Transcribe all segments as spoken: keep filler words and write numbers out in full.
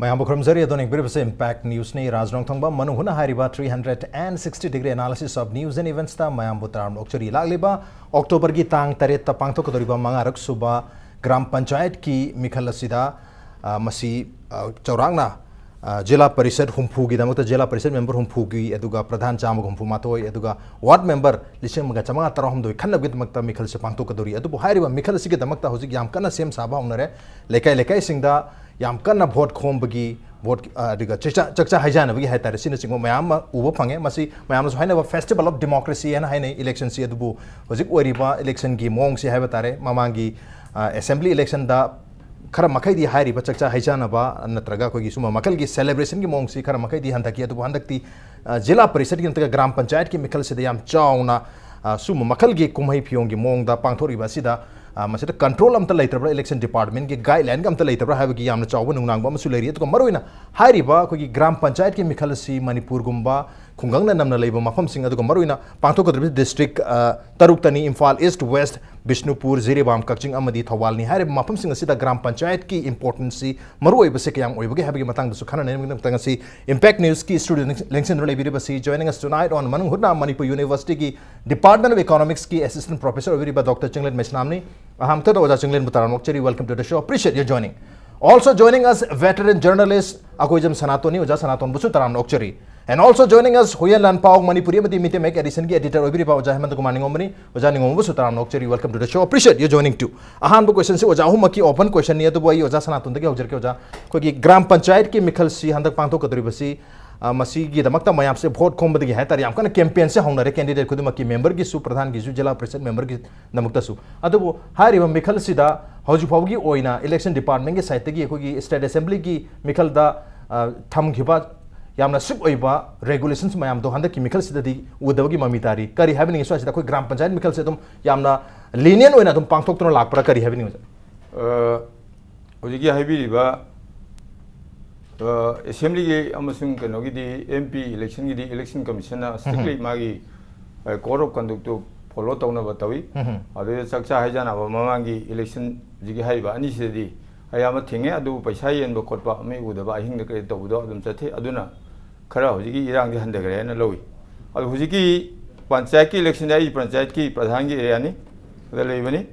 ꯃꯌꯥꯝꯕꯨ ꯈꯨꯔꯨꯝꯖꯔꯤ꯫ ꯑꯗꯣꯝꯅ ꯌꯦꯡꯕꯤꯔꯤꯕꯁꯦ Impact Newsꯅꯤ꯫ ꯔꯥꯖ ꯅꯣꯡꯊꯣꯡꯕꯝ ꯃꯅꯨꯡ ꯍꯨꯠꯅ ꯍꯥꯏꯔꯤꯕ three hundred and sixty degree analysis of news and eventsꯇ ꯃꯌꯥꯝꯕꯨ ꯇꯔꯥꯝꯅ ꯑꯣꯛꯆꯔꯤ꯫ ꯂꯥꯛꯂꯤꯕ ꯑꯣꯛꯇꯣꯕꯔꯒꯤ ꯇꯥꯡ ꯇꯔꯦꯠꯇ ꯄꯥꯡꯊꯣꯛꯀꯗꯧꯔꯤꯕ ꯃꯉꯥꯔꯛ ꯁꯨꯕ ꯒ꯭ꯔꯥꯝ ꯄꯟꯆꯥꯌꯠꯀꯤ ꯃꯤꯈꯜ ꯑꯁꯤꯗ, ꯑ, ꯃꯁꯤ, ꯑ, ꯆꯥꯎꯔꯥꯛꯅ, ꯑ, ꯖꯤꯂꯥ ꯄꯔꯤꯁꯠ ꯍꯨꯝꯐꯨꯒꯤꯗꯃꯛꯇ ꯖꯤꯂꯥ ꯄꯔꯤꯁꯠ ꯃꯦꯝꯕꯔ ꯍꯨꯝꯐꯨꯒꯤ, ꯑꯗꯨꯒ ꯄ꯭ꯔꯙꯥꯟ ꯆꯥꯝꯃꯒ ꯍꯨꯝꯐꯨ ꯃꯥꯊꯣꯏ, ꯑꯗꯨꯒ ꯋꯥꯔꯗ ꯃꯦꯝꯕꯔ ꯂꯤꯁꯤꯡ ꯑꯃꯒ ꯆꯥꯃꯉꯥ ꯇꯔꯥꯍꯨꯝꯗꯣꯏ ꯈꯟꯅꯕꯒꯤꯗꯃꯛꯇ ꯃꯤꯈꯜꯁꯦ ꯄꯥꯡꯊꯣꯛꯀꯗꯧꯔꯤ꯫ ꯑꯗꯨꯕꯨ ꯍꯥꯏꯔꯤꯕ ꯃꯤꯈꯜ ꯑꯁꯤꯒꯤꯗꯃꯛꯇ ꯍꯧꯖꯤꯛ ꯌꯥꯝ ꯀꯟꯅ ꯁꯦꯝ ꯁꯥꯕ ꯍꯧꯅꯔꯦ꯫ ꯂꯩꯀꯥꯏ ꯂꯩꯀꯥꯏꯁꯤꯡꯗ ꯌꯥꯝ ꯀꯟꯅ ꯚꯣꯠ ꯈꯣꯝꯕꯒꯤ, ꯚꯣꯠ, ꯑ, ꯑꯗꯨꯒ ꯆꯥꯛꯆꯥ, ꯆꯥꯛꯆꯥ ꯍꯩꯖꯥꯅꯕꯒꯤ ꯍꯥꯏꯇꯥꯔꯦ, ꯁꯤꯅꯆꯤꯡꯕ ꯃꯌꯥꯝ ꯑꯃ ꯎꯕ ꯐꯪꯉꯦ꯫ ꯃꯁꯤ ꯃꯌꯥꯝꯅꯁꯨ ꯍꯥꯏꯅꯕ festival of democracy ꯍꯥꯏꯅ ꯍꯥꯏꯅꯩ ꯏꯂꯦꯛꯁꯟꯁꯤ꯫ ꯑꯗꯨꯕꯨ ꯍꯧꯖꯤꯛ ꯑꯣꯏꯔꯤꯕ ꯏꯂꯦꯛꯁꯟꯒꯤ ꯃꯑꯣꯡꯁꯤ ꯍꯥꯏꯕ ꯇꯥꯔꯦ, ꯃꯃꯥꯡꯒꯤ, ꯑ, ꯑꯦꯁꯦꯝꯕ꯭ꯂꯤ ꯏꯂꯦꯛꯁꯟꯗ ꯈꯔ ꯃꯈꯩꯗꯤ ꯍꯥꯏꯔꯤꯕ ꯆꯥꯛꯆꯥ ꯍꯩꯖꯥꯅꯕ ꯅꯠꯇ꯭ꯔꯒ ꯑꯩꯈꯣꯏꯒꯤ ꯁꯨꯝꯕ ꯃꯈꯜꯒꯤ ꯁꯦꯂꯦꯕ꯭ꯔꯦꯁꯟꯒꯤ ꯃꯑꯣꯡꯁꯤ ꯈꯔ ꯃꯈꯩꯗꯤ ꯍꯟꯊꯈꯤ꯫ ꯑꯗꯨꯕꯨ ꯍꯟꯗꯛꯇꯤ, ꯑ, ꯖꯤꯂꯥ ꯄꯔꯤꯁꯠꯀꯤ ꯅꯠꯇ꯭ꯔꯒ ꯒ꯭ꯔꯥꯝ ꯄꯟꯆꯥꯌꯠꯀꯤ ꯃꯤꯈꯜꯁꯤꯗ ꯌꯥꯝ ꯆꯥꯎꯅ, ꯑ, ꯁꯨꯝꯕ ꯃꯈꯜꯒꯤ ꯀꯨꯝꯍꯩ ꯐꯤꯌꯣꯡꯒꯤ ꯃꯑꯣꯡꯗ ꯄꯥꯡꯊꯣꯛꯂꯤꯕ ꯑꯁꯤꯗ, ꯑ, ꯃꯁꯤꯗ ꯀꯟꯇ꯭ꯔꯣꯜ ꯑꯝꯇ ꯂꯩꯇ꯭ꯔꯕ꯭ꯔꯥ, ꯏꯂꯦꯛꯁꯟ ꯗꯤꯄꯥꯔꯠꯃꯦꯟꯒꯤ ꯒꯥꯏꯗꯂꯥꯏꯟꯒ ꯑꯝꯇ ꯂꯩꯇꯕ꯭ꯔꯥ ꯍꯥꯏꯕꯒꯤ ꯌꯥꯝꯅ ꯆꯥꯎꯕ ꯅꯨꯡꯅꯥꯡꯕ ꯑꯃꯁꯨ ꯂꯩꯔꯤ꯫ ꯑꯗꯨꯒ ꯃꯔꯨꯑꯣꯏꯅ ꯍꯥꯏꯔꯤꯕ ꯑꯩꯈꯣꯏꯒꯤ ꯒ꯭ꯔꯥꯝ ꯄꯟꯆꯥꯌꯠꯀꯤ ꯃꯤꯈꯜ ꯑꯁꯤ ꯃꯅꯤꯄꯨꯔꯒꯨꯝꯕ ꯈꯨꯡꯒꯪꯅ ꯅꯝꯅ ꯂꯩꯕ ꯃꯐꯝꯁꯤꯡ, ꯑꯗꯨꯒ ꯃꯔꯨꯑꯣꯏꯅ ꯄꯥꯡꯊꯣꯛꯀꯗꯧꯔꯤꯕ ꯗꯤꯁꯇ꯭ꯔꯤꯛ, ꯑ, ꯇꯔꯨꯛꯇꯅꯤ: ꯏꯝꯐꯥꯜ ꯏꯁ꯭ꯠ, ꯋꯦꯁ꯭ꯠ, ꯕꯤꯁꯅꯨꯄꯨꯔ, ꯖꯤꯔꯤꯕꯥꯝ, ꯀꯛꯆꯤꯡ ꯑꯃꯗꯤ ꯊꯧꯕꯥꯜꯅꯤ꯫ ꯍꯥꯏꯔꯤꯕ ꯃꯐꯝꯁꯤꯡ ꯑꯁꯤꯗ ꯒ꯭ꯔꯥꯝ ꯄꯟꯆꯥꯌꯠꯀꯤ ꯏꯝꯄꯣꯔꯇꯦꯟꯁꯁꯤ, ꯃꯔꯨꯑꯣꯏꯕꯁꯤ ꯀꯌꯥꯝ ꯑꯣꯏꯕꯒꯦ ꯍꯥꯏꯕꯒꯤ ꯃꯇꯥꯡꯗꯁꯨ ꯈꯟꯅꯅꯕꯒꯤꯗꯃꯛꯇ ꯉꯁꯤ Impact Newsꯀꯤ ꯁ꯭ꯇꯨꯗꯤꯑꯣꯗ ꯂꯦꯡꯁꯤꯟꯗꯨꯅ ꯂꯩꯕꯤꯔꯤꯕꯁꯤ, joining us tonight on ꯃꯅꯨꯡ ꯍꯨꯠꯅ ꯃꯅꯤꯄꯨꯔ ꯌꯨꯅꯤꯚꯔꯁꯤꯇꯤꯒꯤ Department of Economicsꯀꯤ assistant professor ꯑꯣꯏꯕꯤꯔꯤꯕ ꯗꯣꯛꯇꯔ ꯆꯤꯡꯂꯦꯟ ꯃꯩꯁꯅꯥꯝꯅꯤ꯫ ꯑꯍꯥꯟꯕꯗ ꯑꯣꯖꯥ ꯆꯤꯡꯂꯦꯟꯕꯨ ꯇꯔꯥꯝꯅ ꯑꯣꯛꯆꯔꯤ꯫ Welcome to the show. Appreciate your joining. Also joining us, veteran journalist Akoijam ꯁꯅꯥꯇꯣꯟꯅꯤ꯫ ꯑꯣꯖꯥ ꯁꯅꯥꯇꯣꯟꯕꯨꯁꯨ ꯇꯔꯥꯝꯅ ꯑꯣꯛꯆꯔꯤ꯫ And also joining us, Huiyen ꯂꯥꯟꯄꯥꯎ, ꯃꯅꯤꯄꯨꯔꯤ ꯑꯃꯗꯤ ꯃꯤꯇꯩ ꯃꯌꯦꯛ editionꯒꯤ editor ꯑꯣꯏꯕꯤꯔꯤꯕ ꯑꯣꯖꯥ ꯍꯦꯃꯟꯇ ꯀꯨꯃꯥꯔ ꯅꯤꯉꯣꯝꯕꯅꯤ꯫ ꯑꯣꯖꯥ ꯅꯤꯉꯣꯝꯕꯕꯨꯁꯨ ꯇꯔꯥꯝꯅ ꯑꯣꯛꯆꯔꯤ꯫ Welcome to the show. Appreciate your joining too. ꯑꯍꯥꯟꯕ questionꯁꯤ ꯑꯣꯖꯥ ꯑꯍꯨꯝꯃꯛꯀꯤ open questionꯅꯤ, ꯑꯗꯨꯕꯨ ꯑꯩ ꯑꯣꯖꯥ ꯁꯅꯥꯇꯣꯟꯗꯒꯤ ꯍꯧꯖꯔꯛꯀꯦ꯫ ꯑꯣꯖꯥ, ꯑꯩꯈꯣꯏꯒꯤ ꯒ꯭ꯔꯥꯝ ꯄꯟꯆꯥꯌꯠꯀꯤ ꯃꯤꯈꯜꯁꯤ ꯍꯟꯗꯛ ꯄꯥꯡꯊꯣꯛꯀꯗꯧꯔꯤꯕꯁꯤ, ꯑ, ꯃꯁꯤꯒꯤꯗꯃꯛꯇ ꯃꯌꯥꯝꯁꯦ ꯚꯣꯠ ꯈꯣꯝꯕꯗꯒꯤ ꯍꯥꯏꯇꯥꯔꯦ, ꯌꯥꯝ ꯀꯟꯅ campaignꯁꯦ ꯍꯧꯅꯔꯦ꯫ Candidate ꯈꯨꯗꯤꯡꯃꯛꯀꯤ, memberꯒꯤꯁꯨ, ꯄ꯭ꯔꯙꯥꯟꯒꯤꯁꯨ, ꯖꯤꯂꯥ ꯄꯔꯤꯁꯠ memberꯒꯤꯗꯃꯛꯇꯁꯨ꯫ ꯑꯗꯨꯕꯨ ꯍꯥꯏꯔꯤꯕ ꯃꯤꯈꯜꯁꯤꯗ ꯍꯧꯖꯤꯛ ꯐꯥꯎꯕꯒꯤ ꯑꯣꯏꯅ election departmentꯀꯤ sideꯇꯒꯤ ꯑꯩꯈꯣꯏꯒꯤ state assemblyꯒꯤ ꯃꯤꯈꯜꯗ, ꯑ, ꯊꯝꯈꯤꯕ ꯌꯥꯝꯅ strict ꯑꯣꯏꯕ regulations ꯃꯌꯥꯝꯗꯣ ꯍꯟꯗꯛꯀꯤ ꯃꯤꯈꯜꯁꯤꯗꯗꯤ ꯎꯗꯕꯒꯤ ꯃꯃꯤ ꯇꯥꯔꯤ꯫ ꯀꯔꯤ ꯍꯥꯏꯕꯤꯅꯤꯡꯉꯤ? ꯁ꯭ꯋꯥꯏꯁꯤꯗ ꯑꯩꯈꯣꯏ ꯒ꯭ꯔꯥꯝ ꯄꯟꯆꯥꯌꯠ ꯃꯤꯈꯜꯁꯦ ꯑꯗꯨꯝ ꯌꯥꯝꯅ lenient ꯑꯣꯏꯅ ꯑꯗꯨꯝ ꯄꯥꯡꯊꯣꯛꯇꯨꯅ ꯂꯥꯛꯄ꯭ꯔꯥ? ꯀꯔꯤ ꯍꯥꯏꯕꯤꯅꯤꯡꯉꯤ, ꯑꯣꯖꯥ? ꯑ, ꯍꯧꯖꯤꯛꯀꯤ ꯍꯥꯏꯕꯤꯔꯤꯕ, ꯑ, assemblyꯒꯤ ꯑꯃꯁꯨꯡ ꯀꯩꯅꯣꯒꯤꯗꯤ, MP electionꯒꯤꯗꯤ election commissionꯅ strictly ꯎꯝ꯫ ꯃꯥꯒꯤ, ꯑ, code of conductꯇꯨ follow ꯇꯧꯅꯕ ꯇꯧꯏ꯫ ꯎꯝ꯫ ꯑꯗꯨꯗ ꯆꯥꯛꯆꯥ ꯍꯩꯖꯥꯟꯅꯕ ꯃꯃꯥꯡꯒꯤ election ꯍꯧꯖꯤꯛꯀꯤ ꯍꯥꯏꯔꯤꯕ ꯑꯅꯤꯁꯤꯗꯗꯤ ꯑꯌꯥꯝꯕ ꯊꯤꯡꯉꯦ꯫ ꯑꯗꯨꯕꯨ ꯄꯩꯁꯥ ꯌꯦꯟꯕ ꯈꯣꯠꯄ, ꯃꯤ ꯎꯗꯕ, ꯑꯍꯤꯡꯗ ꯀꯔꯤ ꯇꯧꯕꯗꯣ ꯑꯗꯨꯝ ꯆꯠꯊꯩ꯫ ꯑꯗꯨꯅ ꯈꯔ ꯍꯧꯖꯤꯛꯀꯤ ꯏꯔꯥꯡꯗꯤ ꯍꯟꯊꯈ꯭ꯔꯦ ꯍꯥꯏꯅ ꯂꯧꯏ꯫ ꯑꯗꯨ ꯍꯧꯖꯤꯛꯀꯤ ꯄꯟꯆꯥꯌꯠꯀꯤ election, ꯑꯩ ꯄꯟꯆꯥꯌꯠꯀꯤ ꯄ꯭ꯔꯙꯥꯟꯒꯤ areaꯅꯤ, ꯑꯗ ꯂꯩꯕꯅꯤ꯫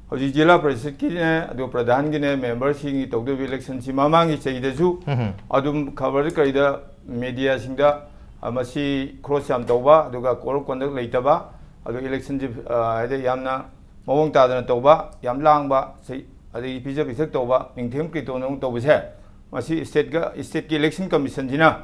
ꯍꯧꯖꯤꯛ ꯖꯤꯂꯥ ꯄꯔꯤꯁꯠꯀꯤꯅꯦ, ꯑꯗꯨ ꯄ꯭ꯔꯙꯥꯟꯒꯤꯅꯦ, memberꯁꯤꯡꯒꯤ ꯇꯧꯗꯣꯏꯕ electionꯁꯤ ꯃꯃꯥꯡꯒꯤ ꯆꯍꯤꯗꯁꯨ ꯎꯝ꯫ ꯑꯗꯨꯝ ꯈꯕꯔꯗ ꯀꯔꯤꯗ, mediaꯁꯤꯡꯗ, ꯑ, ꯃꯁꯤ cross ꯌꯥꯝ ꯇꯧꯕ, ꯑꯗꯨꯒ code of conduct ꯂꯩꯇꯕ, ꯑꯗꯨ electionꯁꯤ, ꯑ, ꯍꯥꯏꯗꯤ ꯌꯥꯝꯅ ꯃꯑꯣꯡ ꯇꯥꯗꯅ ꯇꯧꯕ, ꯌꯥꯝ ꯂꯥꯡꯕ, ꯁꯤ-, ꯑꯗꯒꯤ ꯄꯤꯖ ꯄꯤꯊꯛ ꯇꯧꯕ, ꯅꯤꯡꯊꯦꯝ ꯀꯤꯔꯇꯣꯟ ꯑꯃꯨꯛ ꯇꯧꯕꯁꯦ, ꯃꯁꯤ stateꯀ, stateꯀꯤ election commissionꯁꯤꯅ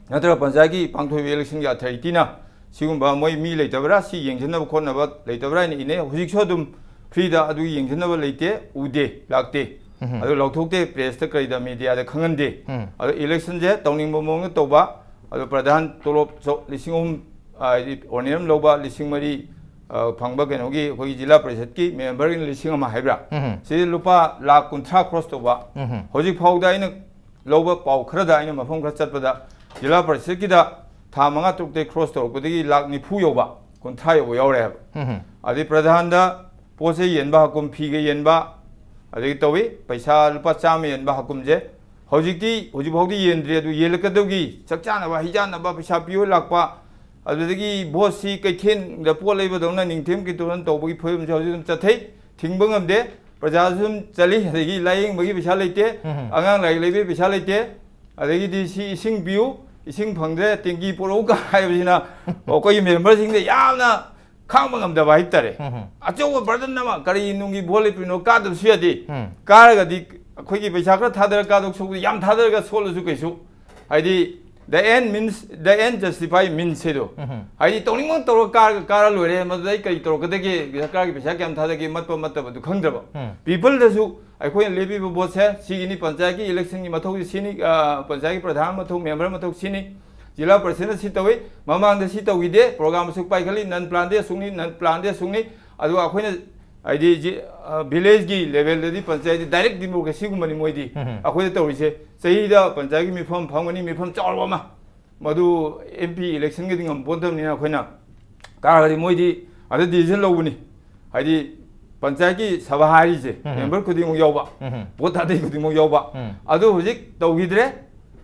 ꯅꯠꯇ꯭ꯔꯒ ꯄꯟꯆꯥꯌꯠꯀꯤ ꯄꯥꯡꯊꯣꯛꯏꯕ electionꯒꯤ authorityꯅ ꯁꯤꯒꯨꯝꯕ ꯃꯣꯏ ꯃꯤ ꯂꯩꯇꯕ꯭ꯔꯥ, ꯁꯤ ꯌꯦꯡꯁꯤꯟꯅꯕ ꯈꯣꯠꯅꯕ ꯂꯩꯇꯕ꯭ꯔꯥ ꯍꯥꯏꯅ ꯏꯅꯩ꯫ ꯍꯧꯖꯤꯛꯁꯨ ꯑꯗꯨꯝ freeꯗ ꯑꯗꯨ ꯌꯦꯡꯁꯤꯟꯅꯕ ꯂꯩꯇꯦ, ꯎꯗꯦ, ꯂꯥꯛꯇꯦ꯫ ꯎꯝ꯫ ꯑꯗꯨ ꯂꯧꯊꯣꯛꯇꯦ, pressꯇ ꯀꯔꯤꯗ, mediaꯗ ꯈꯪꯍꯟꯗꯦ꯫ ꯎꯝ꯫ ꯑꯗꯣ electionꯁꯦ ꯇꯧꯅꯤꯡꯕ ꯃꯑꯣꯡꯗ ꯇꯧꯕ, ꯑꯗꯣ ꯄ꯭ꯔꯙꯥꯟ ꯇꯣꯂꯣꯞ ꯆꯧ-, ꯂꯤꯁꯤꯡ ꯑꯍꯨꯝ, ꯑ, ꯍꯥꯏꯗꯤ honorarium ꯂꯧꯕ ꯂꯤꯁꯤꯡ ꯃꯔꯤ, ꯑ, ꯐꯪꯕ ꯀꯩꯅꯣꯒꯤ ꯑꯩꯈꯣꯏꯒꯤ ꯖꯤꯂꯥ ꯄꯔꯤꯁꯠꯀꯤ memberꯒꯤꯅ ꯂꯤꯁꯤꯡ ꯑꯃ ꯍꯥꯏꯕ꯭ꯔꯥ? ꯎꯝ꯫ ꯁꯤꯗꯤ ꯂꯨꯄꯥ ꯂꯥꯈ ꯀꯨꯟꯊ꯭ꯔꯥ cross ꯇꯧꯕ꯫ ꯎꯝ꯫ ꯍꯧꯖꯤꯛ ꯐꯥꯎꯗ ꯑꯩꯅ ꯂꯧꯕ ꯄꯥꯎ ꯈꯔꯗ, ꯑꯩꯅ ꯃꯐꯝ ꯈꯔ ꯆꯠꯄꯗ ꯖꯤꯂꯥ ꯄꯔꯤꯁꯠꯀꯤꯗ ꯊꯥ ꯃꯉꯥ ꯇꯔꯨꯛꯇꯩ cross ꯇꯧꯔꯛꯄꯗꯒꯤ ꯂꯥꯈ ꯅꯤꯐꯨ ꯌꯧꯕ, ꯀꯨꯟꯊ꯭ꯔꯥ ꯌꯧꯕ ꯌꯥꯎꯔꯦ ꯍꯥꯏꯕ꯫ ꯎꯝ꯫ ꯑꯗꯩ ꯄ꯭ꯔꯙꯥꯟꯗ ꯄꯣꯠ ꯆꯩ ꯌꯦꯟꯕ ꯍꯥꯀꯨꯝ, ꯐꯤꯒ ꯌꯦꯟꯕ, ꯑꯗꯒꯤ ꯇꯧꯏ, ꯄꯩꯁꯥ ꯂꯨꯄꯥ ꯆꯥꯝꯃ ꯌꯦꯟꯕ ꯍꯥꯀꯨꯝꯁꯦ ꯍꯧꯖꯤꯛꯇꯤ, ꯍꯧꯖꯤꯛꯐꯥꯎꯗꯤ ꯌꯦꯟꯗ꯭ꯔꯤ꯫ ꯑꯗꯨ ꯌꯦꯜꯂꯛꯀꯗꯧꯒꯤ ꯆꯥꯛ ꯆꯥꯅꯕ, ꯍꯩ ꯆꯥꯅꯕ ꯄꯩꯁꯥ ꯄꯤꯌꯨ ꯂꯥꯛꯄ, ꯑꯗꯨꯗꯒꯤ ꯚꯣꯠꯁꯤ ꯀꯩꯊꯦꯜꯗ ꯄꯣꯠ ꯂꯩꯕꯗꯧꯅ ꯅꯤꯡꯊꯦꯝ ꯀꯤꯔꯇꯣꯟ ꯇꯧꯕꯒꯤ ꯐꯤꯕꯝꯁꯦ ꯍꯧꯖꯤꯛ ꯑꯗꯨꯝ ꯆꯠꯊꯩ꯫ ꯊꯤꯡꯕ ꯉꯝꯗꯦ꯫ ꯄ꯭ꯔꯖꯥꯁꯨ ꯑꯗꯨꯝ ꯆꯠꯂꯤ, ꯑꯗꯒꯤ ꯂꯥꯏꯌꯦꯡꯕꯒꯤ ꯄꯩꯁꯥ ꯂꯩꯇꯦ, ꯎꯝ꯫ ꯑꯉꯥꯡ ꯂꯥꯏꯔꯤꯛ ꯂꯩꯕꯒꯤ ꯄꯩꯁꯥ ꯂꯩꯇꯦ, ꯑꯗꯒꯤꯗꯤ ꯁꯤ ꯏꯁꯤꯡ ꯄꯤꯌꯨ, ꯏꯁꯤꯡ ꯐꯪꯗ꯭ꯔꯦ, ꯇꯦꯡꯀꯤ ꯄꯨꯔꯛꯎꯒ ꯍꯥꯏꯕꯁꯤꯅ ꯑꯩꯈꯣꯏꯒꯤ memberꯁꯤꯡꯗ ꯌꯥꯝꯅ ꯈꯥꯡꯕ ꯉꯝꯗꯕ ꯍꯥꯏꯇꯥꯔꯦ꯫ ꯎꯝ꯫ ꯑꯆꯧꯕ burden ꯑꯃ, ꯀꯔꯤ ꯅꯨꯡꯒꯤ ꯚꯣꯠ ꯂꯦꯞꯄꯤꯅꯣ, ꯀꯥꯗꯕꯁꯨ ꯌꯥꯗꯦ꯫ ꯎꯝ꯫ ꯀꯥꯔꯒꯗꯤ ꯑꯩꯈꯣꯏꯒꯤ ꯄꯩꯁꯥ ꯈꯔ ꯊꯥꯗꯔ ꯀꯥꯗꯧ ꯁꯔꯨꯛ ꯌꯥꯝ ꯊꯥꯗꯔꯒ ꯁꯣꯜꯂꯁꯨ ꯀꯩꯁꯨ, ꯍꯥꯏꯗꯤ the end means, the end justify means ꯍꯥꯏꯗꯣ꯫ ꯎꯝ꯫ ꯍꯥꯏꯗꯤ ꯇꯧꯅꯤꯡꯕ ꯇꯧꯔꯒ ꯀꯥꯔꯒ ꯀꯥꯔ ꯂꯣꯏꯔꯦ, ꯃꯗꯨꯗ ꯑꯩ ꯀꯔꯤ ꯇꯧꯔꯛꯀꯗꯒꯦ, ꯁꯔꯀꯥꯔꯒꯤ ꯄꯩꯁꯥ ꯀꯌꯥꯝ ꯊꯥꯗꯒꯦ, ꯃꯠꯄ ꯃꯠꯇꯕꯗꯨ ꯈꯪꯗ꯭ꯔꯕ꯫ ꯎꯝ꯫ Peopleꯗꯁꯨ ꯑꯩꯈꯣꯏꯅ ꯂꯦꯞꯄꯤꯕ ꯚꯣꯠꯁꯦ ꯁꯤꯒꯤꯅꯤ, ꯄꯟꯆꯥꯌꯠꯀꯤ electionꯒꯤ ꯃꯊꯧꯁꯤ ꯁꯤꯅꯤ, ꯑ, ꯄꯟꯆꯥꯌꯠꯀꯤ ꯄ꯭ꯔꯙꯥꯟ ꯃꯊꯧ, member ꯃꯊꯧ ꯁꯤꯅꯤ, ꯖꯤꯂꯥ ꯄꯔꯤꯁꯠꯅ ꯁꯤ ꯇꯧꯏ, ꯃꯃꯥꯡꯗ ꯁꯤ ꯇꯧꯈꯤꯗꯦ, program ꯑꯁꯨꯛ ꯄꯥꯏꯈꯠꯂꯤ, non planꯗꯤ ꯑꯁꯨꯛꯅꯤ, non planꯗꯤ ꯑꯁꯨꯛꯅꯤ, ꯑꯗꯨꯒ ꯑꯩꯈꯣꯏꯅ ꯍꯥꯏꯗꯤ ꯖꯤ-, ꯑ, villageꯀꯤ levelꯗꯗꯤ ꯄꯟꯆꯥꯌꯠꯇꯤ direct democracyꯒꯨꯝꯕꯅꯤ ꯃꯣꯏꯗꯤ꯫ ꯎꯝ꯫ ꯑꯩꯈꯣꯏꯗ ꯇꯧꯔꯤꯁꯦ ꯆꯍꯤꯗ ꯄꯟꯆꯥꯌꯠꯀꯤ ꯃꯤꯐꯝ ꯐꯝꯒꯅꯤ, ꯃꯤꯐꯝ ꯆꯥꯎꯔꯕ ꯑꯃ, ꯃꯗꯨ MP electionꯒꯗꯤ ꯉꯝꯄꯣꯟꯇꯕꯅꯤꯅ ꯑꯩꯈꯣꯏꯅ ꯀꯥꯔꯒꯗꯤ ꯃꯣꯏꯗꯤ ꯑꯗ decision ꯂꯧꯕꯅꯤ꯫ ꯍꯥꯏꯗꯤ ꯄꯟꯆꯥꯌꯠꯀꯤ ꯁꯚꯥ ꯍꯥꯏꯔꯤꯁꯦ ꯎꯝ꯫ ꯃꯦꯝꯕꯔ ꯈꯨꯗꯤꯡꯃꯛ ꯌꯥꯎꯕ, ꯎꯝ꯫ ꯚꯣꯠ ꯊꯥꯗꯩ ꯈꯨꯗꯤꯡꯃꯛ ꯌꯥꯎꯕ, ꯎꯝ꯫ ꯑꯗꯨ ꯍꯧꯖꯤꯛ ꯇꯧꯈꯤꯗ꯭ꯔꯦ꯫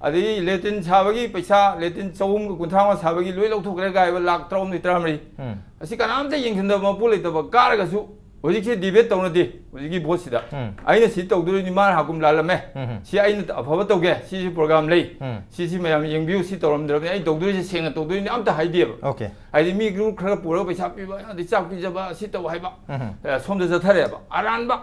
ꯑꯗꯒꯤ ꯂꯦꯇ꯭ꯔꯤꯟ ꯁꯥꯕꯒꯤ ꯄꯩꯁꯥ, ꯂꯦꯇ꯭ꯔꯤꯟ ꯆꯍꯨꯝꯒ ꯀꯨꯟꯊ꯭ꯔꯥ ꯃꯉꯥ ꯁꯥꯕꯒꯤ ꯂꯣꯏ ꯂꯧꯊꯣꯛꯈ꯭ꯔꯦ ꯀꯥꯏꯕ ꯂꯥꯛ ꯇꯔꯥꯍꯨꯝꯗꯣꯏ ꯇꯔꯥꯃꯔꯤ꯫ ꯎꯝ꯫ ꯑꯁꯤ ꯀꯅꯥꯝꯇ ꯌꯦꯡꯁꯤꯟꯗꯕ ꯃꯄꯨ ꯂꯩꯇꯕ, ꯀꯥꯔꯒꯁꯨ ꯍꯧꯖꯤꯛꯁꯦ ꯗꯤꯕꯦꯠ ꯇꯧꯅꯗꯦ꯫ ꯍꯧꯖꯤꯛꯀꯤ ꯚꯣꯠꯁꯤꯗ ꯎꯝ꯫ ꯑꯩꯅ ꯁꯤ ꯇꯧꯗꯣꯔꯤꯅꯤ, ꯃꯥꯅ ꯍꯥꯀꯨꯝ ꯂꯥꯜꯂꯝꯃꯦ, ꯎꯝ꯫ ꯁꯤ ꯑꯩꯅ ꯑꯐꯕ ꯇꯧꯒꯦ, ꯁꯤꯁꯤ ꯄ꯭ꯔꯣꯒ꯭ꯔꯥꯝ ꯂꯩ, ꯎꯝ꯫ ꯁꯤꯁꯤ ꯃꯌꯥꯝ ꯌꯦꯡꯕꯤꯌꯨ, ꯁꯤ ꯇꯧꯔꯝꯗ꯭ꯔꯕꯅꯤ, ꯑꯩꯅ ꯇꯧꯗꯣꯔꯤꯁꯦ ꯁꯦꯡꯅ ꯇꯧꯗꯣꯔꯤꯅꯤ ꯑꯝꯇ ꯍꯥꯏꯗꯦꯕ꯫ Okay꯫ ꯍꯥꯏꯗꯤ ꯃꯤ ꯒ꯭ꯔꯨꯞ ꯈꯔ ꯄꯨꯔꯒ ꯄꯩꯁꯥ ꯄꯤꯕ, ꯑꯗꯩ ꯆꯥꯛ ꯄꯤꯖꯕ, ꯁꯤ ꯇꯧ ꯍꯥꯏꯕ, ꯎꯝ꯫ ꯑ, ꯁꯣꯝꯗ ꯆꯠꯊꯔꯦꯕ꯫ ꯑꯔꯥꯟꯕ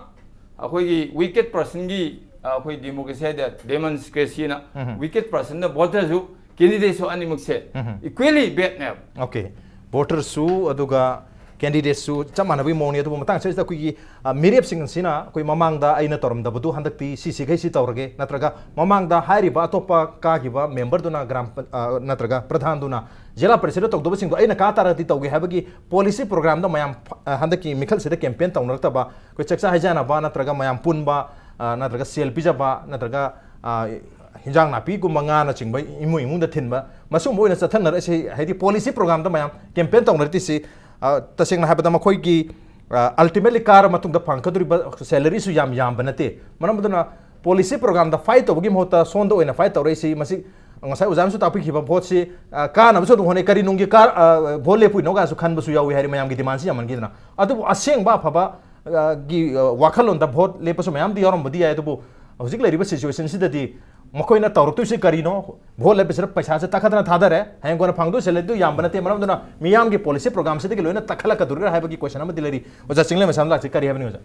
ꯑꯩꯈꯣꯏꯒꯤ ꯋꯤꯀꯦꯠ ꯄꯔꯁꯟꯒꯤ, ꯑ, ꯑꯩꯈꯣꯏ ꯗꯦꯃꯣꯀ꯭ꯔꯦꯁꯤ ꯍꯥꯏꯗꯤ ꯗꯦꯃꯣꯟꯁꯀ꯭ꯔꯦꯁꯤꯅ ꯎꯝ꯫ ꯋꯤꯀꯦꯠ ꯄꯔꯁꯟꯗ ꯚꯣꯇꯔꯁꯨ ꯀꯦꯟꯗꯤꯗꯦꯠꯁꯨ ꯑꯅꯤꯃꯛꯁꯦ ꯎꯝ꯫ ꯏꯀ꯭ꯋꯦꯂꯤ ꯕꯦꯗꯅꯦꯕ꯫ Okay꯫ ꯚꯣꯇꯔꯁꯨ ꯑꯗꯨꯒ ꯀꯦꯟꯗꯤꯗꯦꯠꯁꯨ ꯆꯞ ꯃꯥꯟꯅꯕꯒꯤ ꯃꯑꯣꯡꯅꯤ꯫ ꯑꯗꯨꯕꯨ ꯃꯇꯥꯡ ꯑꯁꯤꯗ ꯑꯩꯈꯣꯏꯒꯤ, ꯑ, ꯃꯤꯔꯦꯞꯁꯤꯡ ꯑꯁꯤꯅ ꯑꯩꯈꯣꯏ ꯃꯃꯥꯡꯗ ꯑꯩꯅ ꯇꯧꯔꯝꯗꯕꯗꯨ ꯍꯟꯗꯛꯇꯤ ꯁꯤ ꯁꯤꯈꯩ ꯁꯤ ꯇꯧꯔꯒꯦ, ꯅꯠꯇ꯭ꯔꯒ ꯃꯃꯥꯡꯗ ꯍꯥꯏꯔꯤꯕ ꯑꯇꯣꯞꯄ ꯀꯥꯈꯤꯕ ꯃꯦꯝꯕꯔꯗꯨꯅ ꯒ꯭ꯔꯥꯝ ꯄ-, ꯑ, ꯅꯠꯇ꯭ꯔꯒ ꯄ꯭ꯔꯙꯥꯟꯗꯨꯅ ꯖꯤꯂꯥ ꯄꯔꯤꯁꯗ ꯇꯧꯗꯕꯁꯤꯡꯗꯣ ꯑꯩꯅ ꯀꯥ ꯇꯥꯔꯒꯗꯤ ꯇꯧꯒꯦ ꯍꯥꯏꯕꯒꯤ ꯄꯣꯂꯤꯁꯤ ꯄ꯭ꯔꯣꯒ꯭ꯔꯥꯝꯗ ꯃꯌꯥꯝ ꯐ-, ꯑ, ꯍꯟꯗꯛꯀꯤ ꯃꯤꯈꯜꯁꯤꯗ ꯀꯦꯝꯄꯦꯟ ꯇꯧꯅꯔꯛꯇꯕ, ꯑꯩꯈꯣꯏ ꯆꯥꯛꯆꯥ ꯍꯩꯖꯥꯟꯅꯕ ꯅꯠꯇ꯭ꯔꯒ ꯃꯌꯥꯝ ꯄꯨꯟꯕ, ꯑ, ꯅꯠꯇ꯭ꯔꯒ ꯁꯦꯜ ꯄꯤꯖꯕ ꯅꯠꯇ꯭ꯔꯒ, ꯑ, ꯍꯤꯟꯖꯥꯡ ꯅꯥꯄꯤꯒꯨꯝꯕ ꯉꯥꯅꯆꯤꯡꯕ ꯏꯃꯨꯡ ꯏꯃꯨꯡꯗ ꯊꯤꯟꯕ, ꯃꯁꯤꯒꯨꯝꯕ ꯑꯣꯏꯅ ꯆꯠꯊꯅꯔꯛꯏꯁꯦ, ꯍꯥꯏꯗꯤ ꯄꯣꯂꯤꯁꯤ ꯄ꯭ꯔꯣꯒ꯭ꯔꯥꯝꯗ ꯃꯌꯥꯝ ꯀꯦꯝꯄꯦꯟ ꯇꯧꯅꯔꯛꯇ꯭ꯔꯤꯁꯤ, ꯑ, ꯇꯁꯦꯡꯅ ꯍꯥꯏꯕꯗ ꯃꯈꯣꯏꯒꯤ, ꯑ, ꯑꯜꯇꯤꯃꯦꯠꯂꯤ ꯀꯥꯔ ꯃꯇꯨꯡꯗ ꯐꯪꯒꯗꯧꯔꯤꯕ ꯁꯦꯂꯔꯤꯁꯨ ꯌꯥꯝ ꯌꯥꯝꯕ ꯅꯠꯇꯦ꯫ ꯃꯔꯝ ꯑꯗꯨꯅ ꯄꯣꯂꯤꯁꯤ ꯄ꯭ꯔꯣꯒ꯭ꯔꯥꯝꯗ ꯐꯥꯏꯠ ꯇꯧꯕꯒꯤ ꯃꯍꯨꯠꯇ ꯁꯣꯝꯗ ꯑꯣꯏꯅ ꯐꯥꯏꯠ ꯇꯧꯔꯛꯏꯁꯤ, ꯃꯁꯤ ꯉꯁꯥꯏ ꯑꯣꯖꯥꯅꯁꯨ ꯇꯥꯛꯄꯤꯈꯤꯕ, ꯚꯣꯠꯁꯤ, ꯑ, ꯀꯥꯅꯕꯁꯨ ꯑꯗꯨꯝ ꯍꯣꯠꯅꯩ, ꯀꯔꯤ ꯅꯨꯡꯒꯤ ꯀꯥꯔ, ꯑ, ꯚꯣꯠ ꯂꯦꯞꯄꯨꯏꯅꯣ ꯀꯥꯏꯅꯁꯨ ꯈꯟꯕꯁꯨ ꯌꯥꯎꯏ, ꯍꯥꯏꯗꯤ ꯃꯌꯥꯝꯒꯤ ꯗꯤꯃꯥꯟꯁꯤ ꯌꯥꯝꯃꯟꯈꯤꯗꯅ꯫ ꯑꯗꯨꯕꯨ ꯑꯁꯦꯡꯕ ꯑꯐꯕ, ꯑ, ꯒꯤ, ꯑ, ꯋꯥꯈꯜꯂꯣꯟꯗ ꯚꯣꯠ ꯂꯦꯞꯄꯁꯨ ꯃꯌꯥꯝꯗꯤ ꯌꯥꯎꯔꯝꯕꯗꯤ ꯌꯥꯏ, ꯑꯗꯨꯕꯨ ꯍꯧꯖꯤꯛ ꯂꯩꯔꯤꯕ ꯁꯤꯆꯨꯋꯦꯁꯟꯁꯤꯗꯗꯤ ꯃꯈꯣꯏꯅ ꯇꯧꯔꯛꯇꯣꯏꯁꯤ ꯀꯔꯤꯅꯣ? ꯚꯣꯠ ꯂꯦꯞꯄꯁꯤꯗ ꯄꯩꯁꯥꯁꯦ ꯇꯛꯈꯠꯇꯅ ꯊꯥꯗꯔꯦ, ꯍꯌꯦꯡ ꯀꯣꯟꯅ ꯐꯪꯗꯣꯏ ꯁꯦꯂꯔꯤꯗꯨ ꯌꯥꯝꯕ ꯅꯠꯇꯦ꯫ ꯃꯔꯝ ꯑꯗꯨꯅ ꯃꯤꯌꯥꯝꯒꯤ ꯄꯣꯂꯤꯁꯤ ꯄ꯭ꯔꯣꯒ꯭ꯔꯥꯝꯁꯤꯗꯒꯤ ꯂꯣꯏꯅ ꯇꯛꯈꯠꯂꯛꯀꯗꯣꯔꯤꯕ꯭ꯔꯥ ꯍꯥꯏꯕꯒꯤ ꯀꯣꯏꯁꯟ ꯑꯃꯗꯤ ꯂꯩꯔꯤ꯫ ꯑꯣꯖꯥ ꯆꯤꯡꯂꯦꯝꯕ ꯁꯥꯝꯂꯥꯛꯁꯤ ꯀꯔꯤ ꯍꯥꯏꯕꯅꯤ, ꯑꯣꯖꯥ?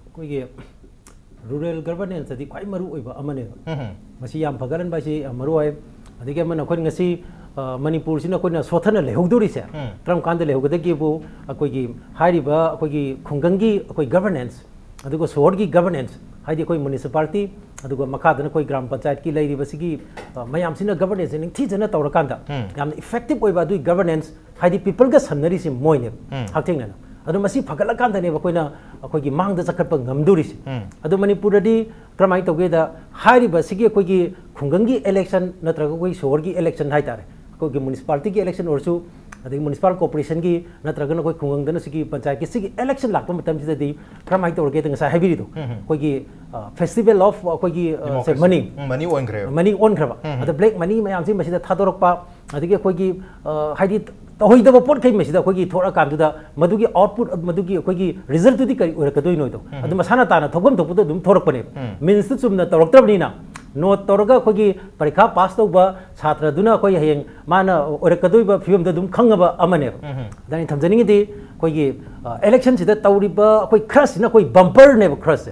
ꯑꯩꯈꯣꯏꯒꯤ ꯔꯨꯔꯦꯜ ꯒꯚꯔꯅꯦꯟꯁꯇꯗꯤ ꯈ꯭ꯋꯥꯏ ꯃꯔꯨ ꯑꯣꯏꯕ ꯑꯃꯅꯦꯕ꯫ ꯎꯝ꯫ ꯃꯁꯤ ꯌꯥꯝ ꯐꯒꯠꯍꯟꯕ ꯍꯥꯏꯁꯤ ꯌꯥꯝ ꯃꯔꯨ ꯑꯣꯏ꯫ ꯑꯗꯒꯤ ꯑꯃꯅ ꯑꯩꯈꯣꯏꯅ ꯉꯁꯤ, ꯑ, ꯃꯅꯤꯄꯨꯔꯁꯤꯅ ꯑꯩꯈꯣꯏꯅ ꯁꯣꯠꯊꯅ ꯂꯩꯍꯧꯗꯣꯔꯤꯁꯦ ꯎꯝ꯫ ꯀꯔꯝ ꯀꯥꯟꯗ ꯂꯩꯍꯧꯒꯗꯒꯦꯕꯨ ꯑꯩꯈꯣꯏꯒꯤ ꯍꯥꯏꯔꯤꯕ ꯑꯩꯈꯣꯏꯒꯤ ꯈꯨꯡꯒꯪꯒꯤ ꯑꯩꯈꯣꯏ ꯒꯚꯔꯅꯦꯟꯁ, ꯑꯗꯨꯒ ꯁꯣꯍꯣꯔꯒꯤ ꯒꯚꯔꯅꯦꯟꯁ, ꯍꯥꯏꯗꯤ ꯑꯩꯈꯣꯏ ꯃ꯭ꯌꯨꯅꯤꯁꯤꯄꯥꯂꯤꯇꯤ, ꯑꯗꯨꯒ ꯃꯈꯥꯗꯅ ꯑꯩꯈꯣꯏ ꯒ꯭ꯔꯥꯝ ꯄꯟꯆꯥꯌꯠꯀꯤ ꯂꯩꯔꯤꯕꯁꯤꯒꯤ, ꯑ, ꯃꯌꯥꯝꯁꯤꯅ ꯒꯚꯔꯅꯦꯟꯁꯁꯦ ꯅꯤꯡꯊꯤꯖꯅ ꯇꯧꯔꯀꯥꯟꯗ ꯎꯝ꯫ ꯌꯥꯝꯅ ꯏꯐꯦꯛꯇꯤꯚ ꯑꯣꯏꯕ ꯑꯗꯨꯒꯤ ꯒꯚꯔꯅꯦꯟꯁ, ꯍꯥꯏꯗꯤ ꯄꯤꯄꯜꯒ ꯁꯝꯅꯔꯤꯁꯤ ꯃꯣꯏꯅꯦꯕ ꯎꯝ꯫ ꯍꯛꯊꯦꯡꯅꯅ꯫ ꯑꯗꯣ ꯃꯁꯤ ꯐꯒꯠꯂꯀꯥꯟꯗꯅꯦꯕ ꯑꯩꯈꯣꯏꯅ ꯑꯩꯈꯣꯏꯒꯤ ꯃꯥꯡꯗ ꯆꯠꯈꯠꯄ ꯉꯝꯗꯣꯔꯤꯁꯦ꯫ ꯎꯝ꯫ ꯑꯗꯣ ꯃꯅꯤꯄꯨꯔꯗꯗꯤ ꯀꯔꯝꯍꯥꯏꯅ ꯇꯧꯒꯦꯗ, ꯍꯥꯏꯔꯤꯕ ꯑꯁꯤꯒꯤ ꯑꯩꯈꯣꯏꯒꯤ ꯈꯨꯡꯒꯪꯒꯤ ꯏꯂꯦꯛꯁꯟ ꯅꯠꯇ꯭ꯔꯒ ꯑꯩꯈꯣꯏ ꯁꯣꯍꯣꯔꯒꯤ ꯏꯂꯦꯛꯁꯟ ꯍꯥꯏꯇꯥꯔꯦ, ꯑꯩꯈꯣꯏꯒꯤ ꯃ꯭ꯌꯨꯅꯤꯁꯤꯄꯥꯂꯤꯇꯤꯒꯤ ꯏꯂꯦꯛꯁꯟ ꯑꯣꯏꯔꯁꯨ, ꯑꯗꯒꯤ ꯃ꯭ꯌꯨꯅꯤꯁꯤꯄꯥꯜ ꯀꯣꯔꯄꯣꯔꯦꯁꯟꯒꯤ, ꯅꯠꯇ꯭ꯔꯒꯅ ꯑꯩꯈꯣꯏ ꯈꯨꯡꯒꯪꯗꯅ ꯁꯤꯒꯤ ꯄꯟꯆꯥꯌꯠꯀꯤ ꯁꯤꯒꯤ ꯏꯂꯦꯛꯁꯟ ꯂꯥꯛꯄ ꯃꯇꯝꯁꯤꯗꯗꯤ ꯀꯔꯝꯍꯥꯏꯅ ꯇꯧꯔꯒꯦꯗ ꯉꯁꯥꯏ ꯍꯥꯏꯕꯤꯔꯤꯗꯣ, ꯑꯩꯈꯣꯏꯒꯤ ꯐꯦꯁꯇꯤꯚꯦꯜ ꯑꯣꯐ ꯑꯩꯈꯣꯏꯒꯤ ꯁꯦ ꯃꯅꯤ, ꯃꯅꯤ ꯑꯣꯟꯈ꯭ꯔꯦꯕ꯫ ꯃꯅꯤ ꯑꯣꯟꯈ꯭ꯔꯕ꯫ ꯑꯗ ꯕ꯭ꯂꯦꯛ ꯃꯅꯤ ꯃꯌꯥꯝꯁꯤ ꯃꯁꯤꯗ ꯊꯥꯗꯣꯔꯛꯄ, ꯑꯗꯒꯤ ꯑꯩꯈꯣꯏꯒꯤ ꯍꯥꯏꯗꯤ ꯇꯧꯍꯩꯗꯕ ꯄꯣꯠꯈꯩ ꯃꯁꯤꯗ ꯑꯩꯈꯣꯏꯒꯤ ꯊꯣꯛꯂꯛꯑꯀꯥꯟꯗꯨꯗ ꯃꯗꯨꯒꯤ ꯑꯥꯎꯠꯄꯨꯠ, ꯃꯗꯨꯒꯤ ꯑꯩꯈꯣꯏꯒꯤ ꯔꯤꯖꯜꯇꯨꯗꯤ ꯀꯔꯤ ꯑꯣꯏꯔꯛꯀꯗꯣꯏꯅꯣꯗꯣ ꯑꯗꯨ ꯃꯁꯥꯅ ꯇꯥꯅ ꯊꯣꯛꯐꯝ ꯊꯣꯛꯄꯗꯣ ꯑꯗꯨꯝ ꯊꯣꯛꯂꯛꯄꯅꯦꯕ꯫ ꯃꯤꯟꯁꯇꯨ ꯆꯨꯝꯅ ꯇꯧꯔꯛꯇ꯭ꯔꯕꯅꯤꯅ, ꯅꯣꯠ ꯇꯧꯔꯒ ꯑꯩꯈꯣꯏꯒꯤ ꯄꯔꯤꯈꯥ ꯄꯥꯁ ꯇꯧꯕ ꯁꯥꯇ꯭ꯔꯗꯨꯅ ꯑꯩꯈꯣꯏ ꯍꯌꯦꯡ ꯃꯥꯅ ꯑꯣꯏꯔꯛꯀꯗꯣꯏꯕ ꯐꯤꯕꯝꯗ ꯑꯗꯨꯝ ꯈꯪꯉꯕ ꯑꯃꯅꯦꯕ꯫ ꯑꯗ ꯑꯩꯅ ꯊꯝꯖꯅꯤꯡꯉꯤꯗꯤ ꯑꯩꯈꯣꯏꯒꯤ ꯏꯂꯦꯛꯁꯟꯁꯤꯗ ꯇꯧꯔꯤꯕ ꯑꯩꯈꯣꯏ ꯈꯔꯁꯤꯅ ꯑꯩꯈꯣꯏ ꯕꯝꯄꯔꯅꯦꯕ ꯈꯔꯁꯦ꯫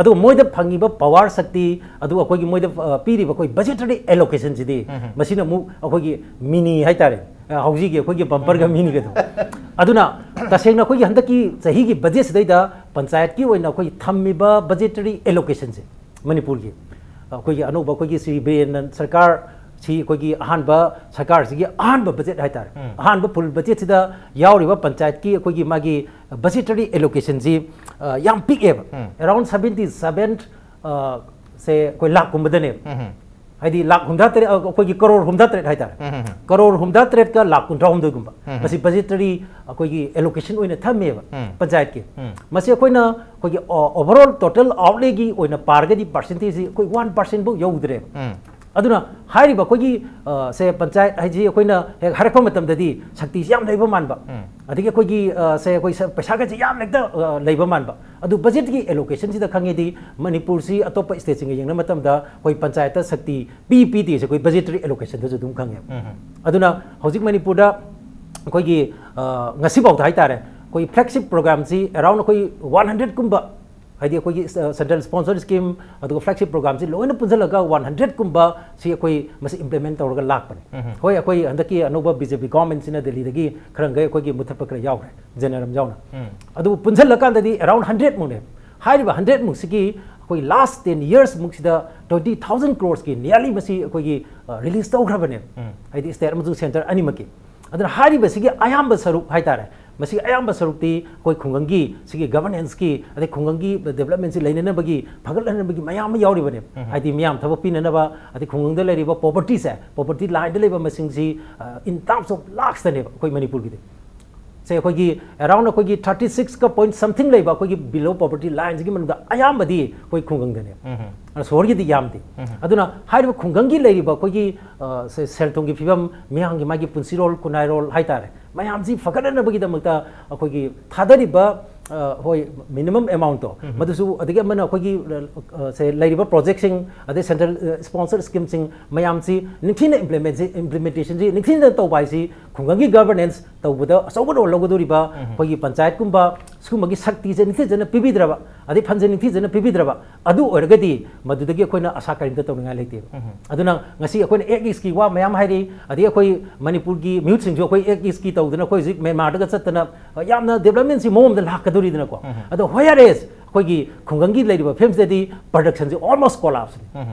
ꯑꯗꯨꯒ ꯃꯣꯏꯗ ꯐꯪꯉꯤꯕ ꯄꯋꯥꯔ ꯁꯛꯇꯤ, ꯑꯗꯨꯒ ꯑꯩꯈꯣꯏꯒꯤ ꯃꯣꯏꯗ ꯄꯤꯔꯤꯕ ꯑꯩꯈꯣꯏ ꯕꯖꯦꯇꯔꯤ ꯑꯦꯂꯣꯀꯦꯁꯟꯁꯤꯗꯤ ꯃꯁꯤꯅ ꯑꯃꯨꯛ ꯑꯩꯈꯣꯏꯒꯤ ꯃꯤꯅꯤ ꯍꯥꯏꯇꯥꯔꯦ꯫ ꯍꯧꯖꯤꯛꯀꯤ ꯑꯩꯈꯣꯏꯒꯤ ꯕꯝꯄꯔꯒ ꯃꯤꯅꯤꯒꯗꯣ꯫ ꯑꯗꯨꯅ ꯇꯁꯦꯡꯅ ꯑꯩꯈꯣꯏꯒꯤ ꯍꯟꯗꯛꯀꯤ ꯆꯍꯤꯒꯤ ꯕꯖꯦꯠꯁꯤꯗꯩꯗ ꯄꯟꯆꯥꯌꯠꯀꯤ ꯑꯣꯏꯅ ꯑꯩꯈꯣꯏꯒꯤ ꯊꯝꯃꯤꯕ ꯕꯖꯦꯇꯔꯤ ꯑꯦꯂꯣꯀꯦꯁꯟꯁꯦ ꯃꯅꯤꯄꯨꯔꯒꯤ ꯑꯩꯈꯣꯏꯒꯤ ꯑꯅꯧꯕ ꯑꯩꯈꯣꯏꯒꯤ ꯁ꯭ꯔꯤ ꯕꯤꯔꯦꯟꯅ ꯁꯔꯀꯥꯔ ꯁꯤ ꯑꯩꯈꯣꯏꯒꯤ ꯑꯍꯥꯟꯕ ꯁꯔꯀꯥꯔꯁꯤꯒꯤ ꯑꯍꯥꯟꯕ ꯕꯖꯦꯠ ꯍꯥꯏꯇꯥꯔꯦ꯫ ꯑꯍꯥꯟꯕ ꯐꯨꯜ ꯕꯖꯦꯠꯁꯤꯗ ꯌꯥꯎꯔꯤꯕ ꯄꯟꯆꯥꯌꯠꯀꯤ ꯑꯩꯈꯣꯏꯒꯤ ꯃꯥꯒꯤ ꯕꯖꯦꯇꯔꯤ ꯑꯦꯂꯣꯀꯦꯁꯟꯁꯤ ꯌꯥꯝ ꯄꯤꯛꯑꯦꯕ꯫ ꯑꯦꯔꯥꯎꯟ ꯁꯕꯦꯟꯇꯤ ꯁꯕꯦꯟ ꯁꯦ ꯑꯩꯈꯣꯏ ꯂꯥꯛꯀꯨꯝꯕꯗꯅꯦꯕ꯫ ꯍꯥꯏꯗꯤ ꯂꯥꯛ ꯍꯨꯝꯗ꯭ꯔꯥ ꯇꯔꯦꯠ, ꯑ, ꯑꯩꯈꯣꯏꯒꯤ ꯀꯔꯣꯔ ꯍꯨꯝꯗ꯭ꯔꯥ ꯇꯔꯦꯠ ꯍꯥꯏꯇꯥꯔꯦ꯫ ꯀꯔꯣꯔ ꯍꯨꯝꯗ꯭ꯔꯥ ꯇꯔꯦꯠꯀ ꯂꯥꯛ ꯀꯨꯟꯊ꯭ꯔꯥ ꯍꯨꯝꯗꯣꯏꯒꯨꯝꯕ꯫ ꯃꯁꯤ ꯕꯖꯦꯇꯔꯤ ꯑꯩꯈꯣꯏꯒꯤ ꯑꯦꯂꯣꯀꯦꯁꯟ ꯑꯣꯏꯅ ꯊꯝꯃꯦꯕ ꯄꯟꯆꯥꯌꯠꯀꯤ꯫ ꯃꯁꯤ ꯑꯩꯈꯣꯏꯅ ꯑꯩꯈꯣꯏꯒꯤ ꯑꯣ-, ꯑꯣꯚꯔꯑꯣꯜ ꯇꯣꯇꯦꯜ ꯑꯥꯎꯠꯂꯦꯒꯤ ꯑꯣꯏꯅ ꯄꯥꯔꯒꯗꯤ ꯄꯥꯔꯁꯦꯟꯇꯦꯖꯁꯤ ꯑꯩꯈꯣꯏ ꯋꯥꯟ ꯄꯥꯔꯁꯦꯟꯐꯧ ꯌꯧꯗ꯭ꯔꯦꯕ꯫ ꯑꯗꯨꯅ ꯍꯥꯏꯔꯤꯕ ꯑꯩꯈꯣꯏꯒꯤ, ꯑ, ꯁꯦ ꯄꯟꯆꯥꯌꯠ ꯍꯥꯏꯁꯤ ꯑꯩꯈꯣꯏꯅ ꯍꯦꯛ ꯍꯥꯏꯔꯛꯄ ꯃꯇꯝꯗꯗꯤ ꯁꯛꯇꯤꯁꯤ ꯌꯥꯝ ꯂꯩꯕ ꯃꯥꯟꯕ, ꯑꯗꯒꯤ ꯑꯩꯈꯣꯏꯒꯤ, ꯑ, ꯁꯦ ꯑꯩꯈꯣꯏ ꯁ-, ꯄꯩꯁꯥꯒꯁꯦ ꯌꯥꯝ ꯍꯦꯛꯇ, ꯑ, ꯂꯩꯕ ꯃꯥꯟꯕ꯫ ꯑꯗꯨ ꯕꯖꯦꯠꯀꯤ ꯑꯦꯂꯣꯀꯦꯁꯟꯁꯤꯗ ꯈꯪꯉꯦꯗꯤ ꯃꯅꯤꯄꯨꯔꯁꯤ ꯑꯇꯣꯞꯄ ꯁ꯭ꯇꯦꯠꯁꯤꯡꯒ ꯌꯦꯡꯅꯕ ꯃꯇꯝꯗ ꯑꯩꯈꯣꯏ ꯄꯟꯆꯥꯌꯠꯇ ꯁꯛꯇꯤ ꯄꯤ ꯄꯤꯗꯦꯁꯦ ꯑꯩꯈꯣꯏ ꯕꯖꯦꯇꯔꯤ ꯑꯦꯂꯣꯀꯦꯁꯟꯗꯁꯨ ꯑꯗꯨꯝ ꯈꯪꯉꯦꯕ꯫ ꯑꯗꯨꯅ ꯍꯧꯖꯤꯛ ꯃꯅꯤꯄꯨꯔꯗ ꯑꯩꯈꯣꯏꯒꯤ, ꯑ, ꯉꯁꯤꯐꯥꯎꯗ ꯍꯥꯏꯇꯥꯔꯦ, ꯑꯩꯈꯣꯏ ꯐ꯭ꯂꯦꯒꯁꯤꯞ ꯄ꯭ꯔꯣꯒ꯭ꯔꯥꯝꯁꯤ ꯑꯦꯔꯥꯎꯟ ꯑꯩꯈꯣꯏ ꯋꯥꯟ ꯍꯟꯗ꯭ꯔꯦꯠꯀꯨꯝꯕ, ꯍꯥꯏꯗꯤ ꯑꯩꯈꯣꯏꯒꯤ, ꯑ, ꯁꯦꯟꯇ꯭ꯔꯦꯜ ꯁ꯭ꯄꯣꯟꯁꯔ ꯁ꯭ꯀꯤꯝ, ꯑꯗꯨꯒ ꯐ꯭ꯂꯦꯒꯁꯤꯞ ꯄ꯭ꯔꯣꯒ꯭ꯔꯥꯝꯁꯤ ꯂꯣꯏꯅ ꯄꯨꯟꯁꯤꯜꯂꯒ ꯋꯥꯟ ꯍꯟꯗ꯭ꯔꯦꯠꯀꯨꯝꯕ ꯁꯤ ꯑꯩꯈꯣꯏ ꯃꯁꯤ ꯏꯝꯄ꯭ꯂꯤꯃꯦꯟ ꯇꯧꯔꯒ ꯂꯥꯛꯄꯅꯦ꯫ ꯍꯣꯏ, ꯑꯩꯈꯣꯏ ꯍꯟꯗꯛꯀꯤ ꯑꯅꯧꯕ ꯕꯤ ꯖꯦ ꯄꯤ ꯒꯣꯔꯃꯦꯟꯁꯤꯅ ꯗꯦꯜꯂꯤꯗꯒꯤ ꯈꯔ ꯃꯈꯩ ꯑꯩꯈꯣꯏꯒꯤ ꯃꯨꯊꯠꯄ ꯈꯔ ꯌꯥꯎꯈ꯭ꯔꯦ, ꯖꯦꯅꯔꯝ ꯌꯥꯎꯅ꯫ ꯑꯗꯨꯕꯨ ꯄꯨꯟꯁꯤꯜꯂꯀꯥꯟꯗꯗꯤ ꯑꯦꯔꯥꯎꯟ ꯍꯟꯗ꯭ꯔꯦꯠꯃꯨꯛꯅꯦ꯫ ꯍꯥꯏꯔꯤꯕ ꯍꯟꯗ꯭ꯔꯦꯠꯃꯨꯛꯁꯤꯒꯤ ꯑꯩꯈꯣꯏ ꯂꯥꯁ ꯇꯦꯟ ꯌꯔꯁꯃꯨꯛꯁꯤꯗ ꯇ꯭ꯋꯦꯟꯇꯤ ꯊꯥꯎꯖꯟ ꯀ꯭ꯔꯣꯔꯁꯀꯤ ꯅꯤꯌꯔꯂꯤ ꯃꯁꯤ ꯑꯩꯈꯣꯏꯒꯤ, ꯑ, ꯔꯤꯂꯤꯁ ꯇꯧꯈ꯭ꯔꯕꯅꯦꯕ꯫ ꯍꯥꯏꯗꯤ ꯁ꯭ꯇꯦꯠ ꯑꯃꯁꯨꯡ ꯁꯦꯟꯇꯔ ꯑꯅꯤꯃꯛꯀꯤ꯫ ꯑꯗꯨꯅ ꯍꯥꯏꯔꯤꯕꯁꯤꯒꯤ ꯑꯌꯥꯝꯕ ꯁꯔꯨꯛ ꯍꯥꯏꯇꯥꯔꯦ, ꯃꯁꯤ ꯑꯌꯥꯝꯕ ꯁꯔꯨꯛꯇꯤ ꯑꯩꯈꯣꯏ ꯈꯨꯡꯒꯪꯒꯤ ꯁꯤꯒꯤ ꯒꯚꯔꯅꯦꯟꯁꯀꯤ ꯑꯗꯩ ꯈꯨꯡꯒꯪꯒꯤ ꯗꯦꯕꯂꯞꯃꯦꯟꯁꯤ ꯂꯩꯅꯅꯕꯒꯤ ꯐꯒꯠꯍꯟꯅꯕꯒꯤ ꯃꯌꯥꯝ ꯑꯃ ꯌꯥꯎꯔꯤꯕꯅꯦꯕ꯫ ꯍꯥꯏꯗꯤ ꯃꯤꯌꯥꯝ ꯊꯕꯛ ꯄꯤꯅꯅꯕ, ꯑꯗꯩ ꯈꯨꯡꯒꯪꯗ ꯂꯩꯔꯤꯕ ꯄꯣꯕꯔꯇꯤꯁꯦ, ꯄꯣꯕꯔꯇꯤ ꯂꯥꯏꯟꯗ ꯂꯩꯕ ꯃꯁꯤꯡꯁꯤ, ꯑ, in terms of lakhsꯇꯅꯦꯕ ꯑꯩꯈꯣꯏ ꯃꯅꯤꯄꯨꯔꯒꯤꯗꯤ꯫ ꯁꯦ ꯑꯩꯈꯣꯏꯒꯤ around ꯑꯩꯈꯣꯏꯒꯤ thirty six ꯀ point something ꯂꯩꯕ ꯑꯩꯈꯣꯏꯒꯤ below poverty lineꯁꯤꯒꯤ ꯃꯅꯨꯡꯗ ꯑꯌꯥꯝꯕꯗꯤ ꯑꯩꯈꯣꯏ ꯈꯨꯡꯒꯪꯗꯅꯦꯕ꯫ ꯑꯗꯨꯅ ꯁꯣꯍꯣꯔꯒꯤꯗꯤ ꯌꯥꯝꯗꯦ꯫ ꯑꯗꯨꯅ ꯍꯥꯏꯔꯤꯕ ꯈꯨꯡꯒꯪꯒꯤ ꯂꯩꯔꯤꯕ ꯑꯩꯈꯣꯏꯒꯤ, ꯑ, ꯁꯦ ꯁꯦꯜ ꯊꯨꯝꯒꯤ ꯐꯤꯕꯝ, ꯃꯤꯌꯥꯝꯒꯤ ꯃꯥꯒꯤ ꯄꯨꯟꯁꯤꯔꯣꯜ, ꯈꯨꯟꯅꯥꯏꯔꯣꯜ ꯍꯥꯏꯇꯥꯔꯦ, ꯃꯌꯥꯝꯁꯤ ꯐꯒꯠꯅꯅꯕꯒꯤꯗꯃꯛꯇ ꯑꯩꯈꯣꯏꯒꯤ ꯊꯥꯗꯔꯤꯕ, ꯑ, ꯍꯣꯏ, minimum amountꯇꯣ, ꯃꯗꯨꯁꯨ, ꯑꯗꯒꯤ ꯑꯃꯅ ꯑꯩꯈꯣꯏꯒꯤ, ꯑ, ꯁꯦ ꯂꯩꯔꯤꯕ projectꯁꯤꯡ, ꯑꯗꯩ central, ꯑ, sponsor schemeꯁꯤꯡ ꯃꯌꯥꯝꯁꯤ ꯅꯤꯡꯊꯤꯅ implement-, implementationꯁꯤ ꯅꯤꯡꯊꯤꯅ ꯇꯧꯕ ꯍꯥꯏꯁꯤ ꯈꯨꯡꯒꯪꯒꯤ governance ꯇꯧꯕꯗ ꯑꯆꯧꯕ role ꯂꯧꯒꯗꯧꯔꯤꯕ ꯑꯩꯈꯣꯏꯒꯤ ꯄꯟꯆꯥꯌꯠꯀꯨꯝꯕ ꯁꯤꯒꯨꯝꯕꯒꯤ ꯁꯛꯇꯤꯁꯦ ꯅꯤꯡꯊꯤꯖꯅ ꯄꯤꯕꯤꯗ꯭ꯔꯕ, ꯑꯗꯩ fundꯁꯦ ꯅꯤꯡꯊꯤꯖꯅ ꯄꯤꯕꯤꯗ꯭ꯔꯕ, ꯑꯗꯨ ꯑꯣꯏꯔꯒꯗꯤ ꯃꯗꯨꯗꯒꯤ ꯑꯩꯈꯣꯏꯅ ꯑꯁꯥ ꯀꯔꯤꯝꯇ ꯇꯧꯅꯤꯡꯉꯥꯏ ꯂꯩꯇꯦꯕ꯫ ꯑꯗꯨꯅ ꯉꯁꯤ ꯑꯩꯈꯣꯏꯅ Act Eastꯀꯤ ꯋꯥ ꯃꯌꯥꯝ ꯍꯥꯏꯔꯤ, ꯑꯗꯒꯤ ꯑꯩꯈꯣꯏ ꯃꯅꯤꯄꯨꯔꯒꯤ ꯃꯤꯍꯨꯠꯁꯤꯡꯁꯨ ꯑꯩꯈꯣꯏ Act Eastꯀꯤ ꯇꯧꯗꯅ ꯑꯩꯈꯣꯏ ꯍꯧꯖꯤꯛ ꯃ꯭ꯌꯥꯟꯃꯥꯔꯗꯒ ꯆꯠꯇꯅ, ꯑ, ꯌꯥꯝꯅ developmentꯁꯤ ꯃꯑꯣꯡ ꯑꯃꯗ ꯂꯥꯛꯀꯗꯧꯔꯤꯗꯅꯀꯣ꯫ ꯑꯗꯣ whereas ꯑꯩꯈꯣꯏꯒꯤ ꯈꯨꯡꯒꯪꯒꯤ ꯂꯩꯔꯤꯕ ꯐꯤꯕꯝꯁꯤꯗꯗꯤ productionꯁꯤ almost collapseꯅꯤ꯫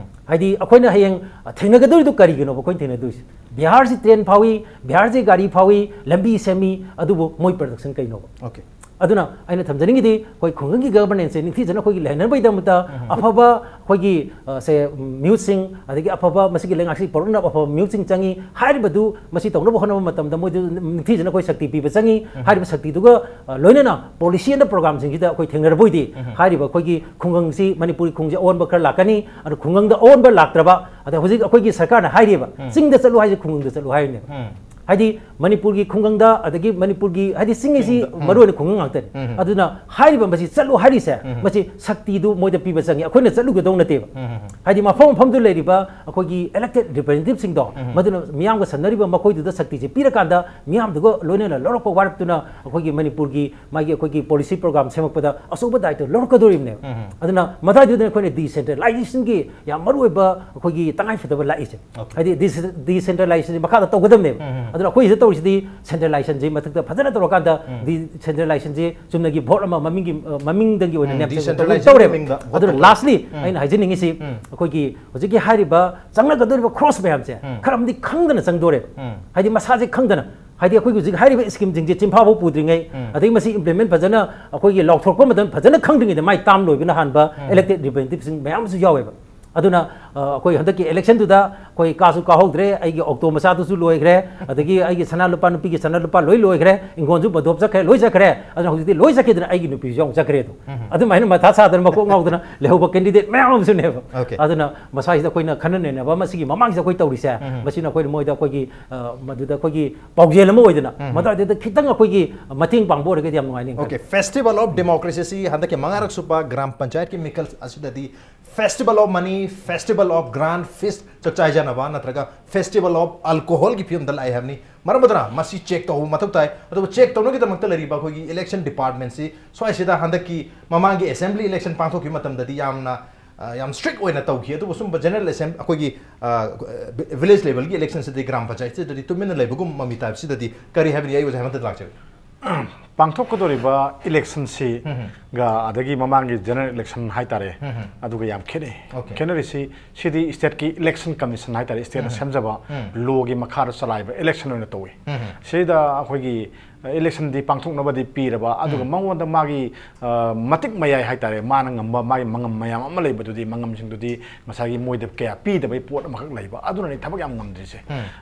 ꯍꯥꯏꯗꯤ ꯑꯩꯈꯣꯏꯅ ꯍꯌꯦꯡ, ꯑ, ꯊꯦꯡꯅꯒꯗꯧꯔꯤꯗꯣ ꯀꯔꯤꯒꯤꯅꯣꯕ ꯑꯩꯈꯣꯏꯅ ꯊꯦꯡꯅꯗꯣꯏꯁꯦ? ꯕꯤꯍꯥꯔꯁꯤ train ꯐꯥꯎꯏ, ꯕꯤꯍꯥꯔꯁꯤ ꯒꯥꯔꯤ ꯐꯥꯎꯏ, ꯂꯝꯕꯤ ꯁꯦꯝꯃꯤ, ꯑꯗꯨꯕꯨ ꯃꯣꯏ production ꯀꯩꯅꯣꯕ? Okay꯫ ꯑꯗꯨꯅ ꯑꯩꯅ ꯊꯝꯖꯅꯤꯡꯉꯤꯗꯤ ꯑꯩꯈꯣꯏ ꯈꯨꯡꯒꯪꯒꯤ governanceꯁꯦ ꯅꯤꯡꯊꯤꯖꯅ ꯑꯩꯈꯣꯏꯒꯤ ꯂꯩꯍꯟꯅꯕꯒꯤꯗꯃꯛꯇ ꯑꯐꯕ ꯑꯩꯈꯣꯏꯒꯤ, ꯑ, ꯁꯦ, ꯃꯤꯍꯨꯠꯁꯤꯡ, ꯑꯗꯒꯤ ꯑꯐꯕ ꯃꯁꯤꯒꯤ ꯂꯩꯉꯥꯛꯁꯤ ꯄꯨꯔꯛꯅꯕ ꯑꯐꯕ ꯃꯤꯍꯨꯠꯁꯤꯡ ꯆꯪꯉꯤ꯫ ꯍꯥꯏꯔꯤꯕꯗꯨ ꯃꯁꯤ ꯇꯧꯅꯕ ꯍꯣꯠꯅꯕ ꯃꯇꯝꯗ ꯃꯣꯏꯗ ꯅꯤꯡꯊꯤꯖꯅ ꯑꯩꯈꯣꯏ ꯁꯛꯇꯤ ꯄꯤꯕ ꯆꯪꯉꯤ꯫ ꯍꯥꯏꯔꯤꯕ ꯁꯛꯇꯤꯗꯨꯒ, ꯑ, ꯂꯣꯏꯅꯅ policy and programꯁꯤꯡꯁꯤꯗ ꯑꯩꯈꯣꯏ ꯊꯦꯡꯅꯔꯕ ꯑꯣꯏꯗꯤ ꯍꯥꯏꯔꯤꯕ ꯑꯩꯈꯣꯏꯒꯤ ꯈꯨꯡꯒꯪꯁꯤ, ꯃꯅꯤꯄꯨꯔꯒꯤ ꯈꯨꯡꯒꯪꯁꯤ ꯑꯑꯣꯟꯕ ꯈꯔ ꯂꯥꯛꯀꯅꯤ꯫ ꯑꯗꯣ ꯈꯨꯡꯒꯪꯗ ꯑꯑꯣꯟꯕ ꯂꯥꯛꯇ꯭ꯔꯕ, ꯑꯗ ꯍꯧꯖꯤꯛ ꯑꯩꯈꯣꯏꯒꯤ ꯁꯔꯀꯥꯔꯅ ꯍꯥꯏꯔꯤꯕ ꯆꯤꯡꯗ ꯆꯠꯂꯨ ꯍꯥꯏꯁꯦ ꯈꯨꯡꯒꯪꯗ ꯆꯠꯂꯨ ꯍꯥꯏꯔꯤꯅꯦꯕ꯫ ꯍꯥꯏꯗꯤ ꯃꯅꯤꯄꯨꯔꯒꯤ ꯈꯨꯡꯒꯪꯗ, ꯑꯗꯒꯤ ꯃꯅꯤꯄꯨꯔꯒꯤ, ꯍꯥꯏꯗꯤ ꯆꯤꯡ ꯍꯥꯏꯁꯤ ꯃꯔꯨ ꯑꯣꯏꯅ ꯈꯨꯡꯒꯪ ꯉꯥꯛꯇꯅꯤ꯫ ꯑꯗꯨꯅ ꯍꯥꯏꯔꯤꯕ ꯃꯁꯤ ꯆꯠꯂꯨ ꯍꯥꯏꯔꯤꯁꯦ, ꯃꯁꯤ ꯁꯛꯇꯤꯗꯨ ꯃꯣꯏꯗ ꯄꯤꯕ ꯆꯪꯉꯤ, ꯑꯩꯈꯣꯏꯅ ꯆꯠꯂꯨꯒꯗꯧ ꯅꯠꯇꯦꯕ꯫ ꯍꯥꯏꯗꯤ ꯃꯐꯝ ꯃꯐꯝꯗꯨ ꯂꯩꯔꯤꯕ ꯑꯩꯈꯣꯏꯒꯤ elected representativeꯁꯤꯡꯗꯣ, ꯃꯗꯨꯅ ꯃꯤꯌꯥꯝꯒ ꯁꯝꯅꯔꯤꯕ ꯃꯈꯣꯏꯗꯨꯗ ꯁꯛꯇꯤꯁꯦ ꯄꯤꯔꯀꯥꯟꯗ ꯃꯤꯌꯥꯝꯗꯨꯒ ꯂꯣꯏꯅꯅ ꯂꯧꯔꯛꯄ ꯋꯥꯔꯛꯇꯨꯅ ꯑꯩꯈꯣꯏꯒꯤ ꯃꯅꯤꯄꯨꯔꯒꯤ ꯃꯥꯒꯤ ꯑꯩꯈꯣꯏꯒꯤ policy program ꯁꯦꯝꯃꯛꯄꯗ ꯑꯆꯧꯕ ꯗꯥꯏꯇ ꯂꯧꯔꯛꯀꯗꯧꯔꯤꯕꯅꯦꯕ꯫ ꯑꯗꯨꯅ ꯃꯗꯥꯏꯗꯨꯗ ꯑꯩꯈꯣꯏꯅ decentralizationꯒꯤ ꯌꯥꯝ ꯃꯔꯨ ꯑꯣꯏꯕ ꯑꯩꯈꯣꯏꯒꯤ ꯇꯉꯥꯏ ꯐꯗꯕ ꯂꯥꯛꯏꯁꯦ꯫ Okay꯫ ꯍꯥꯏꯗꯤ ꯗꯤ-, decentralizationꯁꯤ ꯃꯈꯥꯗ ꯇꯧꯒꯗꯕꯅꯦꯕ꯫ ꯑꯗꯨꯅ ꯑꯩꯈꯣꯏꯁꯤꯗ ꯇꯧꯔꯤꯁꯤꯗꯤ centralizationꯁꯤ ꯃꯊꯛꯇ ꯐꯖꯅ ꯇꯧꯔꯀꯥꯟꯗ decentralizationꯁꯤ ꯆꯨꯝꯅꯒꯤ vote ꯑꯃ ꯃꯃꯤꯡꯒꯤ, ꯑ, ꯃꯃꯤꯡꯗꯪꯒꯤ ꯑꯣꯏꯅ ꯅꯦꯝꯁꯦ decentralizationꯒꯤ ꯇꯧꯔꯦꯕ꯫ ꯃꯤꯡꯗ vote ꯑꯗꯨꯅ ꯇꯧꯕ꯫ Lastly ꯑꯩꯅ ꯍꯥꯏꯖꯅꯤꯡꯉꯤꯁꯤ ꯑꯩꯈꯣꯏꯒꯤ ꯍꯧꯖꯤꯛꯀꯤ ꯍꯥꯏꯔꯤꯕ ꯆꯪꯅꯒꯗꯧꯔꯤꯕ cross ꯃꯌꯥꯝꯁꯦ ꯈꯔ ꯑꯃꯗꯤ ꯈꯪꯗꯅ ꯆꯪꯗꯣꯔꯦꯕ꯫ ꯍꯥꯏꯗꯤ ꯃꯁꯥꯁꯦ ꯈꯪꯗꯅ ꯍꯥꯏꯗꯤ ꯑꯩꯈꯣꯏꯒꯤ ꯍꯧꯖꯤꯛ ꯍꯥꯏꯔꯤꯕ ꯁ꯭ꯀꯤꯝꯁꯤꯡꯁꯦ ꯆꯤꯟꯐꯥ ꯐꯥꯎ ꯄꯨꯗ꯭ꯔꯤꯉꯩ, ꯑꯗꯒꯤ ꯃꯁꯤ ꯏꯝꯄ꯭ꯂꯤꯃꯦꯟ ꯐꯖꯅ ꯑꯩꯈꯣꯏꯒꯤ ꯂꯥꯎꯊꯣꯔꯛꯄ ꯃꯇꯝ ꯐꯖꯅ ꯈꯪꯗ꯭ꯔꯤꯉꯩꯗ ꯃꯥꯏ ꯇꯥꯝ ꯂꯣꯏꯕꯅ ꯍꯥꯟꯕ ꯏꯂꯦꯛꯇꯦꯗ ꯔꯤꯄ꯭ꯔꯦꯖꯦꯟꯇꯦꯇꯤꯚꯁꯤꯡ ꯃꯌꯥꯝ ꯑꯃꯁꯨ ꯌꯥꯎꯋꯦꯕ꯫ ꯑꯗꯨꯅ ꯑ, ꯑꯩꯈꯣꯏ ꯍꯟꯗꯛꯀꯤ ꯏꯂꯦꯛꯁꯟꯗꯨꯗ ꯑꯩꯈꯣꯏ ꯀꯥꯁꯨ ꯀꯥꯍꯧꯗ꯭ꯔꯦ, ꯑꯩꯒꯤ ꯑꯣꯛꯇꯣ ꯃꯆꯥꯗꯨꯁꯨ ꯂꯣꯏꯈ꯭ꯔꯦ, ꯑꯗꯒꯤ ꯑꯩꯒꯤ ꯁꯅꯥ ꯂꯨꯄꯥ, ꯅꯨꯄꯤꯒꯤ ꯁꯅꯥ ꯂꯨꯄꯥ ꯂꯣꯏ ꯂꯣꯏꯈ꯭ꯔꯦ, ꯏꯪꯈꯣꯜꯁꯨ ꯕꯟꯗꯣꯞ ꯆꯠꯈ꯭ꯔꯦ, ꯂꯣꯏ ꯆꯠꯈ꯭ꯔꯦ꯫ ꯑꯗꯨꯅ ꯍꯧꯖꯤꯛꯇꯤ ꯂꯣꯏ ꯆꯠꯈꯤꯗꯅ ꯑꯩꯒꯤ ꯅꯨꯄꯤꯁꯨ ꯌꯥꯎꯅ ꯆꯠꯈ꯭ꯔꯦ꯫ ꯑꯗꯣ ꯑꯗꯨꯃꯥꯏꯅ ꯃꯊꯥ ꯁꯥꯗꯅ ꯃꯀꯣꯛ ꯉꯥꯎꯗꯅ ꯂꯩꯍꯧꯕ ꯀꯦꯟꯗꯤꯗꯦꯠ ꯃꯌꯥꯝ ꯑꯃꯁꯨꯅꯦꯕ꯫ Okay. ꯑꯗꯨꯅ ꯃꯁꯥꯁꯤꯗ ꯑꯩꯈꯣꯏꯅ ꯈꯟꯅ ꯅꯩꯅꯕ ꯑꯃ ꯁꯤꯒꯤ ꯃꯃꯥꯡꯁꯤꯗ ꯑꯩꯈꯣꯏ ꯇꯧꯔꯤꯁꯦ, ꯃꯁꯤꯅ ꯑꯩꯈꯣꯏꯅ ꯃꯣꯏꯗ ꯑꯩꯈꯣꯏꯒꯤ, ꯑ, ꯃꯗꯨꯗ ꯑꯩꯈꯣꯏꯒꯤ ꯄꯥꯎꯖꯦꯜ ꯑꯃ ꯑꯣꯏꯗꯅ ꯃꯗꯨꯋꯥꯏꯗꯨꯗ ꯈꯤꯇꯪ ꯑꯩꯈꯣꯏꯒꯤ ꯃꯇꯦꯡ ꯄꯥꯡꯕ ꯑꯣꯏꯔꯒꯗꯤ ꯌꯥꯝ ꯅꯨꯡꯉꯥꯏꯅꯤ꯫ Okay, Festival of Democracy ꯁꯤ ꯍꯟꯗꯛꯀꯤ ꯃꯉꯥꯔꯛ ꯁꯨꯕ ꯒ꯭ꯔꯥꯝ ꯄꯟꯆꯥꯌꯠꯀꯤ ꯃꯤꯈꯜ ꯑꯁꯤꯗꯗꯤ Festival of Money, Festival of Grand Feast, ꯆꯥꯛꯆꯥ ꯍꯩꯖꯥꯟꯅꯕ ꯅꯠꯇ꯭ꯔꯒ Festival of Alcohol ꯒꯤ ꯐꯤꯕꯝꯗ ꯂꯥꯛꯑꯦ ꯍꯥꯏꯕꯅꯤ꯫ ꯃꯔꯝ ꯑꯗꯨꯅ ꯃꯁꯤ ꯆꯦꯛ ꯇꯧꯕ ꯃꯊꯧ ꯇꯥꯏ꯫ ꯑꯗꯨꯕꯨ ꯆꯦꯛ ꯇꯧꯅꯕꯒꯤꯗꯃꯛꯇ ꯂꯩꯔꯤꯕ ꯑꯩꯈꯣꯏꯒꯤ ꯏꯂꯦꯛꯁꯟ ꯗꯤꯄꯥꯔꯠꯃꯦꯟꯁꯤ ꯁ꯭ꯋꯥꯏꯁꯤꯗ ꯍꯟꯗꯛꯀꯤ ꯃꯃꯥꯡꯒꯤ ꯑꯦꯁꯦꯝꯕ꯭ꯂꯤ ꯏꯂꯦꯛꯁꯟ ꯄꯥꯡꯊꯣꯛꯈꯤꯕ ꯃꯇꯝꯗꯗꯤ ꯌꯥꯝꯅ, ꯑ, ꯌꯥꯝ ꯁ꯭ꯇ꯭ꯔꯤꯛ ꯑꯣꯏꯅ ꯇꯧꯈꯤ꯫ ꯑꯗꯨꯕꯨ ꯁꯨꯝꯕ ꯖꯦꯅꯔꯦꯜ ꯑꯦꯁꯦꯝ-, ꯑꯩꯈꯣꯏꯒꯤ, ꯑ, ꯚꯤꯂꯦꯖ ꯂꯦꯚꯦꯜꯒꯤ ꯏꯂꯦꯛꯁꯟꯁꯤꯗꯤ, ꯒ꯭ꯔꯥꯝ ꯄꯟꯆꯥꯌꯠꯁꯤꯗꯗꯤ ꯇꯨꯃꯤꯟꯅ ꯂꯩꯕꯒꯨꯝꯕ ꯃꯃꯤ ꯇꯥꯏꯞꯁꯤꯗꯗꯤ ꯀꯔꯤ ꯍꯥꯏꯕꯤꯅꯤꯡꯉꯤ? ꯑꯩ ꯑꯣꯖꯥ ꯍꯦꯃꯟꯇꯗ ꯂꯥꯛꯆꯒꯦ꯫ ꯄꯥꯡꯊꯣꯛꯀꯗꯧꯔꯤꯕ ꯏꯂꯦꯛꯁꯟꯁꯤꯒ ꯑꯗꯒꯤ ꯃꯃꯥꯡꯒꯤ ꯖꯦꯅꯔꯦꯜ ꯏꯂꯦꯛꯁꯟ ꯍꯥꯏꯇꯥꯔꯦ, ꯑꯗꯨꯒ ꯌꯥꯝ ꯈꯦꯠꯅꯩ꯫ Okay. ꯈꯦꯠꯅꯔꯤꯁꯤ ꯁꯤꯗꯤ ꯁ꯭ꯇꯦꯠꯀꯤ ꯏꯂꯦꯛꯁꯟ ꯀꯃꯤꯁꯟ ꯍꯥꯏꯇꯥꯔꯦ, ꯁ꯭ꯇꯦꯠꯅ ꯁꯦꯝꯖꯕ ꯂꯣꯒꯤ ꯃꯈꯥꯗ ꯆꯂꯥꯏꯕ ꯏꯂꯦꯛꯁꯟ ꯑꯣꯏꯅ ꯇꯧꯏ꯫ ꯁꯤꯗ ꯑꯩꯈꯣꯏꯒꯤ ꯏꯂꯦꯛꯁꯟꯗꯤ ꯄꯥꯡꯊꯣꯛꯅꯕꯗꯤ ꯄꯤꯔꯕ, ꯑꯗꯨꯒ ꯃꯉꯣꯟꯗ ꯃꯥꯒꯤ, ꯑ, ꯃꯇꯤꯛ ꯃꯌꯥꯏ ꯍꯥꯏꯇꯥꯔꯦ, ꯃꯥꯅ ꯉꯝꯕ ꯃꯥꯒꯤ ꯃꯉꯝ ꯃꯌꯥꯝ ꯑꯃ ꯂꯩꯕꯗꯨꯗꯤ, ꯃꯉꯝꯁꯤꯡꯗꯨꯗꯤ ꯉꯁꯥꯏꯒꯤ ꯃꯣꯏꯗ ꯀꯌꯥ ꯄꯤꯗꯕꯒꯤ ꯄꯣꯠ ꯑꯃꯈꯛ ꯂꯩꯕ, ꯑꯗꯨꯅꯅꯤ ꯊꯕꯛ ꯌꯥꯝ ꯉꯝꯗ꯭ꯔꯤꯁꯦ꯫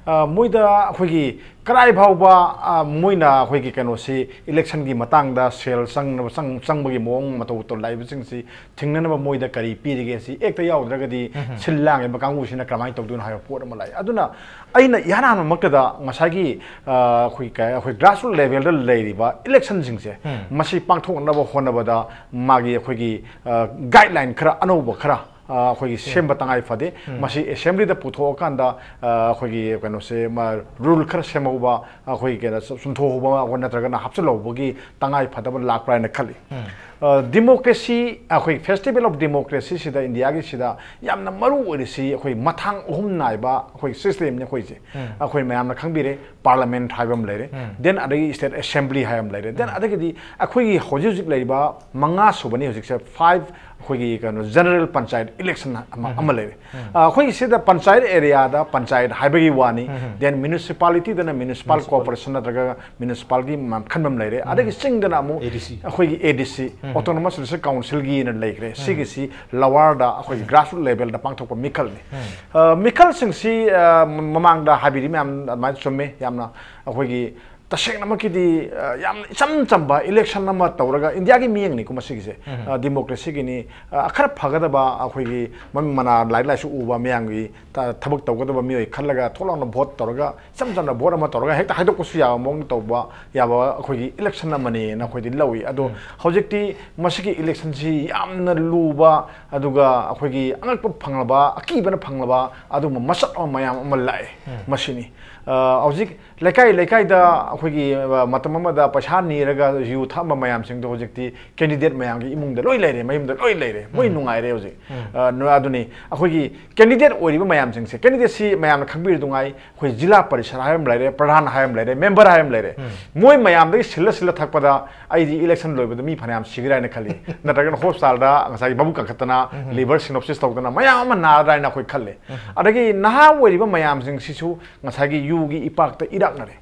ꯑ, ꯃꯣꯏꯗ ꯑꯩꯈꯣꯏꯒꯤ ꯀꯔꯥꯏ ꯐꯥꯎꯕ, ꯑ, ꯃꯣꯏꯅ ꯑꯩꯈꯣꯏꯒꯤ ꯀꯩꯅꯣꯁꯤ, ꯏꯂꯦꯛꯁꯟꯒꯤ ꯃꯇꯥꯡꯗ ꯁꯦꯜ ꯆꯪꯅꯕ, ꯆꯪ-, ꯆꯪꯕꯒꯤ ꯃꯑꯣꯡ ꯃꯇꯧ ꯇꯧ-, ꯂꯥꯛꯏꯕꯁꯤꯡꯁꯤ ꯊꯤꯡꯅꯅꯕ ꯃꯣꯏꯗ ꯀꯔꯤ ꯄꯤꯔꯤꯒꯦ? ꯁꯤ ꯑꯦꯛꯇ ꯌꯥꯎꯗ꯭ꯔꯒꯗꯤ ꯁꯤꯜ ꯂꯥꯡꯉꯤꯕ ꯀꯥꯡꯕꯨꯁꯤꯅ ꯀꯔꯝꯍꯥꯏꯅ ꯇꯧꯗꯣꯏꯅꯣ ꯍꯥꯏꯕ ꯄꯣꯠ ꯑꯃ ꯂꯥꯛꯑꯦ꯫ ꯑꯗꯨꯅ ꯑꯩꯅ ꯏꯍꯥꯟ ꯍꯥꯟꯕꯃꯛꯇꯗ ꯉꯁꯥꯏꯒꯤ, ꯑ, ꯑꯩꯈꯣꯏ ꯀ-, ꯑꯩꯈꯣꯏ grassroot level ꯗ ꯂꯩꯔꯤꯕ ꯏꯂꯦꯛꯁꯟꯁꯤꯡꯁꯦ, ꯃꯁꯤ ꯄꯥꯡꯊꯣꯛꯅꯕ ꯍꯣꯠꯅꯕꯗ ꯃꯥꯒꯤ ꯑꯩꯈꯣꯏꯒꯤ, ꯑ, ꯒꯥꯏꯗꯂꯥꯏꯟ ꯈꯔ ꯑꯅꯧꯕ ꯈꯔ, ꯑ, ꯑꯩꯈꯣꯏꯒꯤ ꯁꯦꯝꯕ ꯇꯉꯥꯏ ꯐꯗꯦ꯫ ꯃꯁꯤ ꯑꯦꯁꯦꯝꯕ꯭ꯂꯤꯗ ꯄꯨꯊꯣꯛꯑꯀꯥꯟꯗ, ꯑ, ꯑꯩꯈꯣꯏꯒꯤ ꯀꯩꯅꯣꯁꯦ, ꯃ-, ꯔꯨꯜ ꯈꯔ ꯁꯦꯝꯍꯧꯕ, ꯑꯩꯈꯣꯏꯒꯤ ꯀꯩꯅꯣ ꯆꯨꯝꯊꯣꯛꯍꯧꯕ ꯅꯠꯇ꯭ꯔꯒꯅ ꯍꯥꯞꯆꯤꯜꯍꯧꯕꯒꯤ ꯇꯉꯥꯏ ꯐꯗꯕ ꯂꯥꯛꯄ꯭ꯔꯥ ꯍꯥꯏꯅ ꯈꯜꯂꯤ꯫ ꯑ, ꯗꯤꯃꯣꯀ꯭ꯔꯦꯁꯤ, ꯑꯩꯈꯣꯏ Festival of Democracy ꯁꯤꯗ, ꯏꯟꯗꯤꯌꯥꯒꯤꯁꯤꯗ ꯌꯥꯝꯅ ꯃꯔꯨ ꯑꯣꯏꯔꯤꯁꯤ ꯑꯩꯈꯣꯏ ꯃꯊꯥꯡ ꯑꯍꯨꯝ ꯅꯥꯏꯕ ꯑꯩꯈꯣꯏ ꯁꯤꯁꯇꯦꯝꯅꯤ ꯑꯩꯈꯣꯏꯁꯦ꯫ ꯑꯩꯈꯣꯏ ꯃꯌꯥꯝꯅ ꯈꯪꯕꯤꯔꯦ, ꯄꯥꯔꯂꯃꯦꯟꯠ ꯍꯥꯏꯕ ꯑꯃ ꯂꯩꯔꯦ, ꯗꯦꯟ ꯑꯗꯒꯤ ꯁ꯭ꯇꯦꯠ ꯑꯦꯁꯦꯝꯕ꯭ꯂꯤ ꯍꯥꯏꯕ ꯑꯃ ꯂꯩꯔꯦ, ꯗꯦꯟ ꯑꯗꯒꯤꯗꯤ ꯑꯩꯈꯣꯏꯒꯤ ꯍꯧꯖꯤꯛ ꯍꯧꯖꯤꯛ ꯂꯩꯔꯤꯕ ꯃꯉꯥ ꯁꯨꯕꯅꯤ ꯍꯧꯖꯤꯛꯁꯦ, ꯐꯥꯏꯚ ꯑꯩꯈꯣꯏꯒꯤ ꯀꯩꯅꯣ ꯖꯦꯅꯔꯦꯜ ꯄꯟꯆꯥꯌꯠ ꯏꯂꯦꯛꯁꯟ ꯑꯃ ꯑꯃ ꯂꯩꯔꯦ꯫ ꯑꯩꯈꯣꯏꯒꯤ ꯁꯤꯗ ꯄꯟꯆꯥꯌꯠ ꯑꯦꯔꯤꯌꯥꯗ ꯄꯟꯆꯥꯌꯠ ꯍꯥꯏꯕꯒꯤ ꯋꯥꯅꯤ꯫ ꯗꯦꯟ ꯃ꯭ꯌꯨꯅꯤꯁꯤꯄꯥꯂꯤꯇꯤꯗꯅ ꯃ꯭ꯌꯨꯅꯤꯁꯤꯄꯥꯜ ꯀꯣꯔꯄꯣꯔꯦꯁꯟ ꯅꯠꯇ꯭ꯔꯒ ꯃ꯭ꯌꯨꯅꯤꯁꯤꯄꯥꯂꯤꯇꯤ ꯈꯟꯕ ꯑꯃ ꯂꯩꯔꯦ꯫ ꯑꯗꯒꯤ ꯆꯤꯡꯗꯅ ꯑꯃꯨꯛ ꯑꯩꯈꯣꯏꯒꯤ ꯑꯦ ꯗꯤ ꯁꯤ, ꯑꯣꯇꯣꯅꯣꯃꯁ ꯗꯤꯁꯇ꯭ꯔꯤꯛ ꯀꯥꯎꯟꯁꯤꯜꯒꯤꯅ ꯂꯩꯈ꯭ꯔꯦ꯫ ꯁꯤꯒꯤꯁꯤ ꯂꯋꯥꯔꯗ ꯑꯩꯈꯣꯏꯒꯤ ꯒ꯭ꯔꯥꯁꯔꯨꯠ ꯂꯦꯚꯦꯜꯗ ꯄꯥꯡꯊꯣꯛꯄ ꯃꯤꯈꯜꯅꯤ꯫ ꯃꯤꯈꯜꯁꯤꯡꯁꯤ ꯃꯃꯥꯡꯗ ꯍꯥꯏꯕꯤꯔꯤ ꯃꯌꯥꯝ ꯑꯗꯨꯃꯥꯏꯅ ꯆꯨꯝꯃꯦ꯫ ꯌꯥꯝꯅ ꯑꯩꯈꯣꯏꯒꯤ ꯇꯁꯦꯡꯅꯃꯛꯀꯤꯗꯤ ꯌꯥꯝꯅ ꯏꯆꯝ ꯆꯝꯕ ꯏꯂꯦꯛꯁꯟ ꯑꯃ ꯇꯧꯔꯒ, ꯏꯟꯗꯤꯌꯥꯒꯤ ꯃꯤꯠꯌꯦꯡꯅꯤꯀꯣ ꯃꯁꯤꯒꯤꯁꯦ, ꯗꯤꯃꯣꯀ꯭ꯔꯦꯁꯤꯒꯤꯅꯤ꯫ ꯈꯔ ꯐꯒꯗꯕ ꯑꯩꯈꯣꯏꯒꯤ ꯃꯃꯤꯡ ꯃꯅꯥ, ꯂꯥꯏꯔꯤꯛ ꯂꯥꯏꯁꯨ ꯎꯕ ꯃꯌꯥꯝꯒꯤ ꯊꯕꯛ ꯇꯧꯒꯗꯕ ꯃꯤꯑꯣꯏ ꯈꯜꯂꯒ ꯊꯣꯛ ꯂꯥꯎꯅ ꯚꯣꯠ ꯇꯧꯔꯒ, ꯏꯆꯝ ꯆꯝꯅ ꯚꯣꯠ ꯑꯃ ꯇꯧꯔꯒ ꯍꯦꯛꯇ ꯍꯥꯏꯗꯣꯛꯄꯁꯨ ꯌꯥꯕ ꯃꯑꯣꯡ ꯇꯧꯕ ꯌꯥꯕ ꯑꯩꯈꯣꯏꯒꯤ ꯏꯂꯦꯛꯁꯟ ꯑꯃꯅꯦꯅ ꯑꯩꯈꯣꯏꯗꯤ ꯂꯧꯏ꯫ ꯑꯗꯣ ꯍꯧꯖꯤꯛꯇꯤ ꯃꯁꯤꯒꯤ ꯏꯂꯦꯛꯁꯟꯁꯤ ꯌꯥꯝꯅ ꯂꯨꯕ, ꯑꯗꯨꯒ ꯑꯩꯈꯣꯏꯒꯤ ꯑꯉꯛꯄ ꯐꯪꯂꯕ, ꯑꯀꯤꯕꯅ ꯐꯪꯂꯕ ꯑꯗꯨꯒꯨꯝꯕ ꯃꯁꯛ ꯑꯃ ꯃꯌꯥꯝ ꯑꯃ ꯂꯥꯛꯑꯦ꯫ ꯃꯁꯤꯅꯤ꯫ ꯍꯧꯖꯤꯛ ꯂꯩꯀꯥꯏ ꯂꯩꯀꯥꯏꯗ ꯑꯩꯈꯣꯏꯒꯤ ꯃꯇꯝ ꯑꯃꯗ ꯄꯩꯁꯥ ꯅꯤꯔꯒ ꯌꯨ ꯊꯛꯑꯝꯕ ꯃꯌꯥꯝꯁꯤꯡꯗꯣ ꯍꯧꯖꯤꯛꯇꯤ ꯀꯦꯟꯗꯤꯗꯦꯠ ꯃꯌꯥꯝꯒꯤ ꯏꯃꯨꯡꯗ ꯂꯣꯏ ꯂꯩꯔꯦ, ꯃꯌꯨꯝꯗ ꯂꯣꯏ ꯂꯩꯔꯦ, ꯃꯣꯏ ꯅꯨꯡꯉꯥꯏꯔꯦ ꯍꯧꯖꯤꯛ꯫ ꯑꯗꯨꯅꯤ ꯑꯩꯈꯣꯏꯒꯤ ꯀꯦꯟꯗꯤꯗꯦꯠ ꯑꯣꯏꯔꯤꯕ ꯃꯌꯥꯝꯁꯤꯡꯁꯦ, ꯀꯦꯟꯗꯤꯗꯦꯠꯁꯤ ꯃꯌꯥꯝꯅ ꯈꯪꯕꯤꯔꯗꯨꯉꯥꯏ ꯑꯩꯈꯣꯏ ꯖꯤꯂꯥ ꯄꯔꯤꯁꯗ ꯍꯥꯏꯕ ꯑꯃ ꯂꯩꯔꯦ, ꯄ꯭ꯔꯙꯥꯟ ꯍꯥꯏꯕ ꯑꯃ ꯂꯩꯔꯦ, ꯃꯦꯝꯕꯔ ꯍꯥꯏꯕ ꯑꯃ ꯂꯩꯔꯦ꯫ ꯃꯣꯏ ꯃꯌꯥꯝꯗꯒꯤ ꯁꯤꯜꯂ ꯁꯤꯜꯂ ꯊꯛꯄꯗ ꯑꯩꯗꯤ ꯏꯂꯦꯛꯁꯟ ꯂꯣꯏꯕꯗ ꯃꯤ ꯐꯅꯌꯥꯝ ꯁꯤꯒꯗ꯭ꯔꯥ ꯍꯥꯏꯅ ꯈꯜꯂꯤ꯫ ꯅꯠꯇ꯭ꯔꯒꯅ ꯍꯣꯁꯄꯤꯇꯥꯜꯗ ꯉꯁꯥꯏꯒꯤ ꯃꯕꯨꯛ ꯀꯟꯈꯠꯇꯅ ꯂꯤꯚꯔ ꯁꯤꯅꯣꯞꯁꯤꯁ ꯇꯧꯗꯅ ꯃꯌꯥꯝ ꯑꯃ ꯅꯥꯔꯗ꯭ꯔꯥ ꯍꯥꯏꯅ ꯑꯩꯈꯣꯏ ꯈꯜꯂꯦ꯫ ꯑꯗꯒꯤ ꯅꯍꯥ ꯑꯣꯏꯔꯤꯕ ꯃꯌꯥꯝꯁꯤꯡꯁꯤꯁꯨ ꯉꯁꯥꯏꯒꯤ ꯌꯨꯒꯤ ꯏꯄꯥꯛꯇ ꯏꯔꯥꯛꯅꯔꯦ꯫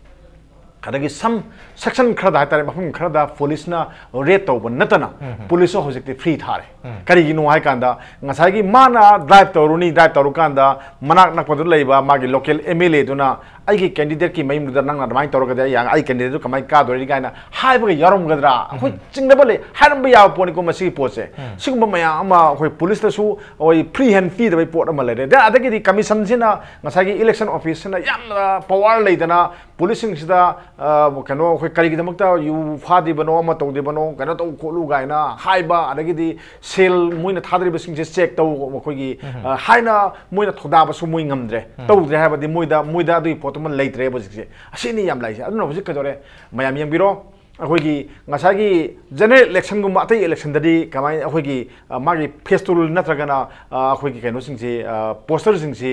ꯑꯗꯒꯤ ꯁꯝ ꯁꯦꯛꯁꯟ ꯈꯔꯗ ꯍꯥꯏꯇꯥꯔꯦ, ꯃꯐꯝ ꯈꯔꯗ ꯄꯨꯂꯤꯁꯅ ꯔꯦꯗ ꯇꯧꯕ ꯅꯠꯇꯅ ꯄꯨꯂꯤꯁꯁꯨ ꯍꯧꯖꯤꯛꯇꯤ ꯐ꯭ꯔꯤ ꯊꯥꯔꯦ꯫ ꯀꯔꯤꯒꯤꯅꯣ ꯍꯥꯏꯀꯥꯟꯗ ꯉꯁꯥꯏꯒꯤ ꯃꯥꯅ ꯗ꯭ꯔꯥꯏꯚ ꯇꯧꯔꯨꯅꯤ, ꯗ꯭ꯔꯥꯏꯚ ꯇꯧꯔꯨꯀꯥꯟꯗ ꯃꯅꯥꯛ ꯅꯛꯄꯗ ꯂꯩꯕ ꯃꯥꯒꯤ ꯂꯣꯀꯦꯜ ꯑꯦꯝ ꯑꯦꯜ ꯑꯦꯗꯨꯅ ꯑꯩꯒꯤ ꯀꯦꯟꯗꯤꯗꯦꯠꯀꯤ ꯃꯌꯨꯝꯗꯨꯗ ꯅꯪꯅ ꯑꯗꯨꯃꯥꯏꯅ ꯇꯧꯔꯒꯗꯤ ꯑꯩ ꯌꯥ-, ꯑꯩ ꯀꯦꯟꯗꯤꯗꯦꯠꯇꯨ ꯀꯃꯥꯏꯅ ꯀꯥꯗꯣꯔꯤ ꯀꯥꯏꯅ ꯍꯥꯏꯕꯒ ꯌꯥꯎꯔꯝꯒꯗ꯭ꯔꯥ? ꯑꯩꯈꯣꯏ ꯆꯤꯡꯅꯕ ꯂꯩ, ꯍꯥꯏꯔꯝꯕ ꯌꯥꯕ ꯄꯣꯠꯅꯤꯀꯣ ꯃꯁꯤꯒꯤ ꯄꯣꯠꯁꯦ꯫ ꯁꯤꯒꯨꯝꯕ ꯃꯌꯥꯝ ꯑꯃ ꯑꯩꯈꯣꯏ ꯄꯨꯂꯤꯁꯇꯁꯨ ꯑꯩꯈꯣꯏ ꯐ꯭ꯔꯤ ꯍꯦꯟ ꯄꯤꯗꯕꯩ ꯄꯣꯠ ꯑꯃ ꯂꯩꯔꯦ꯫ ꯑꯗ-, ꯑꯗꯒꯤꯗꯤ ꯀꯃꯤꯁꯟꯁꯤꯅ ꯉꯁꯥꯏꯒꯤ ꯏꯂꯦꯛꯁꯟ ꯑꯣꯐꯤꯁꯁꯤꯅ ꯌꯥꯝꯅ ꯄꯋꯥꯔ ꯂꯩꯗꯅ ꯄꯨꯂꯤꯁꯁꯤꯡꯁꯤꯗ, ꯑ, ꯀꯩꯅꯣ, ꯑꯩꯈꯣꯏ ꯀꯔꯤꯒꯤꯗꯃꯛꯇ ꯌꯨ ꯐꯥꯗ꯭ꯔꯤꯕꯅꯣ, ꯑꯃ ꯇꯧꯗ꯭ꯔꯤꯕꯅꯣ, ꯀꯩꯅꯣ ꯇꯧ ꯈꯣꯠꯂꯨ ꯀꯥꯏꯅ ꯍꯥꯏꯕ, ꯑꯗꯒꯤꯗꯤ ꯁꯦꯜ ꯃꯣꯏꯅ ꯊꯥꯗꯔꯤꯕꯁꯤꯡꯁꯦ ꯆꯦꯛ ꯇꯧ, ꯑꯩꯈꯣꯏꯒꯤ, ꯑ, ꯍꯥꯏꯅ ꯃꯣꯏꯅ ꯊꯧꯗꯥꯕꯁꯨ ꯃꯣꯏ ꯉꯝꯗ꯭ꯔꯦ꯫ ꯇꯧꯗ꯭ꯔꯦ ꯍꯥꯏꯕꯗꯤ ꯃꯣꯏꯗ, ꯃꯣꯏꯗ ꯑꯗꯨꯒꯤ ꯄꯣꯠꯇꯨꯃ ꯂꯩꯇ꯭ꯔꯦꯕ ꯍꯧꯖꯤꯛꯁꯦ꯫ ꯑꯁꯤꯅꯤ ꯌꯥꯝ ꯂꯥꯛꯏꯁꯦ꯫ ꯑꯗꯨꯅ ꯍꯧꯖꯤꯛ ꯀꯩꯗꯧꯔꯦ? ꯃꯌꯥꯝ ꯌꯦꯡꯕꯤꯔꯣ꯫ ꯑꯩꯈꯣꯏꯒꯤ ꯉꯁꯥꯏꯒꯤ ꯖꯦꯅꯔꯦꯜ ꯏꯂꯦꯛꯁꯟꯒꯨꯝꯕ ꯑꯇꯩ ꯏꯂꯦꯛꯁꯟꯗꯗꯤ ꯀꯃꯥꯏꯅ ꯑꯩꯈꯣꯏꯒꯤ ꯃꯥꯒꯤ ꯐꯦꯁꯇꯨꯜ ꯅꯠꯇ꯭ꯔꯒꯅ ꯑꯩꯈꯣꯏꯒꯤ ꯀꯩꯅꯣꯁꯤꯡꯁꯤ, ꯄꯣꯁꯇꯔꯁꯤꯡꯁꯤ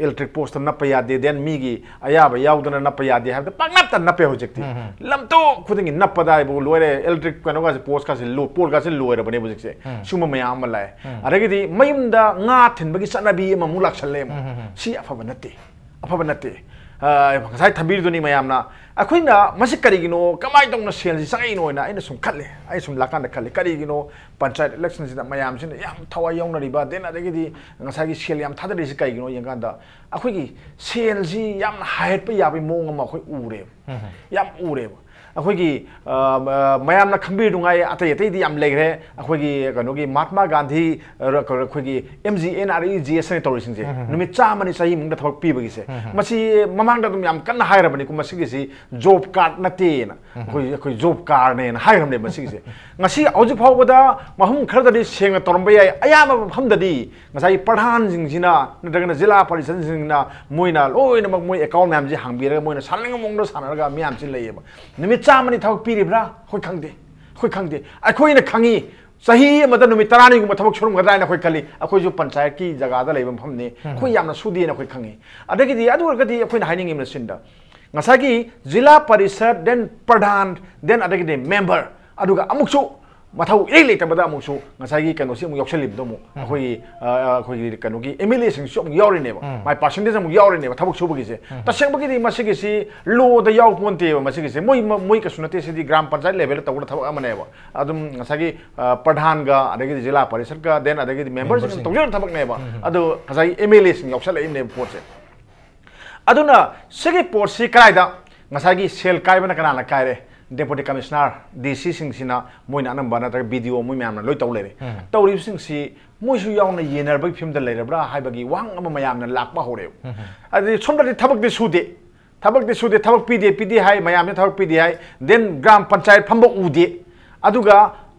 ꯏꯂꯦꯛꯇ꯭ꯔꯤꯛ ꯄꯣꯁꯇ ꯅꯞꯄ ꯌꯥꯗꯦ, ꯗꯦꯟ ꯃꯤꯒꯤ ꯑꯌꯥꯕ ꯌꯥꯎꯗꯅ ꯅꯞꯄ ꯌꯥꯗꯦ ꯍꯥꯏꯕꯗ ꯄꯥꯛꯅꯞꯇ ꯅꯞꯄꯦ ꯍꯧꯖꯤꯛꯇꯤ꯫ ꯂꯝꯇꯣꯛ ꯈꯨꯗꯤꯡꯒꯤ ꯅꯞꯄꯗ ꯍꯥꯏꯕꯨ ꯂꯣꯏꯔꯦ, ꯏꯂꯦꯛꯇ꯭ꯔꯤꯛ ꯀꯩꯅꯣꯒꯁꯦ, ꯄꯣꯁꯀꯥꯁꯦ ꯂꯣ-, ꯄꯣꯜꯒꯥꯁꯦ ꯂꯣꯏꯔꯕꯅꯦꯕ ꯍꯧꯖꯤꯛꯁꯦ꯫ ꯁꯤꯒꯨꯝꯕ ꯃꯌꯥꯝ ꯑꯃ ꯂꯥꯛꯑꯦ꯫ ꯑꯗꯒꯤꯗꯤ ꯃꯌꯨꯝꯗ ꯉꯥ ꯊꯤꯟꯕꯒꯤ ꯆꯠꯅꯕꯤ ꯑꯃꯃꯨꯛ ꯂꯥꯛꯁꯜꯂꯦ ꯑꯃꯨꯛ꯫ ꯁꯤ ꯑꯐꯕ ꯅꯠꯇꯦ꯫ ꯑꯐꯕ ꯅꯠꯇꯦ꯫ ꯉꯁꯥꯏ ꯊꯝꯕꯤꯔꯤꯗꯨꯅꯤ ꯃꯌꯥꯝꯅ꯫ ꯑꯩꯈꯣꯏꯅ ꯃꯁꯤ ꯀꯔꯤꯒꯤꯅꯣ, ꯀꯃꯥꯏꯅ ꯇꯧꯅ ꯁꯦꯜꯁꯤ ꯆꯪꯉꯛꯏꯅꯣ ꯍꯥꯏꯅ ꯑꯩꯅ ꯁꯨꯝ ꯈꯜꯂꯦ꯫ ꯑꯩ ꯁꯨꯝ ꯂꯥꯛꯀꯥꯟꯗ ꯈꯜꯂꯦ, ꯀꯔꯤꯒꯤꯅꯣ ꯄꯟꯆꯥꯌꯠ ꯏꯂꯦꯛꯁꯟꯁꯤꯗ ꯃꯌꯥꯝꯁꯤꯅ ꯌꯥꯝ ꯊꯋꯥꯏ ꯌꯥꯎꯅꯔꯤꯕ, ꯗꯦꯟ ꯑꯗꯒꯤꯗꯤ ꯉꯁꯥꯏꯒꯤ ꯁꯦꯜ ꯌꯥꯝ ꯊꯥꯗꯔꯤꯁꯤ ꯀꯩꯒꯤꯅꯣ ꯌꯦꯡꯀꯥꯟꯗ, ꯑꯩꯈꯣꯏꯒꯤ ꯁꯦꯜꯁꯤ ꯌꯥꯝꯅ ꯍꯥꯏꯍꯠꯄ ꯌꯥꯕꯒꯤ ꯃꯑꯣꯡ ꯑꯃ ꯑꯩꯈꯣꯏ ꯎꯔꯦꯕ꯫ ꯌꯥꯝ ꯎꯔꯦꯕ꯫ ꯑꯩꯈꯣꯏꯒꯤ, ꯑ, ꯑ, ꯃꯌꯥꯝꯅ ꯈꯪꯕꯤꯔꯗꯨꯉꯥꯏ, ꯑꯇꯩ ꯑꯇꯩꯗꯤ ꯌꯥꯝ ꯂꯩꯈ꯭ꯔꯦ꯫ ꯑꯩꯈꯣꯏꯒꯤ ꯀꯩꯅꯣꯒꯤ ꯃꯍꯥꯠꯃꯥ ꯒꯥꯟꯙꯤ, ꯑ, ꯑꯩꯈꯣꯏꯒꯤ M G N R E G S ꯍꯥꯏꯅ ꯇꯧꯔꯤꯁꯤꯡꯁꯦ, ꯅꯨꯃꯤꯠ ꯆꯥꯝꯃꯅꯤ ꯆꯍꯤꯃꯨꯛꯇ ꯊꯕꯛ ꯄꯤꯕꯒꯤꯁꯦ, ꯃꯁꯤ ꯃꯃꯥꯡꯗ ꯑꯗꯨꯝ ꯌꯥꯝ ꯀꯟꯅ ꯍꯥꯏꯔꯕꯅꯤꯀꯣ, ꯃꯁꯤꯒꯤꯁꯤ ꯖꯣꯕ ꯀꯥꯔꯗ ꯅꯠꯇꯦꯅ꯫ ꯑꯩꯈꯣꯏ, ꯑꯩꯈꯣꯏ ꯖꯣꯕ ꯀꯥꯔꯗꯅꯦꯅ ꯍꯥꯏꯈ꯭ꯔꯕꯅꯦ ꯃꯁꯤꯒꯤꯁꯦ꯫ ꯉꯁꯤ ꯍꯧꯖꯤꯛ ꯐꯥꯎꯕꯗ ꯃꯐꯝ ꯈꯔꯗꯗꯤ ꯁꯦꯡꯅ ꯇꯧꯔꯝꯕ ꯌꯥꯏ, ꯑꯌꯥꯝꯕ ꯃꯐꯝꯗꯗꯤ ꯉꯁꯥꯏꯒꯤ ꯄ꯭ꯔꯙꯥꯟꯁꯤꯡꯁꯤꯅ ꯅꯠꯇ꯭ꯔꯒꯅ ꯖꯤꯂꯥ ꯄꯔꯤꯁꯠꯁꯤꯡꯁꯤꯅ ꯃꯣꯏꯅ ꯂꯣꯏꯅꯃꯛ ꯃꯣꯏ ꯑꯦꯀꯥꯎꯟ ꯃꯌꯥꯝꯁꯤ ꯍꯥꯡꯕꯤꯔꯒ ꯃꯣꯏꯅ ꯁꯥꯟꯅꯅꯤꯡꯕ ꯃꯑꯣꯡꯗ ꯁꯥꯟꯅꯔꯒ ꯃꯌꯥꯝꯁꯤ ꯂꯩꯌꯦꯕ꯫ ꯅꯨꯃꯤꯠ ꯆꯥꯝꯃꯅꯤ ꯊꯕꯛ ꯄꯤꯔꯤꯕ꯭ꯔꯥ? ꯑꯩꯈꯣꯏ ꯈꯪꯗꯦ꯫ ꯑꯩꯈꯣꯏ ꯈꯪꯗꯦ꯫ ꯑꯩꯈꯣꯏꯅ ꯈꯪꯉꯤ, ꯆꯍꯤ ꯑꯃꯗ ꯅꯨꯃꯤꯠ ꯇꯔꯥꯅꯤꯒꯨꯝꯕ ꯊꯕꯛ ꯁꯨꯔꯝꯒꯗ꯭ꯔꯥ ꯍꯥꯏꯅ ꯑꯩꯈꯣꯏ ꯈꯜꯂꯤ꯫ ꯑꯩꯈꯣꯏꯁꯨ ꯄꯟꯆꯥꯌꯠꯀꯤ ꯖꯒꯥꯗ ꯂꯩꯕ ꯃꯐꯝꯅꯤ꯫ ꯑꯩꯈꯣꯏ ꯌꯥꯝꯅ ꯁꯨꯗꯦꯅ ꯑꯩꯈꯣꯏ ꯈꯪꯉꯤ꯫ ꯑꯗꯒꯤꯗꯤ ꯑꯗꯨ ꯑꯣꯏꯔꯒꯗꯤ ꯑꯩꯈꯣꯏꯅ ꯍꯥꯏꯅꯤꯡꯉꯤꯕꯅ ꯁꯤꯟꯗ, ꯉꯁꯥꯏꯒꯤ ꯖꯤꯂꯥ ꯄꯔꯤꯁꯠ, ꯗꯦꯟ ꯄ꯭ꯔꯙꯥꯟ, ꯗꯦꯟ ꯑꯗꯒꯤꯗꯤ ꯃꯦꯝꯕꯔ, ꯑꯗꯨꯒ ꯑꯃꯨꯛꯁꯨ ꯃꯊꯧ ꯏꯔꯩ ꯂꯩꯇꯕꯗ ꯑꯃꯨꯛꯁꯨ ꯉꯁꯥꯏꯒꯤ ꯀꯩꯅꯣꯁꯤ ꯑꯃꯨꯛ ꯌꯥꯎꯁꯜꯂꯤꯕꯗꯣ ꯑꯃꯨꯛ ꯑꯩꯈꯣꯏꯒꯤ, ꯑ, ꯑꯩꯈꯣꯏꯒꯤ ꯀꯩꯅꯣꯒꯤ ꯑꯦꯝ ꯑꯦꯜ ꯑꯦꯁꯤꯡꯁꯨ ꯑꯃꯨꯛ ꯌꯥꯎꯔꯤꯅꯦꯕ꯫ ꯃꯥꯏ ꯄꯥꯔꯁꯦꯟꯇꯦꯖ ꯑꯃꯨꯛ ꯌꯥꯎꯔꯤꯅꯦꯕ ꯊꯕꯛ ꯁꯨꯕꯒꯤꯁꯦ꯫ ꯇꯁꯦꯡꯕꯒꯤꯗꯤ ꯃꯁꯤꯒꯤꯁꯤ ꯂꯣꯗ ꯌꯥꯎ ꯄꯣꯟꯇꯦꯕ꯫ ꯃꯁꯤꯒꯤꯁꯦ ꯃꯣꯏ, ꯃꯣꯏ ꯀꯩꯁꯨ ꯅꯠꯇꯦ, ꯁꯤꯗꯤ ꯒ꯭ꯔꯥꯝ ꯄꯟꯆꯥꯌꯠ ꯂꯦꯚꯦꯜꯗ ꯇꯧꯒꯗꯕ ꯊꯕꯛ ꯑꯃꯅꯦꯕ꯫ ꯑꯗꯨꯝ ꯉꯁꯥꯏꯒꯤ, ꯑ, ꯄ꯭ꯔꯙꯥꯟꯒ ꯑꯗꯒꯤꯗꯤ ꯖꯤꯂꯥ ꯄꯔꯤꯁꯠꯀ, ꯗꯦꯟ ꯑꯗꯒꯤꯗꯤ ꯃꯦꯝꯕꯔꯁꯤꯡꯅ ꯃꯦꯝꯕꯔꯁꯤꯡ꯫ ꯇꯧꯖꯒꯗꯕ ꯊꯕꯛꯅꯦꯕ꯫ ꯑꯗꯣ ꯉꯁꯥꯏꯒꯤ ꯑꯦꯝ ꯑꯦꯜ ꯑꯦꯁꯤꯡ ꯌꯥꯎꯁꯜꯂꯛꯏꯕꯅꯦꯕ ꯄꯣꯠꯁꯦ꯫ ꯑꯗꯨꯅ ꯁꯤꯒꯤ ꯄꯣꯠꯁꯤ ꯀꯗꯥꯏꯗ, ꯉꯁꯥꯏꯒꯤ ꯁꯦꯜ ꯀꯥꯏꯕꯅ ꯀꯅꯥꯅ ꯀꯥꯏꯔꯦ? ꯗꯦꯄꯨꯇꯤ ꯀꯃꯤꯁꯅꯔ, ꯗꯤ ꯁꯤꯁꯤꯡꯁꯤꯅ ꯃꯣꯏꯅ ꯑꯅꯝꯕ, ꯅꯠꯇ꯭ꯔꯒ ꯕꯤ ꯗꯤ ꯑꯣ, ꯃꯣꯏ ꯃꯌꯥꯝꯅ ꯂꯣꯏ ꯇꯧ ꯂꯩꯔꯦ꯫ ꯇꯧꯔꯤꯕꯁꯤꯡꯁꯤ ꯃꯣꯏꯁꯨ ꯌꯥꯎꯅ ꯌꯦꯟꯅꯔꯕꯒꯤ ꯐꯤꯕꯝꯗ ꯂꯩꯔꯕ꯭ꯔꯥ ꯍꯥꯏꯕꯒꯤ ꯋꯥꯍꯪ ꯑꯃ ꯃꯌꯥꯝꯅ ꯂꯥꯛꯄ ꯍꯧꯔꯦꯕ꯫ ꯑꯗꯨꯗꯤ ꯁꯣꯝꯗꯗꯤ ꯊꯕꯛꯇꯤ ꯁꯨꯗꯦ, ꯊꯕꯛꯇꯤ ꯁꯨꯗꯦ, ꯊꯕꯛ ꯄꯤꯗꯦ, ꯄꯤꯗꯦ ꯍꯥꯏ, ꯃꯌꯥꯝꯁꯦ ꯊꯕꯛ ꯄꯤꯗꯦ ꯍꯥꯏ, ꯗꯦꯟ ꯒ꯭ꯔꯥꯝ ꯄꯟꯆꯥꯌꯠ ꯐꯝꯕ ꯎꯗꯦ꯫ ꯑꯗꯨꯒ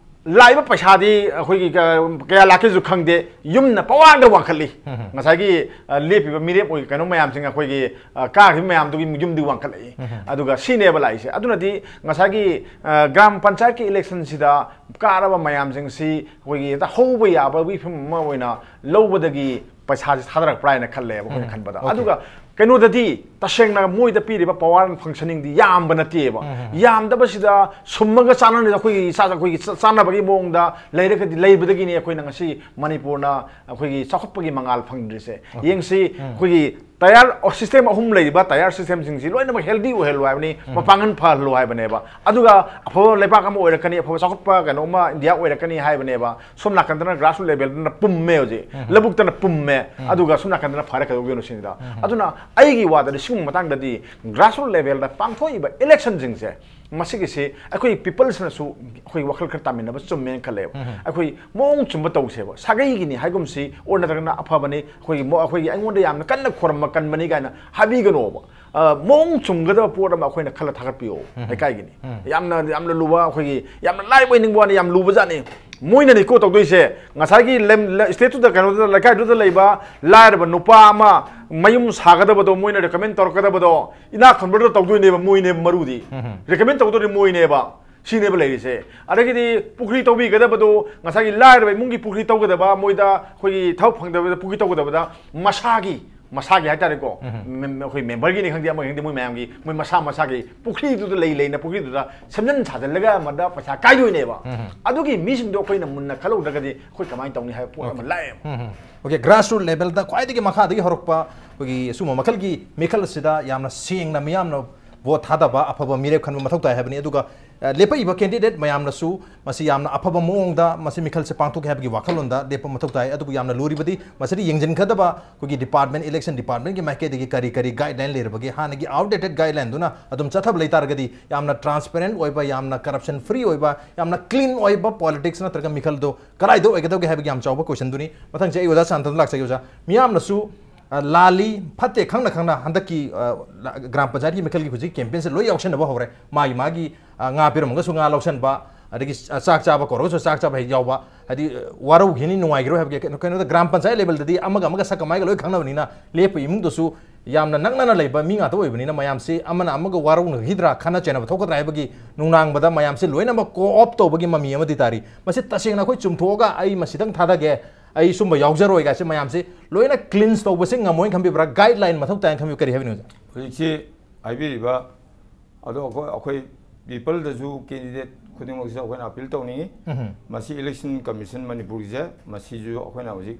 ꯂꯥꯛꯏꯕ ꯄꯩꯁꯥꯗꯤ ꯑꯩꯈꯣꯏꯒꯤ ꯀ-, ꯀꯌꯥ ꯂꯥꯛꯀꯦꯁꯨ ꯈꯪꯗꯦ, ꯌꯨꯝꯅ ꯄꯋꯥꯔꯗ ꯋꯥꯡꯈꯠꯂꯤ꯫ ꯉꯁꯥꯏꯒꯤ, ꯑ, ꯂꯦꯞꯄꯤꯕ ꯃꯤꯔꯦꯞ ꯑꯣꯏ ꯀꯩꯅꯣ ꯃꯌꯥꯝꯁꯤꯡ, ꯑꯩꯈꯣꯏꯒꯤ, ꯑ, ꯀꯥꯈꯤꯕ ꯃꯌꯥꯝꯗꯨꯒꯤ ꯌꯨꯝꯗꯤ ꯋꯥꯡꯈꯠꯂꯛꯏ꯫ ꯑꯗꯨꯒ ꯁꯤꯅꯦꯕ ꯂꯥꯛꯏꯁꯦ꯫ ꯑꯗꯨꯅꯗꯤ ꯉꯁꯥꯏꯒꯤ, ꯑ, ꯒ꯭ꯔꯥꯝ ꯄꯟꯆꯥꯌꯠꯀꯤ ꯏꯂꯦꯛꯁꯟꯁꯤꯗ ꯀꯥꯔꯕ ꯃꯌꯥꯝꯁꯤꯡꯁꯤ ꯑꯩꯈꯣꯏꯒꯤ ꯍꯦꯛꯇ ꯍꯧꯕ ꯌꯥꯕꯒꯤ ꯐꯤꯕꯝ ꯑꯃ ꯑꯣꯏꯅ ꯂꯧꯕꯗꯒꯤ ꯄꯩꯁꯥꯁꯦ ꯊꯥꯗꯔꯛꯄ꯭ꯔꯥ ꯍꯥꯏꯅ ꯈꯜꯂꯦꯕ ꯑꯩꯈꯣꯏꯅ ꯎꯝ. ꯈꯟꯕꯗ꯫ Okay. ꯑꯗꯨꯒ ꯀꯩꯅꯣꯗꯗꯤ ꯇꯁꯦꯡꯅ ꯃꯣꯏꯗ ꯄꯤꯔꯤꯕ power and functioningꯗꯤ ꯌꯥꯝꯕ ꯅꯠꯇꯦꯕ꯫ ꯎꯝ, ꯎꯝ, ꯎꯝ꯫ ꯌꯥꯝꯗꯕꯁꯤꯗ ꯁꯨꯝꯃꯒ ꯆꯥꯅꯅꯤꯗ ꯑꯩꯈꯣꯏꯒꯤ ꯏꯁꯥ, ꯑꯩꯈꯣꯏꯒꯤ ꯆ-, ꯆꯥꯅꯕꯒꯤ ꯃꯑꯣꯡꯗ ꯂꯩꯔꯒꯗꯤ, ꯂꯩꯕꯗꯒꯤꯅꯤ ꯑꯩꯈꯣꯏꯅ ꯉꯁꯤ ꯃꯅꯤꯄꯨꯔꯅ ꯑꯩꯈꯣꯏꯒꯤ ꯆꯥꯎꯈꯠꯄꯒꯤ ꯃꯉꯥꯜ ꯐꯪꯗ꯭ꯔꯤꯁꯦ꯫ Okay. ꯌꯦꯡꯁꯤ, ꯎꯝ꯫ ꯑꯩꯈꯣꯏꯒꯤ ꯇꯌꯥꯔ system ꯑꯍꯨꯝ ꯂꯩꯔꯤꯕ ꯇꯌꯥꯔ systemꯁꯤꯡꯁꯤ ꯂꯣꯏꯅꯃꯛ healthy ꯑꯣꯏꯍꯜꯂꯨ ꯍꯥꯏꯕꯅꯤ, ꯎꯝ꯫ ꯃꯄꯥꯡꯒꯜ ꯐꯍꯜꯂꯨ ꯍꯥꯏꯕꯅꯦꯕ꯫ ꯑꯗꯨꯒ ꯑꯐꯕ ꯂꯩꯕꯥꯛ ꯑꯃ ꯑꯣꯏꯔꯛꯀꯅꯤ, ꯑꯐꯕ ꯆꯥꯎꯈꯠꯄ ꯀꯩꯅꯣ ꯑꯃ ꯏꯟꯗꯤꯌꯥ ꯑꯣꯏꯔꯛꯀꯅꯤ ꯍꯥꯏꯕꯅꯦꯕ꯫ ꯁꯣꯝ ꯅꯥꯀꯟꯗꯅ grassroot levelꯗꯅ ꯄꯨꯝꯃꯦ ꯍꯧꯖꯤꯛ꯫ ꯎꯝ꯫ ꯂꯧꯕꯨꯛꯇꯅ ꯄꯨꯝꯃꯦ, ꯎꯝ꯫ ꯑꯗꯨꯒ ꯁꯣꯝ ꯅꯥꯀꯟꯗꯅ ꯐꯔꯦ, ꯀꯩꯗꯧꯗꯣꯏꯅꯣ ꯁꯤꯅꯤꯗ꯫ ꯎꯝ꯫ ꯑꯗꯨꯅ ꯑꯩꯒꯤ ꯋꯥꯗꯗꯤ ꯁꯤꯒꯨꯝꯕ ꯃꯇꯥꯡꯗꯗꯤ grassroot levelꯗ ꯄꯥꯡꯊꯣꯛꯏꯕ electionꯁꯤꯡꯁꯦ, ꯃꯁꯤꯒꯤꯁꯤ ꯑꯩꯈꯣꯏ peopleꯁꯤꯅꯁꯨ ꯑꯩꯈꯣꯏ ꯋꯥꯈꯜ ꯈꯔ ꯇꯥꯃꯤꯟꯅꯕ ꯆꯨꯝꯃꯦꯅ ꯈꯜꯂꯦꯕ꯫ ꯎꯝ꯫ ꯑꯩꯈꯣꯏ ꯃꯑꯣꯡ ꯆꯨꯝꯕ ꯇꯧꯁꯦꯕ꯫ ꯁꯥꯒꯩꯒꯤꯅꯤ ꯍꯥꯏꯒꯨꯝꯁꯤ, or ꯅꯠꯇ꯭ꯔꯒꯅ ꯑꯐꯕꯅꯤ, ꯑꯩꯈꯣꯏꯒꯤ ꯃꯣ-, ꯑꯩꯈꯣꯏꯒꯤ ꯑꯩꯉꯣꯟꯗ ꯌꯥꯝꯅ ꯀꯟꯅ ꯈꯣꯔꯝꯕ ꯀꯟꯕꯅꯤ ꯀꯥꯏꯅ ꯍꯥꯏꯕꯤꯒꯅꯣꯕ꯫ ꯑ, ꯃꯑꯣꯡ ꯆꯨꯝꯒꯗꯕ ꯄꯣꯠ ꯑꯃ ꯑꯩꯈꯣꯏꯅ ꯈꯜꯂ ꯊꯥꯒꯠꯄꯤꯌꯣ, ꯎꯝ꯫ ꯂꯩꯀꯥꯏꯒꯤꯅꯤ꯫ ꯎꯝ꯫ ꯌꯥꯝꯅ, ꯌꯥꯝꯅ ꯂꯨꯕ, ꯑꯩꯈꯣꯏꯒꯤ ꯌꯥꯝꯅ ꯂꯥꯏꯕ ꯑꯣꯏꯅꯤꯡꯕ ꯋꯥꯅꯤ, ꯌꯥꯝ ꯂꯨꯕꯖꯥꯠꯅꯤ꯫ ꯃꯣꯏꯅꯅꯤꯀꯣ ꯇꯧꯗꯣꯏꯁꯦ, ꯉꯁꯥꯏꯒꯤ ꯂꯝ, ꯂ-, stateꯇꯨꯗ, ꯀꯩꯅꯣꯗꯨꯗ, ꯂꯩꯀꯥꯏꯗꯨꯗ ꯂꯩꯕ ꯂꯥꯏꯔꯕ ꯅꯨꯄꯥ ꯑꯃ ꯃꯌꯨꯝ ꯁꯥꯒꯗꯕꯗꯣ, ꯃꯣꯏꯅ recommend ꯇꯧꯔꯛꯀꯗꯕꯗꯣ, ꯏꯅꯥꯛ ꯈꯨꯟꯕꯗ ꯇꯧꯗꯣꯏꯅꯦꯕ, ꯃꯣꯏꯅꯦꯕ ꯃꯔꯨꯗꯤ꯫ ꯎꯝ꯫ Recommend ꯇꯧꯗꯣꯏꯅꯦ ꯃꯣꯏꯅꯦꯕ꯫ ꯁꯤꯅꯦꯕ ꯂꯩꯔꯤꯁꯦ꯫ ꯑꯗꯒꯤꯗꯤ ꯄꯨꯈ꯭ꯔꯤ ꯇꯧꯕꯤꯒꯗꯕꯗꯣ, ꯉꯁꯥꯏꯒꯤ ꯂꯥꯏꯔꯕ ꯏꯃꯨꯡꯒꯤ ꯄꯨꯈ꯭ꯔꯤ ꯇꯧꯒꯗꯕ, ꯃꯣꯏꯗ ꯑꯩꯈꯣꯏꯒꯤ ꯊꯕꯛ ꯐꯪꯗꯕꯗ ꯄꯨꯈ꯭ꯔꯤ ꯇꯧꯒꯗꯕꯗ ꯃꯁꯥꯒꯤ, ꯃꯁꯥꯒꯤ ꯍꯥꯏꯇꯥꯔꯦꯀꯣ, ꯎꯝ꯫ ꯃꯦꯝ-, ꯑꯩꯈꯣꯏ memberꯒꯤꯅꯤ ꯈꯪꯗꯦ, ꯑꯃꯒꯤ ꯈꯪꯗꯦ, ꯃꯣꯏ ꯃꯌꯥꯝꯒꯤ, ꯃꯣꯏ ꯃꯁꯥ ꯃꯁꯥꯒꯤ ꯄꯨꯈ꯭ꯔꯤꯗꯨꯗ ꯂꯩ ꯂꯩꯅ ꯄꯨꯈ꯭ꯔꯤꯗꯨꯗ ꯁꯦꯝꯖꯤꯟ ꯁꯥꯖꯤꯜꯂꯒ ꯑꯃꯗ ꯄꯩꯁꯥ ꯀꯥꯏꯗꯣꯏꯅꯦꯕ꯫ ꯎꯝ꯫ ꯑꯗꯨꯒꯤ ꯃꯤꯁꯤꯡꯗꯣ ꯑꯩꯈꯣꯏꯅ ꯃꯨꯟꯅ ꯈꯜꯍꯧꯗ꯭ꯔꯒꯗꯤ ꯑꯩꯈꯣꯏ ꯀꯃꯥꯏꯅ ꯇꯧꯅꯤ ꯍꯥꯏꯕ ꯄꯣꯠ ꯑꯃ Okay. ꯂꯥꯛꯑꯦꯕ꯫ ꯎꯝ, ꯎꯝ꯫ Okay, grassroot levelꯗ ꯈ꯭ꯋꯥꯏꯗꯒꯤ ꯃꯈꯥꯗꯒꯤ ꯍꯧꯔꯛꯄ ꯑꯩꯈꯣꯏꯒꯤ ꯁꯨꯝꯕ ꯃꯈꯜꯒꯤ ꯃꯤꯈꯜ ꯑꯁꯤꯗ ꯌꯥꯝꯅ ꯁꯦꯡꯅ ꯃꯤꯌꯥꯝꯅ vote ꯊꯥꯗꯕ, ꯑꯐꯕ ꯃꯤꯔꯦꯞ ꯈꯟꯕ ꯃꯊꯧ ꯇꯥꯏ ꯍꯥꯏꯕꯅꯤ꯫ ꯑꯗꯨꯒ, ꯑ, ꯂꯦꯞꯄꯛꯏꯕ candidate ꯃꯌꯥꯝꯅꯁꯨ ꯃꯁꯤ ꯌꯥꯝꯅ ꯑꯐꯕ ꯃꯑꯣꯡꯗ ꯃꯁꯤ ꯃꯤꯈꯜꯁꯦ ꯄꯥꯡꯊꯣꯛꯀꯦ ꯍꯥꯏꯕꯒꯤ ꯋꯥꯈꯜꯂꯣꯟꯗ ꯂꯦꯞꯄ ꯃꯊꯧ ꯇꯥꯏ꯫ ꯑꯗꯨꯕꯨ ꯌꯥꯝꯅ ꯂꯨꯔꯤꯕꯗꯤ ꯃꯁꯤꯗ ꯌꯦꯡꯁꯤꯟꯒꯗꯕ ꯑꯩꯈꯣꯏꯒꯤ department, election departmentꯀꯤ ꯃꯥꯏꯀꯩꯗꯒꯤ ꯀꯔꯤ ꯀꯔꯤ guideline ꯂꯩꯔꯕꯒꯦ, ꯍꯥꯟꯅꯒꯤ outdatedꯗꯨꯅ ꯑꯗꯨꯝ ꯆꯠꯊꯕ ꯂꯩ ꯇꯥꯔꯒꯗꯤ ꯌꯥꯝꯅ transparent ꯑꯣꯏꯕ, ꯌꯥꯝꯅ corruption free ꯑꯣꯏꯕ, ꯌꯥꯝꯅ clean ꯑꯣꯏꯕ politics ꯅꯠꯇ꯭ꯔꯒ ꯃꯤꯈꯜꯗꯣ ꯀꯗꯥꯏꯗ ꯑꯣꯏꯒꯗꯧꯒꯦ ꯍꯥꯏꯕꯒꯤ ꯌꯥꯝ ꯆꯥꯎꯕ questionꯗꯨꯅꯤ꯫ ꯃꯊꯪꯁꯦ ꯑꯩ ꯑꯣꯖꯥ ꯁꯥꯟꯇꯅ ꯂꯥꯛꯆꯒꯦ꯫ ꯑꯣꯖꯥ, ꯃꯤꯌꯥꯝꯅꯁꯨ, ꯑ, ꯂꯥꯜꯂꯤ, ꯐꯠꯇꯦ ꯈꯪꯅ ꯈꯪꯅ ꯍꯟꯗꯛꯀꯤ, ꯑ, ꯂ-, ꯒ꯭ꯔꯥꯝ ꯄꯟꯆꯥꯌꯠꯀꯤ ꯃꯤꯈꯜꯒꯤ ꯍꯧꯖꯤꯛ campaignꯁꯦ ꯂꯣꯏ ꯌꯥꯎꯁꯟꯅꯕ ꯍꯧꯔꯦ꯫ ꯃꯥꯒꯤ ꯃꯥꯒꯤ, ꯑ, ꯉꯥ ꯄꯤꯔꯝꯃꯒꯁꯨ ꯉꯥ ꯂꯧꯁꯟꯕ, ꯑꯗꯒꯤ ꯆꯥꯛ ꯆꯥꯕ ꯀꯧꯔꯒꯁꯨ ꯆꯥꯛ ꯆꯥꯕ ꯍꯦꯛ ꯌꯥꯎꯕ, ꯍꯥꯏꯗꯤ ꯋꯥꯔꯧꯈꯤꯅꯤ, ꯅꯨꯡꯉꯥꯏꯈꯤꯔꯣꯏ ꯍꯥꯏꯕꯒꯤ ꯀꯩꯅꯣ, ꯀꯩꯅꯣꯗ ꯒ꯭ꯔꯥꯝ ꯄꯟꯆꯥꯌꯠ ꯂꯦꯕꯦꯜꯗꯗꯤ ꯑꯃꯒ ꯑꯃꯒ ꯁꯛꯀ ꯃꯥꯏꯒ ꯂꯣꯏ ꯈꯪꯅꯕꯅꯤꯅ, ꯂꯦꯞꯄ ꯏꯃꯨꯡꯗꯁꯨ ꯌꯥꯝꯅ ꯅꯛꯅꯅ ꯂꯩꯕ ꯃꯤ ꯉꯥꯛꯇ ꯑꯣꯏꯕꯅꯤꯅ, ꯃꯌꯥꯝꯁꯤ ꯑꯃꯅ ꯑꯃꯒ ꯋꯥꯔꯧꯅꯈꯤꯗ꯭ꯔꯥ, ꯈꯠꯅ ꯆꯩꯅꯕ ꯊꯣꯛꯀꯗ꯭ꯔꯥ ꯍꯥꯏꯕꯒꯤ ꯅꯨꯡꯅꯥꯡꯕꯗ ꯃꯌꯥꯝꯁꯤ ꯂꯣꯏꯅꯃꯛ ꯀꯣ ꯑꯣꯞ ꯇꯧꯕꯒꯤ ꯃꯃꯤ ꯑꯃꯗꯤ ꯇꯥꯔꯤ꯫ ꯃꯁꯤ ꯇꯁꯦꯡꯅ ꯑꯩꯈꯣꯏ ꯆꯨꯝꯊꯣꯛꯑꯒ ꯑꯩ ꯃꯁꯤꯗꯪ ꯊꯥꯗꯒꯦ, ꯑꯩ ꯁꯨꯝꯕ ꯌꯥꯎꯖꯔꯣꯏ ꯀꯥꯏꯁꯦ ꯃꯌꯥꯝꯁꯤ ꯂꯣꯏꯅ ꯀ꯭ꯂꯤꯟꯁ ꯇꯧꯕꯁꯦ ꯉꯝꯃꯣꯏꯅ ꯈꯟꯕꯤꯕ꯭ꯔꯥ? ꯒꯥꯏꯗꯂꯥꯏꯟ ꯃꯊꯧ ꯇꯥꯏꯅ ꯈꯟꯕꯤꯕ ꯀꯔꯤ ꯍꯥꯏꯕꯤꯅꯤꯡꯕ? ꯍꯧꯖꯤꯛꯁꯤ ꯍꯥꯏꯕꯤꯔꯤꯕ ꯑꯗꯣ ꯑꯩꯈꯣꯏ, ꯑꯩꯈꯣꯏ ꯄꯤꯄꯜꯗꯁꯨ, ꯀꯦꯟꯗꯤꯗꯦꯠ ꯈꯨꯗꯤꯡꯃꯛꯁꯨ ꯑꯩꯈꯣꯏꯅ ꯑꯄꯤꯜ ꯇꯧꯅꯤꯡꯉꯤ꯫ ꯃꯁꯤ ꯏꯂꯦꯛꯁꯟ ꯀꯃꯤꯁꯟ ꯃꯅꯤꯄꯨꯔꯒꯤꯁꯦ, ꯃꯁꯤꯁꯨ ꯑꯩꯈꯣꯏꯅ ꯍꯧꯖꯤꯛ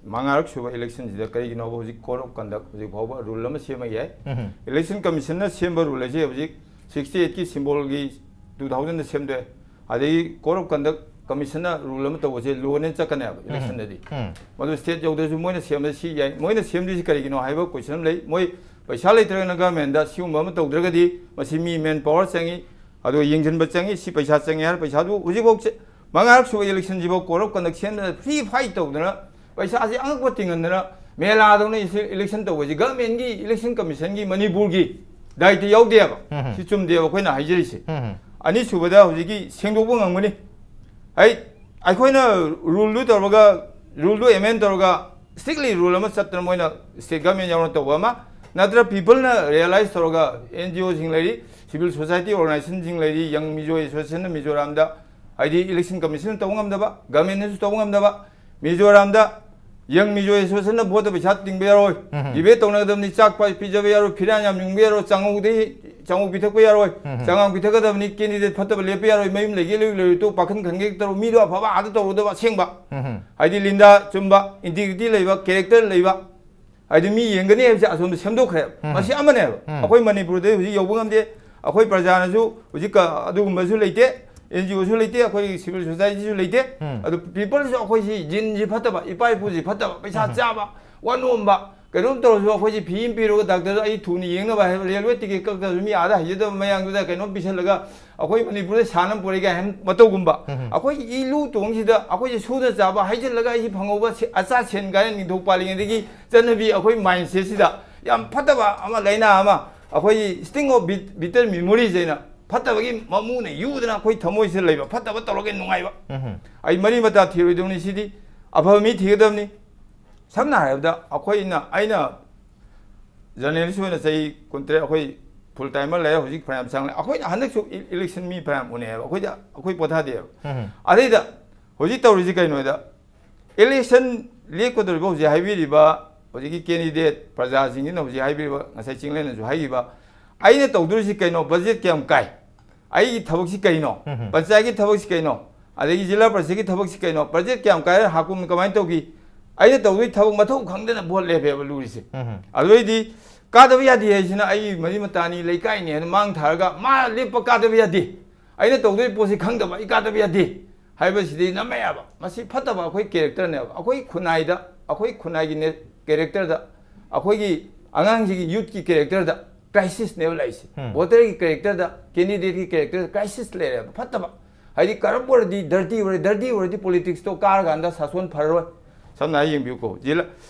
ꯃꯉꯥꯔꯛ ꯁꯨꯕ ꯏꯂꯦꯛꯁꯟꯁꯤꯗ ꯀꯔꯤꯒꯤꯅꯣꯕ ꯍꯧꯖꯤꯛ ꯀꯣꯗ ꯑꯣꯐ ꯀꯟꯗꯛ ꯍꯧꯖꯤꯛ ꯐꯥꯎꯕ ꯔꯨꯜ ꯑꯃ ꯁꯦꯝꯃ ꯌꯥꯏ? ꯏꯂꯦꯛꯁꯟ ꯀꯃꯤꯁꯟꯅ ꯁꯦꯝꯕ ꯔꯨꯜ ꯑꯁꯤ ꯍꯧꯖꯤꯛ ꯁꯤꯛꯁꯇꯤ ꯑꯩꯠꯀꯤ ꯁꯤꯝꯕꯣꯜꯒꯤ ꯇꯨ ꯊꯥꯎꯖꯟꯗ ꯁꯦꯝꯗꯣꯛꯑꯦ꯫ ꯑꯗꯒꯤ ꯀꯣꯗ ꯑꯣꯐ ꯀꯟꯗꯛ ꯀꯃꯤꯁꯟꯅ ꯔꯨꯜ ꯑꯃ ꯇꯧꯕꯁꯦ ꯂꯣꯅꯦꯅ ꯆꯠꯀꯅꯦꯕ ꯏꯂꯦꯛꯁꯟꯗꯗꯤ꯫ ꯃꯗꯨ ꯁ꯭ꯇꯦꯠ ꯌꯧꯗ꯭ꯔꯁꯨ ꯃꯣꯏꯅ ꯁꯦꯝꯕꯗ ꯁꯤ ꯌꯥꯏ꯫ ꯃꯣꯏꯅ ꯁꯦꯝꯗ꯭ꯔꯤꯁꯤ ꯀꯔꯤꯒꯤꯅꯣ ꯍꯥꯏꯕ ꯀꯣꯏꯁꯟ ꯑꯃ ꯂꯩ꯫ ꯃꯣꯏ ꯄꯩꯁꯥ ꯂꯩꯇ꯭ꯔꯒꯅ ꯒꯃꯦꯟꯗ ꯁꯤꯒꯨꯝꯕ ꯑꯃ ꯇꯧꯗ꯭ꯔꯒꯗꯤ ꯃꯁꯤ ꯃꯤ ꯃꯦꯟ ꯄꯋꯥꯔ ꯆꯪꯉꯤ, ꯑꯗꯨꯒ ꯌꯦꯡꯁꯤꯟꯕ ꯆꯪꯉꯤ, ꯁꯤ ꯄꯩꯁꯥ ꯆꯪꯉꯤ ꯍꯥꯏꯔ ꯄꯩꯁꯥꯗꯨ ꯍꯧꯖꯤꯛꯐꯥꯎ ꯆꯦ-, ꯃꯉꯥꯔꯛ ꯁꯨꯕ ꯏꯂꯦꯛꯁꯟꯁꯤꯐꯥꯎ ꯀꯣꯗ ꯑꯣꯐ ꯀꯟꯗꯛ ꯁꯦꯝꯗꯅ ꯐ꯭ꯔꯤ ꯐꯥꯏꯠ ꯇꯧꯗꯅ ꯄꯩꯁꯥꯁꯤ ꯑꯉꯛꯄ ꯇꯤꯡꯍꯟꯗꯅ ꯃꯦꯂꯥꯗꯧꯅ ꯏꯁꯤ-, ꯏꯂꯦꯛꯁꯟ ꯇꯧꯕꯁꯤ ꯒꯃꯦꯟꯒꯤ ꯏꯂꯦꯛꯁꯟ ꯀꯃꯤꯁꯟꯒꯤ ꯃꯅꯤꯄꯨꯔꯒꯤ ꯗꯥꯏꯇ ꯌꯥꯎꯗꯦꯕ꯫ ꯁꯤ ꯆꯨꯝꯗꯦꯕ ꯑꯩꯈꯣꯏꯅ ꯍꯥꯏꯖꯔꯤꯁꯦ꯫ ꯑꯅꯤꯁꯨꯕꯗ ꯍꯧꯖꯤꯛꯀꯤ ꯁꯦꯡꯗꯣꯛꯄ ꯉꯝꯒꯅꯤ꯫ ꯑꯩ, ꯑꯩꯈꯣꯏꯅ ꯔꯨꯜꯗꯨ ꯇꯧꯔꯒ, ꯔꯨꯜꯗꯨ ꯑꯦꯃꯦꯟ ꯇꯧꯔꯒ ꯁ꯭ꯇ꯭ꯔꯤꯛꯂꯤ ꯔꯨꯜ ꯑꯃ ꯆꯠꯇꯅ ꯃꯣꯏꯅ ꯁ꯭ꯇꯦꯠ ꯒꯃꯦꯟ ꯌꯥꯎꯅ ꯇꯧꯕ ꯑꯃ, ꯅꯠꯇ꯭ꯔ ꯄꯤꯄꯜꯅ ꯔꯤꯌꯦꯂꯥꯏꯁ ꯇꯧꯔꯒ ꯑꯦꯟ ꯖꯤ ꯑꯣꯁꯤꯡ ꯂꯩꯔꯤ, ꯁꯤꯚꯤꯜ ꯁꯣꯁꯥꯏꯇꯤ ꯑꯣꯔꯒꯅꯥꯏꯖꯦꯁꯟꯁꯤꯡ ꯂꯩꯔꯤ, ꯌꯪ ꯃꯤꯖꯣ ꯑꯦꯁꯣꯁꯤꯌꯦꯁꯟꯅ ꯃꯤꯖꯣꯔꯥꯝꯗ, ꯍꯥꯏꯗꯤ ꯏꯂꯦꯛꯁꯟ ꯀꯃꯤꯁꯟꯅ ꯇꯧꯕ ꯉꯝꯗꯕ, ꯒꯃꯦꯟꯅꯁꯨ ꯇꯧꯕ ꯉꯝꯗꯕ, ꯃꯤꯖꯣꯔꯥꯝꯗ ꯌꯪ ꯃꯤꯖꯣ ꯑꯦꯁꯣꯁꯤꯌꯦꯁꯟꯅ ꯚꯣꯠꯇ ꯄꯩꯁꯥ ꯇꯤꯡꯕ ꯌꯥꯔꯣꯏ, ꯗꯤꯕꯦꯠ ꯇꯧꯅꯒꯗꯕꯅꯤ, ꯆꯥꯛ ꯄ-, ꯄꯤꯖꯕ ꯌꯥꯔꯣꯏ, ꯐꯤꯔꯥꯟ ꯌꯥꯝ ꯌꯨꯡꯕ ꯌꯥꯔꯣꯏ, ꯆꯥꯉꯧꯗꯤ, ꯆꯥꯉꯧ ꯄꯤꯊꯛꯄ ꯌꯥꯔꯣꯏ, ꯆꯉꯥꯡ ꯄꯤꯊꯛꯀꯗꯕꯅꯤ, ꯀꯦꯟꯗꯤꯗꯦꯠ ꯐꯠꯇꯕ ꯂꯦꯞꯄ ꯌꯥꯔꯣꯏ, ꯃꯌꯨꯝ ꯂꯩꯒꯦ ꯂꯩꯌꯨ ꯂꯩꯔꯣꯏ ꯇꯣꯛ, ꯄꯥꯈꯟ ꯈꯟꯒꯦ ꯇꯧꯔꯣ, ꯃꯤꯗꯣ ꯑꯐꯕ ꯑꯥꯗ ꯇꯧꯔꯨꯗꯕ ꯑꯁꯦꯡꯕ꯫ ꯍꯥꯏꯗꯤ ꯂꯤꯟꯗꯥ ꯆꯨꯝꯕ, ꯏꯟꯇꯤꯒ꯭ꯔꯤꯇꯤ ꯂꯩꯕ, ꯀꯦꯔꯦꯛꯇꯔ ꯂꯩꯕ, ꯍꯥꯏꯗꯤ ꯃꯤ ꯌꯦꯡꯒꯅꯤ ꯍꯥꯏꯕꯁꯦ ꯑꯁꯣꯝꯗ ꯁꯦꯝꯗꯣꯛꯈ꯭ꯔꯦꯕ꯫ ꯃꯁꯤ ꯑꯃꯅꯦꯕ꯫ ꯑꯩꯈꯣꯏ ꯃꯅꯤꯄꯨꯔꯗ ꯍꯧꯖꯤꯛ ꯌꯧꯕ ꯉꯝꯗꯦ꯫ ꯑꯩꯈꯣꯏ ꯄ꯭ꯔꯖꯥꯅꯁꯨ ꯍꯧꯖꯤꯛ ꯀ-, ꯑꯗꯨꯒꯨꯝꯕꯁꯨ ꯂꯩꯇꯦ, ꯑꯦꯟ ꯖꯤ ꯑꯣꯁꯨ ꯂꯩꯇꯦ, ꯑꯩꯈꯣꯏꯒꯤ ꯁꯤꯚꯤꯜ ꯁꯣꯁꯥꯏꯇꯤꯁꯨ ꯂꯩꯇꯦ꯫ ꯑꯗꯨ ꯄꯤꯄꯜꯁꯨ ꯑꯩꯈꯣꯏꯁꯤ ꯖꯤꯟꯁꯤ ꯐꯠꯇꯕ, ꯏꯄꯥ ꯏꯄꯨꯁꯤ ꯐꯠꯇꯕ, ꯄꯩꯁꯥ ꯆꯥꯕ, ꯋꯥ ꯅꯣꯝꯕ, ꯀꯩꯅꯣꯝ ꯇꯧꯔꯁꯨ ꯑꯩꯈꯣꯏꯁꯤ ꯐꯤ ꯑꯃ ꯄꯤꯔꯒ ꯗꯥꯛꯇꯔꯗ ꯑꯩ ꯊꯨꯅ ꯌꯦꯡꯅꯕ ꯍꯥꯏꯕ ꯔꯦꯜꯋꯦ ꯇꯤꯀꯦꯠ ꯀꯛꯇ꯭ꯔꯁꯨ ꯃꯤ ꯑꯥꯗ ꯍꯩꯖꯗꯕ ꯃꯌꯥꯝꯗꯨꯗ ꯀꯩꯅꯣꯝ ꯄꯤꯁꯜꯂꯒ ꯑꯩꯈꯣꯏ ꯃꯅꯤꯄꯨꯔꯗ ꯁꯥꯟꯅ ꯄꯨꯔꯛꯏ ꯀꯥꯏ ꯍꯥꯏꯅ ꯃꯇꯧꯒꯨꯝꯕ꯫ ꯑꯩꯈꯣꯏꯒꯤ ꯏꯂꯨ ꯇꯣꯡꯁꯤꯗ ꯑꯩꯈꯣꯏꯁꯦ ꯁꯨꯅ ꯆꯥꯕ ꯍꯩꯖꯤꯜꯂꯒ ꯑꯩꯁꯤ ꯐꯪꯍꯧꯕ ꯁꯦ-, ꯑꯆꯥ ꯁꯦꯟ ꯀꯥꯏꯅ ꯅꯤꯡꯊꯧ ꯄꯥꯜꯂꯤꯉꯩꯗꯒꯤ ꯆꯠꯅꯕꯤ ꯑꯩꯈꯣꯏ ꯃꯥꯏꯟꯁꯦꯠꯁꯤꯗ ꯌꯥꯝ ꯐꯠꯇꯕ ꯑꯃ, ꯂꯥꯏꯅꯥ ꯑꯃ, ꯑꯩꯈꯣꯏꯒꯤ sting of bit-, bitter memories ꯍꯥꯏꯅ ꯐꯠꯇꯕꯒꯤ ꯃꯃꯨꯅ ꯌꯨꯗꯅ ꯑꯩꯈꯣꯏ ꯊꯃꯣꯏꯁꯤꯗ ꯂꯩꯕ, ꯐꯠꯇꯕ ꯇꯧꯔꯒ ꯅꯨꯡꯉꯥꯏꯕ꯫ ꯎꯝ. ꯑꯩ ꯃꯔꯤ ꯃꯇꯥ ꯊꯤꯔꯣꯏꯗꯕꯅꯤ꯫ ꯁꯤꯗꯤ ꯑꯐꯕ ꯃꯤ ꯊꯤꯒꯗꯕꯅꯤ꯫ ꯁꯝꯅ ꯍꯥꯏꯔꯕꯗ ꯑꯩꯈꯣꯏꯅ, ꯑꯩꯅ ꯖꯔꯅꯦꯂꯤꯁ ꯑꯣꯏꯅ ꯆꯍꯤ ꯀꯨꯟꯇꯔꯦꯠ, ꯑꯩꯈꯣꯏ ꯐꯨꯜ ꯇꯥꯏꯃꯔ ꯂꯩꯔꯦ, ꯍꯧꯖꯤꯛ ꯐꯅꯌꯥꯝ ꯆꯪꯂꯦ꯫ ꯑꯩꯈꯣꯏꯅ ꯍꯟꯗꯛꯁꯨ ꯏ-, ꯏꯂꯦꯛꯁꯟ ꯃꯤ ꯐꯅꯌꯥꯝ ꯎꯅꯩꯑꯕ, ꯑꯩꯈꯣꯏꯗ, ꯑꯩꯈꯣꯏ ꯄꯣꯊꯥꯗꯦꯕ꯫ ꯎꯝ. ꯑꯗꯩꯗ ꯍꯧꯖꯤꯛ ꯇꯧꯔꯤꯁꯤ ꯀꯩꯅꯣꯗ, ꯏꯂꯦꯛꯁꯟ ꯂꯦꯞꯀꯗꯧꯔꯤꯕ ꯍꯧꯖꯤꯛ ꯍꯥꯏꯕꯤꯔꯤꯕ ꯍꯧꯖꯤꯛꯀꯤ ꯀꯦꯟꯗꯤꯗꯦꯠ ꯄ꯭ꯔꯖꯥꯁꯤꯡꯁꯤꯅ ꯍꯧꯖꯤꯛ ꯍꯥꯏꯕꯤꯔꯤꯕ, ꯉꯁꯥꯏ ꯆꯤꯡꯂꯦꯟꯅꯁꯨ ꯍꯥꯏꯈꯤꯕ, "ꯑꯩꯅ ꯇꯧꯗꯣꯔꯤꯁꯤ ꯀꯩꯅꯣ? ꯕꯖꯦꯠ ꯀꯌꯥꯝ ꯀꯥꯏ? ꯑꯩꯒꯤ ꯊꯕꯛꯁꯤ ꯀꯩꯅꯣ? ꯎꯝ. ꯄꯟꯆꯥꯌꯠꯀꯤ ꯊꯕꯛꯁꯤ ꯀꯩꯅꯣ? ꯑꯗꯒꯤ ꯖꯤꯂꯥ ꯄꯔꯤꯁꯠꯀꯤ ꯊꯕꯛꯁꯤ ꯀꯩꯅꯣ? ꯕꯖꯦꯠ ꯀꯌꯥꯝ ꯀꯥꯏ? ꯍꯥꯀꯨꯝ ꯀꯃꯥꯏꯅ ꯇꯧꯈꯤ?" ꯑꯩꯅ ꯇꯧꯗꯣꯏ ꯊꯕꯛ ꯃꯊꯧ ꯈꯪꯗꯅ ꯚꯣꯠ ꯂꯦꯞꯄꯦꯕ ꯂꯨꯔꯤꯁꯦ꯫ ꯎꯝ. ꯑꯗꯨꯗꯩꯗꯤ ꯀꯥꯗꯕ ꯌꯥꯗꯦ ꯍꯥꯏꯁꯤꯅ ꯑꯩꯒꯤ ꯃꯔꯤ ꯃꯇꯥꯅꯤ, ꯂꯩꯀꯥꯏꯅꯤ ꯍꯥꯏꯅ ꯃꯥꯡ ꯊꯥꯔꯒ ꯃꯥ ꯂꯦꯞꯄ ꯀꯥꯗꯕ ꯌꯥꯗꯦ꯫ ꯑꯩꯅ ꯇꯧꯗꯣꯏ ꯄꯣꯠꯁꯤ ꯈꯪꯗꯕ ꯑꯩ ꯀꯥꯗꯕ ꯌꯥꯗꯦ ꯍꯥꯏꯕꯁꯤꯗꯤ ꯅꯝꯃꯦ ꯌꯥꯕ꯫ ꯃꯁꯤ ꯐꯠꯇꯕ ꯑꯩꯈꯣꯏ ꯀꯦꯔꯦꯛꯇꯔꯅꯦꯕ꯫ ꯑꯩꯈꯣꯏ ꯈꯨꯟꯅꯥꯏꯗ, ꯑꯩꯈꯣꯏ ꯈꯨꯟꯅꯥꯏꯒꯤ ꯅꯦ-, ꯀꯦꯔꯦꯛꯇꯔꯗ, ꯑꯩꯈꯣꯏꯒꯤ ꯑꯉꯥꯡꯁꯤꯒꯤ ꯌꯨꯠꯀꯤ ꯀꯦꯔꯦꯛꯇꯔꯗ ꯀ꯭ꯔꯥꯏꯁꯤꯁꯅꯦꯕ ꯂꯥꯛꯏꯁꯦ꯫ ꯎꯝ. ꯚꯣꯇꯔꯒꯤ ꯀꯦꯔꯦꯛꯇꯔꯗ, ꯀꯦꯟꯗꯤꯗꯦꯠꯀꯤ ꯀꯦꯔꯦꯛꯇꯔꯗ ꯀ꯭ꯔꯥꯏꯁꯤꯁ ꯂꯩꯔꯦꯕ꯫ ꯐꯠꯇꯕ ꯍꯥꯏꯗꯤ ꯀꯔꯞ ꯑꯣꯏꯔꯗꯤ, ꯗꯔꯇꯤ ꯑꯣꯏꯔꯗꯤ, ꯗꯔꯇꯤ ꯑꯣꯏꯔꯗꯤ ꯄꯣꯂꯤꯇꯤꯛꯁꯇꯣ ꯀꯥꯔꯀꯥꯟꯗ ꯁꯥꯁꯣꯟ ꯐꯔꯔꯣꯏ꯫ ꯁꯝꯅ ꯍꯥꯏ ꯌꯦꯡꯕꯤꯌꯨꯀꯣ, ꯖꯤꯂꯥ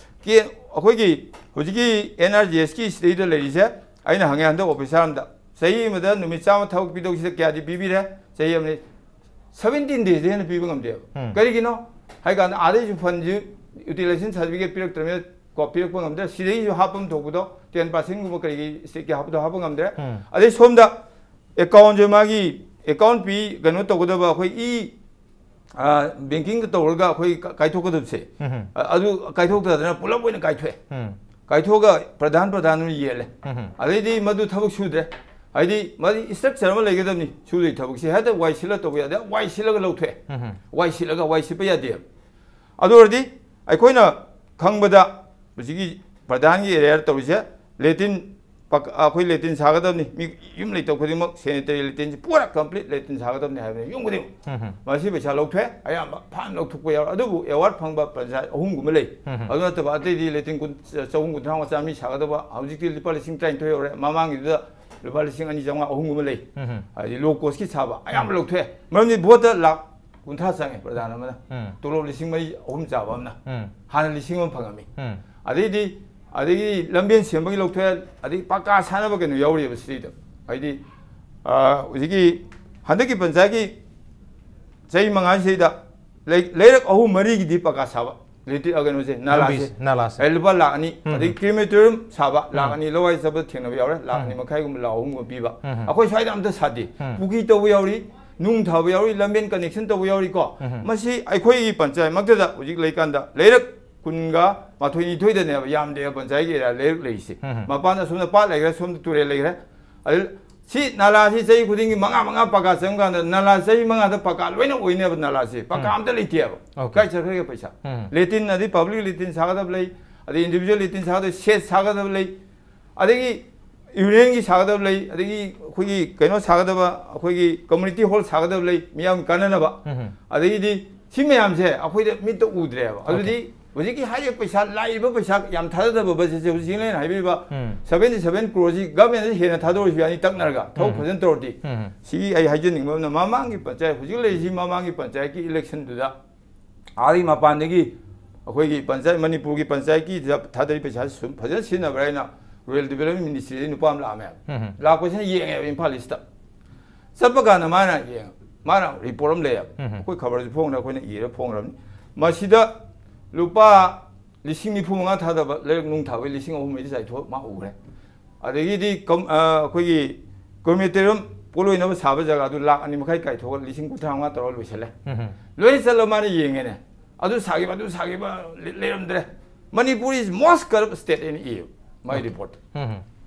ꯀꯦ-, ꯑꯩꯈꯣꯏꯒꯤ ꯍꯧꯖꯤꯛꯀꯤ ꯑꯦꯟ ꯑꯥꯔ ꯖꯤ ꯑꯦꯁꯀꯤ ꯁꯤꯗꯩꯗ ꯂꯩꯔꯤꯁꯦ, ꯑꯩꯅ ꯍꯪꯉꯦ ꯍꯟꯗꯛ ꯑꯣꯐꯤꯁꯥꯔ ꯑꯃꯗ, "ꯆꯍꯤ ꯑꯃꯗ ꯅꯨꯃꯤꯠ ꯆꯥꯝꯃ ꯊꯕꯛ ꯄꯤꯗꯧꯁꯤꯗ ꯀꯌꯥꯗꯤ ꯄꯤꯕꯤꯔꯦ?" ꯆꯍꯤ ꯑꯃꯗ ꯁꯕꯦꯟꯇꯤꯟ ꯗꯦꯁꯇ ꯍꯦꯟꯅ ꯄꯤꯕ ꯉꯝꯗꯦꯕ꯫ ꯎꯝ. ꯀꯔꯤꯒꯤꯅꯣ ꯍꯥꯏ ꯀꯥꯟꯗ ꯑꯥꯗꯩꯁꯨ ꯐꯟꯁꯨ ꯌꯨꯇꯤꯂꯥꯏꯖꯦꯁꯟ ꯁꯥꯔꯇꯤꯐꯤꯀꯦꯠ ꯄꯤꯔꯛꯇ꯭ꯔꯕꯅꯤꯅ, ꯀꯣ, ꯄꯤꯔꯛꯄ ꯉꯝꯗ꯭ꯔꯦ꯫ ꯁꯤꯗꯩꯁꯨ ꯍꯥꯞꯐꯝ ꯊꯣꯛꯄꯗꯣ, ꯇꯦꯟ ꯄꯥꯔꯁꯦꯟꯒꯨꯝꯕ ꯀꯔꯤꯒꯤ ꯁ꯭ꯇꯦꯠꯀꯤ ꯍꯥꯞꯄꯗꯣ ꯍꯥꯞꯄ ꯉꯝꯗ꯭ꯔꯦ꯫ ꯎꯝ. ꯑꯗꯩ ꯁꯣꯝꯗ ꯑꯦꯀꯥꯎꯟꯁꯦ, ꯃꯥꯒꯤ ꯑꯦꯀꯥꯎꯟ ꯄꯤ, ꯀꯩꯅꯣ ꯇꯧꯒꯗꯕ ꯑꯩꯈꯣꯏ ꯏ, ꯕꯦꯡꯀꯤꯡꯗ ꯇꯧꯔꯒ ꯑꯩꯈꯣꯏ ꯀ-, ꯀꯥꯏꯊꯣꯛꯀꯗꯕꯁꯦ, ꯎꯝ. ꯑ-, ꯑꯗꯨ ꯀꯥꯏꯊꯣꯛꯇꯗꯅ ꯄꯨꯂꯞ ꯑꯣꯏꯅ ꯀꯥꯏꯊꯣꯛꯑꯦ꯫ ꯎꯝ. ꯀꯥꯏꯊꯣꯛꯑꯒ ꯄ꯭ꯔꯙꯥꯟ ꯄ꯭ꯔꯙꯥꯟ ꯑꯣꯏꯅ ꯌꯦꯜꯂꯦ꯫ ꯎꯝ. ꯑꯗꯩꯗꯤ ꯃꯗꯨ ꯊꯕꯛ ꯁꯨꯗ꯭ꯔꯦ꯫ ꯍꯥꯏꯗꯤ ꯃꯥꯗꯤ ꯏꯁꯇ꯭ꯔꯛꯆꯔ ꯑꯃ ꯂꯩꯒꯗꯕꯅꯤ ꯁꯨꯗꯣꯏ ꯊꯕꯛꯁꯦ꯫ ꯍꯦꯛꯇ ꯋꯥꯏ ꯁꯤꯠꯂ ꯇꯧꯕ ꯌꯥꯗꯦ꯫ ꯋꯥꯏ ꯁꯤꯠꯂꯒ ꯂꯧꯊꯣꯛꯑꯦ꯫ ꯎꯝ. ꯋꯥꯏ ꯁꯤꯠꯂꯒ, ꯋꯥꯏ ꯁꯤꯠꯄ ꯌꯥꯗꯦꯕ꯫ ꯑꯗꯨ ꯑꯣꯏꯔꯗꯤ ꯑꯩꯈꯣꯏꯅ ꯈꯪꯕꯗ ꯍꯧꯖꯤꯛꯀꯤ ꯄ꯭ꯔꯙꯥꯟꯒꯤ ꯑꯦꯔꯤꯌꯥꯗ ꯇꯧꯔꯤꯁꯦ, ꯂꯦꯇꯤꯟ ꯄꯛ-, ꯑꯩꯈꯣꯏ ꯂꯦꯇꯤꯟ ꯁꯥꯒꯗꯕꯅꯤ꯫ ꯃꯤ ꯌꯨꯝ ꯂꯩꯇꯕ ꯈꯨꯗꯤꯡꯃꯛ ꯁꯦꯅꯤꯇꯔꯤ ꯂꯦꯇꯤꯟꯁꯤ ꯄꯨꯔꯥ ꯀꯝꯄ꯭ꯂꯤꯠ ꯂꯦꯇꯤꯟ ꯁꯥꯒꯗꯕꯅꯤ ꯍꯥꯏꯕꯅꯤ ꯌꯨꯝ ꯈꯨꯗꯤꯡꯃꯛ꯫ ꯎꯝ. ꯃꯁꯤ ꯄꯩꯁꯥ ꯂꯧꯊꯣꯛꯑꯦ, ꯑꯌꯥꯝꯕ ꯐꯥꯏꯟ ꯂꯧꯊꯣꯛꯄ ꯌꯥꯎꯔꯦ꯫ ꯑꯗꯨꯕꯨ ꯑꯦꯋꯥꯔꯗ ꯐꯪꯕ ꯄ꯭ꯔꯖꯥ ꯑꯍꯨꯝꯒꯨꯝꯕ ꯂꯩ꯫ ꯎꯝ. ꯑꯗꯨ ꯅꯠꯇꯕ ꯑꯇꯩꯗꯤ ꯂꯦꯇꯤꯟ ꯀꯨꯟ, ꯆꯍꯨꯝ ꯀꯨꯟꯊ꯭ꯔꯥ ꯃꯉꯥ, ꯆꯥꯝꯃꯔꯤ ꯁꯥꯒꯗꯕ ꯍꯧꯖꯤꯛꯇꯤ ꯂꯨꯄꯥ ꯂꯤꯁꯤꯡ ꯇꯔꯥꯅꯤꯊꯣꯏ ꯌꯧꯔꯦ꯫ ꯃꯃꯥꯡꯒꯤꯗꯨꯗ ꯂꯨꯄꯥ ꯂꯤꯁꯤꯡ ꯑꯅꯤ ꯆꯥꯝꯃꯉꯥ, ꯑꯍꯨꯝꯒꯨꯝꯕ ꯂꯩ꯫ ꯎꯝ. ꯍꯥꯏꯗꯤ ꯂꯣ ꯀꯣꯁꯀꯤ ꯁꯥꯕ ꯑꯌꯥꯝꯕ ꯂꯧꯊꯣꯛꯑꯦ꯫ ꯃꯔꯝꯗꯤ ꯚꯣꯠꯇ ꯂꯥꯛ ꯀꯨꯟꯊ꯭ꯔꯥ ꯆꯪꯉꯦ ꯄ꯭ꯔꯙꯥꯟ ꯑꯃꯅ꯫ ꯎꯝ. ꯇꯣꯂꯣꯞ ꯂꯤꯁꯤꯡ ꯃꯔꯤ, ꯑꯍꯨꯝ ꯆꯥꯕ ꯑꯃꯅ ꯎꯝ. ꯍꯥꯟꯅ ꯂꯤꯁꯤꯡ ꯑꯃ ꯐꯪꯉꯝꯃꯤ꯫ ꯎꯝ. ꯑꯗꯩꯗꯤ, ꯑꯗꯒꯤ ꯂꯝꯕꯦꯟ ꯁꯦꯝꯕꯒꯤ ꯂꯧꯊꯣꯛꯑꯦ, ꯑꯗꯒꯤ ꯄꯥꯀꯥ ꯁꯥꯟꯅꯕ ꯀꯩꯅꯣ ꯌꯥꯎꯔꯤꯑꯕ ꯁꯤꯗꯩꯗ꯫ ꯍꯥꯏꯗꯤ ꯑ, ꯍꯧꯖꯤꯛꯀꯤ ꯍꯟꯗꯛꯀꯤ ꯄꯟꯆꯥꯌꯠꯀꯤ ꯆꯍꯤ ꯃꯉꯥꯁꯤꯗ ꯂꯩ-, ꯂꯩꯔꯛ ꯑꯍꯨꯝ ꯃꯔꯤꯒꯤꯗꯤ ꯄꯀꯥ ꯁꯥꯕ, ꯂꯦꯇ꯭ꯔꯤꯟ, ꯑ, ꯀꯩꯅꯣꯁꯦ, ꯅꯥꯂꯥꯁꯦ꯫ ꯂꯝꯕꯤꯁꯦ, ꯅꯥꯂꯥꯁꯦ꯫ ꯑꯩ ꯂꯨꯄꯥ ꯂꯥꯈ ꯑꯅꯤ, ꯎꯝ꯫ ꯑꯗꯩ crematorium ꯁꯥꯕ, ꯂꯥꯈ ꯎꯝ꯫ ꯑꯅꯤ ꯂꯋꯥꯏ ꯆꯠꯄ ꯊꯦꯡꯅꯕ ꯌꯥꯎꯔꯦ, ꯂꯥꯈ ꯎꯝ꯫ ꯑꯅꯤ ꯃꯈꯥꯏꯒꯨꯝꯕ, ꯂꯥꯈ ꯑꯍꯨꯝꯒꯨꯝꯕ ꯄꯤꯕ꯫ ꯎꯝ꯫ ꯑꯩꯈꯣꯏ ꯁ꯭ꯋꯥꯏꯗ ꯑꯝꯇ ꯁꯥꯗꯦ꯫ ꯎꯝ꯫ ꯄꯨꯈ꯭ꯔꯤ ꯇꯧꯕ ꯌꯥꯎꯔꯤ, ꯅꯨꯡ ꯊꯥꯕ ꯌꯥꯎꯔꯤ, ꯂꯝꯕꯦꯟ connection ꯇꯧꯕ ꯌꯥꯎꯔꯤꯀꯣ꯫ ꯎꯝ꯫ ꯃꯁꯤ ꯑꯩꯈꯣꯏꯒꯤ ꯄꯟꯆꯥꯌꯠꯃꯛꯇꯗ ꯍꯧꯖꯤꯛ ꯂꯩꯀꯥꯟꯗ ꯂꯩꯔꯛ ꯀꯨꯟꯒ ꯃꯥꯊꯣꯏ ꯅꯤꯊꯣꯏꯗꯅꯦꯕ, ꯌꯥꯝꯗꯦꯕ ꯄꯟꯆꯥꯌꯠꯀꯤ area ꯂꯩꯔꯛ ꯂꯩꯔꯤꯁꯦ꯫ ꯎꯝ꯫ ꯃꯄꯥꯟꯗ ꯑꯁꯣꯝꯗ ꯄꯥꯠ ꯂꯩꯈ꯭ꯔꯦ, ꯁꯣꯝꯗ ꯇꯨꯔꯦꯜ ꯂꯩꯈ꯭ꯔꯦ꯫ ꯑꯗꯨ ꯁꯤ ꯅꯥꯂꯥꯁꯤ ꯆꯍꯤ ꯈꯨꯗꯤꯡꯒꯤ ꯃꯉꯥ ꯃꯉꯥ ꯄꯀꯥ ꯆꯪꯀꯥꯟꯗ ꯅꯥꯂꯥ ꯆꯍꯤ ꯃꯉꯥꯗ ꯄꯀꯥ ꯂꯣꯏꯅ ꯑꯣꯏꯅꯦꯕ ꯅꯥꯂꯥꯁꯤ꯫ ꯄꯀꯥ ꯎꯝ꯫ ꯑꯝꯇ ꯂꯩꯇꯦꯕ꯫ Okay꯫ ꯀꯥꯏ ꯆꯠꯈ꯭ꯔꯒꯦ ꯄꯩꯁꯥ? ꯎꯝ꯫ ꯂꯦꯇ꯭ꯔꯤꯟ ꯑꯗꯩ public ꯂꯦꯇ꯭ꯔꯤꯟ ꯁꯥꯒꯗꯕ ꯂꯩ, ꯑꯗꯩ individual ꯂꯦꯇ꯭ꯔꯤꯟ ꯁꯥꯒꯗꯕ, shed ꯁꯥꯒꯗꯕ ꯂꯩ, ꯑꯗꯒꯤ unionꯒꯤ ꯁꯥꯒꯗꯕ ꯂꯩ, ꯑꯗꯒꯤ ꯑꯩꯈꯣꯏꯒꯤ ꯀꯩꯅꯣ ꯁꯥꯒꯗꯕ, ꯑꯩꯈꯣꯏꯒꯤ community hall ꯁꯥꯒꯗꯕ ꯂꯩ, ꯃꯤꯌꯥꯝꯒꯤ ꯀꯥꯟꯅꯅꯕ꯫ ꯎꯝ꯫ ꯑꯗꯒꯤꯗꯤ ꯁꯤ ꯃꯌꯥꯝꯁꯦ ꯑꯩꯈꯣꯏꯗ ꯃꯤꯠꯇ ꯎꯗ꯭ꯔꯦꯕ꯫ Okay꯫ ꯑꯗꯨꯗꯤ ꯍꯧꯖꯤꯛꯀꯤ ꯍꯥꯏꯔꯤꯕ ꯄꯩꯁꯥ, ꯂꯥꯛꯏꯕ ꯄꯩꯁꯥ ꯌꯥꯝ ꯊꯥꯗꯗꯕ budgetꯁꯦ, ꯍꯧꯖꯤꯛ ꯆꯤꯡꯂꯦꯟ ꯍꯥꯏꯕꯤꯕ ꯎꯝ꯫ seventy seven crore ꯁꯤ governmentꯅ ꯍꯦꯟꯅ ꯊꯥꯗꯣꯔꯁꯨ ꯌꯥꯅꯤ, ꯇꯛꯅꯔꯒ ꯊꯕꯛ ꯎꯝ꯫ ꯐꯖꯅ ꯇꯧꯔꯗꯤ꯫ ꯎꯝ꯫ ꯁꯤꯒꯤ ꯑꯩ ꯍꯥꯏꯖꯅꯤꯡꯕ ꯑꯃꯅ, ꯃꯃꯥꯡꯒꯤ ꯄꯟꯆꯥꯌꯠ, ꯍꯧꯖꯤꯛ ꯂꯩꯔꯤꯁꯤ ꯃꯃꯥꯡꯒꯤ ꯄꯟꯆꯥꯌꯠꯀꯤ electionꯗꯨꯗ ꯑꯥꯗꯒꯤ ꯃꯄꯥꯟꯗꯒꯤ ꯑꯩꯈꯣꯏꯒꯤ ꯄꯟꯆꯥꯌꯠ, ꯃꯅꯤꯄꯨꯔꯒꯤ ꯄꯟꯆꯥꯌꯠꯀꯤ ꯊꯥꯗꯔꯤ ꯄꯩꯁꯥꯁꯤ ꯁꯨꯝ ꯐꯖꯅ ꯁꯤꯖꯤꯟꯅꯕ꯭ꯔꯥ ꯍꯥꯏꯅ Rural Development Ministryꯗꯒꯤ ꯅꯨꯄꯥ ꯑꯃ ꯂꯥꯛꯑꯝꯃꯦ꯫ ꯎꯝ꯫ ꯂꯥꯛꯄꯁꯤꯅ ꯌꯦꯡꯉꯦꯕ Imphal Eastꯇ꯫ ꯆꯠꯄ ꯀꯥꯟꯗ ꯃꯥꯅ ꯌꯦꯡ-, ꯃꯥꯅ report ꯑꯃ ꯂꯩꯌꯦꯕ꯫ ꯎꯝ꯫ ꯑꯩꯈꯣꯏ ꯈꯕꯔꯁꯨ ꯐꯣꯡꯅ ꯑꯩꯈꯣꯏꯅ ꯏꯔ ꯐꯣꯡꯈ꯭ꯔꯕꯅꯤ꯫ ꯃꯁꯤꯗ ꯂꯨꯄꯥ ꯂꯤꯁꯤꯡ ꯅꯤꯐꯨ ꯃꯉꯥ ꯊꯥꯗꯕ ꯂꯩꯔꯛ ꯅꯨꯡ ꯊꯥꯕꯒꯤ ꯂꯤꯁꯤꯡ ꯑꯍꯨꯝ ꯃꯔꯤꯗꯤ ꯆꯥꯏꯊꯣꯛ ꯃꯥ ꯎꯈ꯭ꯔꯦ꯫ ꯑꯗꯒꯤꯗꯤ ꯀꯝ-, ꯑ, ꯑꯩꯈꯣꯏꯒꯤ crematorium ꯄꯣꯠꯂꯣꯏꯅꯕ ꯁꯥꯕ ꯖꯒꯥꯗꯨ ꯂꯥꯈ ꯑꯅꯤ ꯃꯈꯥꯏ ꯀꯥꯏꯊꯣꯛꯑꯒ ꯂꯤꯁꯤꯡ ꯀꯨꯟꯊ꯭ꯔꯥ ꯃꯉꯥ ꯇꯧꯔꯒ ꯂꯣꯏꯁꯤꯜꯂꯦ꯫ ꯎꯝ꯫ ꯂꯣꯏꯅ ꯆꯠꯂ ꯃꯥꯅ ꯌꯦꯡꯉꯦꯅꯦ꯫ ꯑꯗꯨ ꯁꯥꯈꯤꯕ, ꯑꯗꯨ ꯁꯥꯈꯤꯕ ꯂꯤ-, ꯂꯩꯔꯝꯗ꯭ꯔꯦ꯫ Manipur is most corrupt state ꯍꯥꯏꯅ ꯏꯌꯦꯕ ꯃꯥꯏ Okay꯫ Report꯫ ꯎꯝ꯫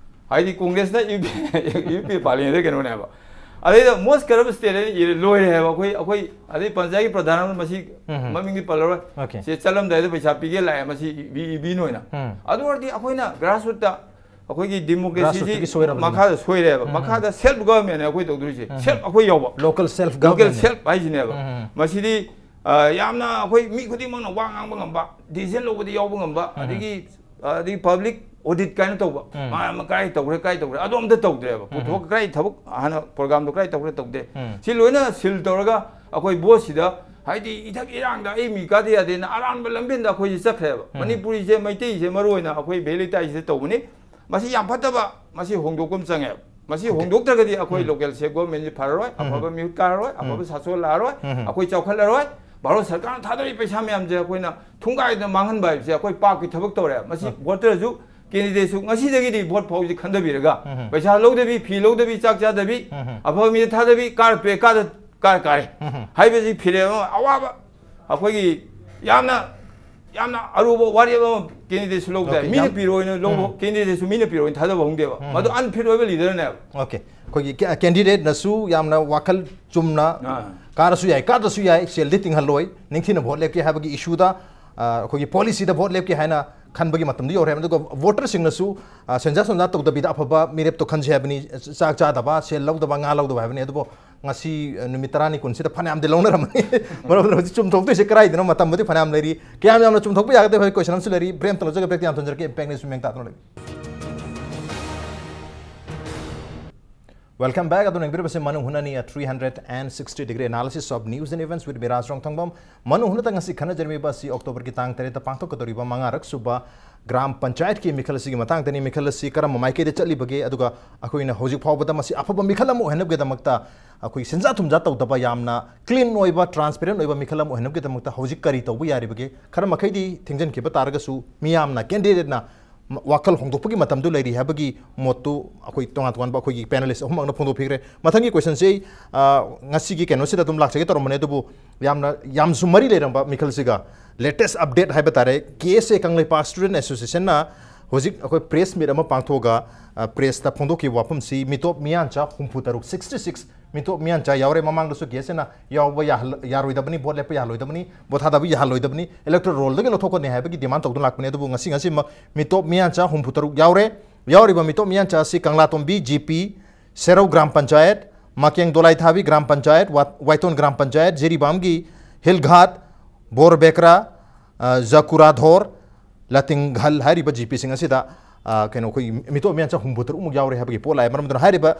ꯍꯥꯏꯗꯤ ꯀꯣꯡꯒ꯭ꯔꯦꯁꯅ UPA, UPA ꯄꯥꯜꯂꯤꯉꯩꯗ ꯀꯩꯅꯣꯅꯦꯕ꯫ ꯑꯗꯩꯗ most corrupt state ꯍꯥꯏꯅ ꯏꯔꯦ, ꯂꯣꯏꯔꯦ ꯍꯥꯏꯕ꯫ ꯑꯩꯈꯣꯏ, ꯑꯩꯈꯣꯏ ꯑꯗꯩ ꯄꯟꯆꯥꯌꯠꯀꯤ ꯄ꯭ꯔꯙꯥꯟ ꯑꯃ ꯃꯁꯤ ꯎꯝ꯫ ꯃꯃꯤꯡꯗꯤ ꯄꯜꯂꯔꯣꯏ꯫ Okay꯫ ꯁꯤ ꯆꯠꯂꯝꯗꯥꯏꯗ ꯄꯩꯁꯥ ꯄꯤꯒꯦ ꯂꯥꯛꯑꯦ, ꯃꯁꯤ ꯏꯕꯤ-, ꯏꯕꯤꯅꯣꯏꯅ꯫ ꯎꯝ꯫ ꯑꯗꯨ ꯑꯣꯏꯔꯗꯤ ꯑꯩꯈꯣꯏꯅ grassrootꯇ ꯑꯩꯈꯣꯏꯒꯤ democracyꯁꯤ grassrootꯀꯤ ꯁꯣꯏꯔꯕꯅꯤ꯫ ꯃꯈꯥꯗ ꯁꯣꯏꯔꯦꯕ꯫ ꯎꯝ꯫ ꯃꯈꯥꯗ self governmentꯅꯦ ꯑꯩꯈꯣꯏ ꯇꯧꯗꯣꯏꯁꯦ꯫ ꯎꯝ꯫ Self ꯑꯩꯈꯣꯏ ꯌꯥꯎꯕ꯫ Local self local government꯫ Self ꯍꯥꯏꯁꯤꯅꯦꯕ꯫ ꯎꯝ꯫ ꯃꯁꯤꯗꯤ, ꯑ, ꯌꯥꯝꯅ ꯑꯩꯈꯣꯏ ꯃꯤ ꯈꯨꯗꯤꯡꯃꯛꯅ ꯋꯥ ꯉꯥꯡꯕ ꯉꯝꯕ, decision ꯂꯧꯕꯗ ꯌꯥꯎꯕ ꯉꯝꯕ, ꯎꯝ꯫ ꯑꯗꯒꯤ, ꯑ, ꯑꯗꯒꯤ public audit ꯀꯥꯏꯅ ꯇꯧꯕ꯫ ꯎꯝ꯫ ꯃꯥ ꯑꯃ ꯀꯗꯥꯏ ꯇꯧꯈ꯭ꯔꯦ, ꯀꯗꯥꯏ ꯇꯧꯈ꯭ꯔꯦ, ꯑꯗꯨ ꯑꯝꯇ ꯇꯧꯗ꯭ꯔꯦꯕ꯫ ꯎꯝ꯫ ꯄꯨꯊꯣꯛ-, ꯀꯗꯥꯏ ꯊꯕꯛ ꯍꯥꯟꯅ programꯗꯣ ꯀꯗꯥꯏ ꯇꯧꯈ꯭ꯔꯦ, ꯇꯧꯗꯦ꯫ ꯎꯝ꯫ ꯁꯤ ꯂꯣꯏꯅ seal ꯇꯧꯔꯒ ꯑꯩꯈꯣꯏ voteꯁꯤꯗ, ꯍꯥꯏꯗꯤ ꯏꯊꯛ ꯏꯔꯥꯡꯗ ꯑꯩ ꯃꯤ ꯀꯥꯗ ꯌꯥꯗꯦꯅ ꯑꯔꯥꯟꯕ ꯂꯝꯕꯦꯟꯗ ꯑꯩꯈꯣꯏꯁꯦ ꯆꯠꯈ꯭ꯔꯦꯕ꯫ ꯎꯝ꯫ ꯃꯅꯤꯄꯨꯔꯤꯁꯦ, ꯃꯩꯇꯩꯁꯦ ꯃꯔꯨ ꯑꯣꯏꯅ ꯑꯩꯈꯣꯏ ꯚꯦꯂꯤ ꯂꯩꯇꯥꯏꯁꯤꯗ ꯇꯧꯕꯅꯤ꯫ ꯃꯁꯤ ꯌꯥꯝ ꯐꯠꯇꯕ, ꯃꯁꯤ ꯍꯣꯡꯗꯣꯛꯄ ꯑꯃ ꯆꯪꯉꯦꯕ꯫ ꯃꯁꯤ ꯍꯣꯡꯗꯣꯛꯇ꯭ꯔꯒꯗꯤ ꯑꯩꯈꯣꯏ ꯂꯣꯀꯦꯜ ꯁꯦꯞ ꯒꯣꯔꯃꯦꯟꯁꯤ ꯐꯔꯔꯣꯏ, ꯑꯐꯕ ꯃꯤꯍꯨꯠ ꯀꯥꯔꯔꯣꯏ, ꯑꯐꯕ ꯁꯥꯁꯣꯟ ꯂꯥꯛꯑꯔꯣꯏ, ꯑꯩꯈꯣꯏ ꯆꯥꯎꯈꯠꯂꯔꯣꯏ꯫ ꯚꯥꯔꯠ ꯁꯔꯀꯥꯔꯅ ꯊꯥꯗꯔꯤꯕ ꯄꯩꯁꯥ ꯃꯌꯥꯝꯁꯦ ꯑꯩꯈꯣꯏꯅ ꯊꯨꯡꯒꯥꯏꯗꯅ ꯃꯥꯡꯍꯟꯕ ꯍꯥꯏꯕꯁꯦ ꯑꯩꯈꯣꯏ ꯄꯥꯞꯀꯤ ꯊꯕꯛ ꯇꯧꯔꯦ꯫ ꯃꯁꯤ ꯚꯣꯇꯔꯁꯨ, ꯀꯦꯟꯗꯤꯗꯦꯠꯁꯨ ꯉꯁꯤꯗꯒꯤꯗꯤ ꯚꯣꯠ ꯐꯥꯎꯕꯁꯤ ꯈꯟꯊꯕꯤꯔꯒ, ꯄꯩꯁꯥ ꯂꯧꯗꯕꯤ, ꯐꯤ ꯂꯧꯗꯕꯤ, ꯆꯥꯛ ꯆꯥꯗꯕꯤ, ꯑꯐꯕ ꯃꯤꯗ ꯊꯥꯗꯕꯤ, ꯀꯥꯔ ꯄꯦ ꯀꯥꯗ ꯀꯥꯔ ꯀꯥꯔꯦ ꯍꯥꯏꯕꯁꯤ ꯐꯤꯔꯦꯞ ꯑꯃ, ꯑꯋꯥꯕ, ꯑꯩꯈꯣꯏꯒꯤ ꯌꯥꯝꯅ, ꯌꯥꯝꯅ ꯑꯔꯨꯕ ꯋꯥꯔꯦꯞ ꯑꯃ ꯀꯦꯟꯗꯤꯗꯦꯠꯁꯨ ꯂꯧꯕ ꯇꯥꯏ꯫ Okay, ꯃꯤꯅ ꯌꯥꯝ ꯄꯤꯔꯣꯏꯅ ꯂꯧꯕ ꯀꯦꯟꯗꯤꯗꯦꯠꯁꯨ ꯃꯤꯅ ꯄꯤꯔꯣꯏꯅ ꯊꯥꯖꯕ ꯍꯧꯅꯗꯦꯕ꯫ ꯃꯗꯨ ꯑꯟꯐꯤꯠ ꯑꯣꯏꯕ ꯂꯤꯗꯔꯅꯦꯕ꯫ ꯑꯣꯀꯦ, ꯑꯩꯈꯣꯏꯒꯤ ꯀꯦ- ꯀꯦꯟꯗꯤꯗꯦꯠꯅꯁꯨ ꯌꯥꯝꯅ ꯋꯥꯈꯜ ꯆꯨꯝꯅ ꯑꯥ꯫ ꯀꯥꯔꯁꯨ ꯌꯥꯏ, ꯀꯥꯗ꯭ꯔꯁꯨ ꯌꯥꯏ, ꯁꯦꯜꯗꯤ ꯇꯤꯡꯍꯜꯂꯣꯏ, ꯅꯤꯡꯊꯤꯅ ꯚꯣꯠ ꯂꯦꯞꯀꯦ ꯍꯥꯏꯕꯒꯤ ꯏꯁꯨꯗ, ꯑ, ꯑꯩꯈꯣꯏꯒꯤ ꯄꯣꯂꯤꯁꯤꯗ ꯚꯣꯠ ꯂꯦꯞꯀꯦ ꯍꯥꯏꯅ ꯈꯟꯕꯒꯤ ꯃꯇꯝꯗꯤ ꯌꯧꯔꯦ꯫ ꯑꯗꯨꯒ ꯚꯣꯇꯔꯁꯤꯡꯅꯁꯨ, ꯑ, ꯁꯦꯟꯖꯥ ꯊꯨꯝꯖꯥ ꯇꯧꯗꯕꯤꯗ ꯑꯐꯕ ꯃꯤꯔꯦꯞꯇꯣ ꯈꯟꯁꯦ ꯍꯥꯏꯕꯅꯤ, ꯆꯥꯛ ꯆꯥꯗꯕ, ꯁꯦꯜ ꯂꯧꯗꯕ, ꯉꯥ ꯂꯧꯗꯕ ꯍꯥꯏꯕꯅꯤ꯫ ꯑꯗꯨꯕꯨ ꯉꯁꯤ, ꯑ, ꯅꯨꯃꯤꯠ ꯇꯔꯥꯅꯤ ꯀꯨꯟꯁꯤꯗ ꯐꯅꯌꯥꯝꯗꯤ ꯂꯧꯅꯔꯝꯃꯅꯤ꯫ ꯃꯔꯝ ꯑꯗꯨꯅ ꯍꯧꯖꯤꯛ ꯆꯨꯝꯊꯣꯛꯇꯣꯏꯁꯦ ꯀꯗꯥꯏꯗꯅꯣ? ꯃꯇꯝꯕꯨꯗꯤ ꯐꯅꯌꯥꯝ ꯂꯩꯔꯤ꯫ ꯀꯌꯥꯝ ꯌꯥꯝꯅ ꯆꯨꯝꯊꯣꯛꯄ ꯌꯥꯒꯗꯒꯦ ꯍꯥꯏꯕꯒꯤ ꯀꯣꯏꯁꯟ ꯑꯃꯁꯨ ꯂꯩꯔꯤ꯫ ꯕ꯭ꯔꯦꯛ ꯑꯃꯇ ꯂꯧꯖꯒꯦ, ꯕ꯭ꯔꯦꯛꯇ ꯌꯥꯝ ꯊꯨꯅ ꯖꯔꯛꯀꯦ꯫ Impact News ꯃꯤꯠꯌꯦꯡ ꯇꯥꯗꯨꯅ ꯂꯩꯕꯤꯌꯨ꯫ Welcome back. ꯑꯗꯨꯅ ꯌꯦꯡꯕꯤꯔꯤꯕꯁꯤ ꯃꯅꯨꯡ ꯍꯨꯠꯅꯅꯤ, a three hundred and sixty degree analysis of news and events with Miraj ꯔꯣꯡꯊꯣꯡꯕꯝ꯫ ꯃꯅꯨꯡ ꯍꯨꯠꯅ ꯉꯁꯤ ꯈꯟꯅꯖꯔꯝꯃꯤꯕ ꯑꯁꯤ ꯑꯣꯛꯇꯣꯕꯔꯒꯤ ꯇꯥꯡ ꯇꯔꯦꯠꯇ ꯄꯥꯡꯊꯣꯛꯀꯗꯧꯔꯤꯕ ꯃꯉꯥꯔꯛ ꯁꯨꯕ ꯒ꯭ꯔꯥꯝ ꯄꯟꯆꯥꯌꯠꯀꯤ ꯃꯤꯈꯜ ꯑꯁꯤꯒꯤ ꯃꯇꯥꯡꯗꯅꯤ꯫ ꯃꯤꯈꯜ ꯑꯁꯤ ꯀꯔꯝꯕ ꯃꯥꯏꯀꯩꯗ ꯆꯠꯂꯤꯕꯒꯤ, ꯑꯗꯨꯒ ꯑꯩꯈꯣꯏꯅ ꯍꯧꯖꯤꯛ ꯐꯥꯎꯕꯗ ꯃꯁꯤ ꯑꯐꯕ ꯃꯤꯈꯜ ꯑꯃ ꯑꯣꯏꯍꯟꯅꯕꯒꯤꯗꯃꯛꯇ ꯑꯩꯈꯣꯏ ꯁꯦꯟꯖꯥ ꯊꯨꯝꯖꯥ ꯇꯧꯗꯕ, ꯌꯥꯝꯅ ꯀ꯭ꯂꯤꯟ ꯑꯣꯏꯕ, ꯇ꯭ꯔꯥꯟꯁꯄꯦꯔꯦꯟ ꯑꯣꯏꯕ ꯃꯤꯈꯜ ꯑꯃ ꯑꯣꯏꯍꯟꯅꯕꯒꯤꯗꯃꯛꯇ ꯍꯧꯖꯤꯛ ꯀꯔꯤ ꯇꯧꯕ ꯌꯥꯔꯤꯕꯒꯦ? ꯈꯔ ꯃꯈꯩꯗꯤ ꯊꯦꯡꯖꯤꯟꯈꯤꯕ ꯇꯥꯔꯒꯁꯨ ꯃꯤꯌꯥꯝꯅ, ꯀꯦꯟꯗꯤꯗꯦꯠꯅ ꯋꯥꯈꯜ ꯍꯣꯡꯗꯣꯛꯄꯒꯤ ꯃꯇꯝꯗꯨ ꯂꯩꯔꯤ ꯍꯥꯏꯕꯒꯤ ꯃꯣꯠꯇꯨ ꯑꯩꯈꯣꯏ ꯇꯣꯉꯥꯟ ꯇꯣꯉꯥꯟꯕ ꯑꯩꯈꯣꯏꯒꯤ ꯄꯦꯅꯦꯂꯤꯁ ꯑꯍꯨꯝꯃꯛꯅ ꯐꯣꯡꯗꯣꯛꯄꯤꯈ꯭ꯔꯦ꯫ ꯃꯊꯪꯒꯤ ꯀꯣꯏꯁꯟꯁꯤ ꯑꯩ, ꯑ, ꯉꯁꯤꯒꯤ ꯀꯩꯅꯣꯁꯤꯗ ꯑꯗꯨꯝ ꯂꯥꯛꯆꯒꯦ ꯇꯧꯔꯝꯕꯅꯦ, ꯑꯗꯨꯕꯨ ꯌꯥꯝꯅ, ꯌꯥꯝꯁꯨ ꯃꯔꯤ ꯂꯩꯔꯝꯕ ꯃꯤꯈꯜꯁꯤꯒ ꯂꯦꯇꯦꯁ ꯑꯞꯗꯦꯠ ꯍꯥꯏꯕ ꯇꯥꯔꯦ꯫ ꯀꯦ ꯑꯦꯁ ꯑꯦ ꯀꯪꯂꯩꯄꯥꯛ ꯁ꯭ꯇꯨꯗꯦꯟ ꯑꯦꯁꯣꯁꯤꯌꯦꯁꯟꯅ ꯍꯧꯖꯤꯛ ꯑꯩꯈꯣꯏ ꯄ꯭ꯔꯦꯁ ꯃꯤꯠ ꯑꯃ ꯄꯥꯡꯊꯣꯛꯑꯒ, ꯑ, ꯄ꯭ꯔꯦꯁꯇ ꯐꯣꯡꯗꯣꯛꯈꯤꯕ ꯋꯥꯐꯝꯁꯤ, ꯃꯤꯇꯣꯞ ꯃꯤꯌꯥꯟꯆꯥ ꯍꯨꯝꯐꯨ ꯇꯔꯨꯛ, sixty six ꯃꯤꯇꯣꯞ ꯃꯤꯌꯥꯟꯆꯥ ꯌꯥꯎꯔꯦ꯫ ꯃꯃꯥꯡꯗꯁꯨ ꯀꯦ ꯑꯦꯁ ꯑꯦꯅ ꯌꯥꯎꯕ ꯌꯥꯍꯜ-, ꯌꯥꯔꯣꯏꯗꯕꯅꯤ, ꯚꯣꯠ ꯂꯦꯞꯄ ꯌꯥꯍꯜꯂꯣꯏꯗꯕꯅꯤ, ꯚꯣꯠ ꯊꯥꯗꯕ ꯌꯥꯍꯜꯂꯣꯏꯗꯕꯅꯤ, ꯏꯂꯦꯛꯇꯣꯔꯦꯜ ꯔꯣꯜꯗꯒꯤ ꯂꯧꯊꯣꯛꯀꯅꯤ ꯍꯥꯏꯕꯒꯤ ꯗꯤꯃꯥꯟ ꯇꯧꯗꯨꯅ ꯂꯥꯛꯄꯅꯤ꯫ ꯑꯗꯨꯕꯨ ꯉꯁꯤ, ꯉꯁꯤꯃꯛ ꯃꯤꯇꯣꯞ ꯃꯤꯌꯥꯟꯆꯥ ꯍꯨꯝꯐꯨ ꯇꯔꯨꯛ ꯌꯥꯎꯔꯦ꯫ ꯌꯥꯎꯔꯤꯕ ꯃꯤꯇꯣꯞ ꯃꯤꯌꯥꯟꯆꯥ ꯑꯁꯤ ꯀꯪꯂꯥꯇꯣꯝꯕꯤ, ꯖꯤ ꯄꯤ, ꯁꯦꯔꯧ ꯒ꯭ꯔꯥꯝ ꯄꯟꯆꯥꯌꯠ, ꯃꯀꯦꯡ ꯗꯣꯂꯥꯏꯊꯥꯕꯤ ꯒ꯭ꯔꯥꯝ ꯄꯟꯆꯥꯌꯠ, ꯋꯥ-, ꯋꯥꯏꯇꯣꯟ ꯒ꯭ꯔꯥꯝ ꯄꯟꯆꯥꯌꯠ, ꯖꯤꯔꯤꯕꯥꯝꯒꯤ ꯍꯤꯜꯒꯥꯠ, ꯕꯣꯔꯕꯦꯀ꯭ꯔꯥ, ꯑ, ꯖꯀꯨꯔꯥꯙꯣꯔ, ꯂꯥꯇꯤꯡꯒꯜ ꯍꯥꯏꯔꯤꯕ ꯖꯤ ꯄꯤꯁꯤꯡ ꯑꯁꯤꯗ, ꯑ, ꯀꯩꯅꯣ, ꯑꯩꯈꯣꯏꯒꯤ ꯃꯤꯇꯣꯞ ꯃꯤꯌꯥꯟꯆꯥ ꯍꯨꯝꯐꯨ ꯇꯔꯨꯛꯃꯨꯛ ꯌꯥꯎꯔꯦ ꯍꯥꯏꯕꯒꯤ ꯄꯣꯠ ꯂꯥꯛꯑꯦ꯫ ꯃꯔꯝ ꯑꯗꯨꯅ ꯍꯥꯏꯔꯤꯕ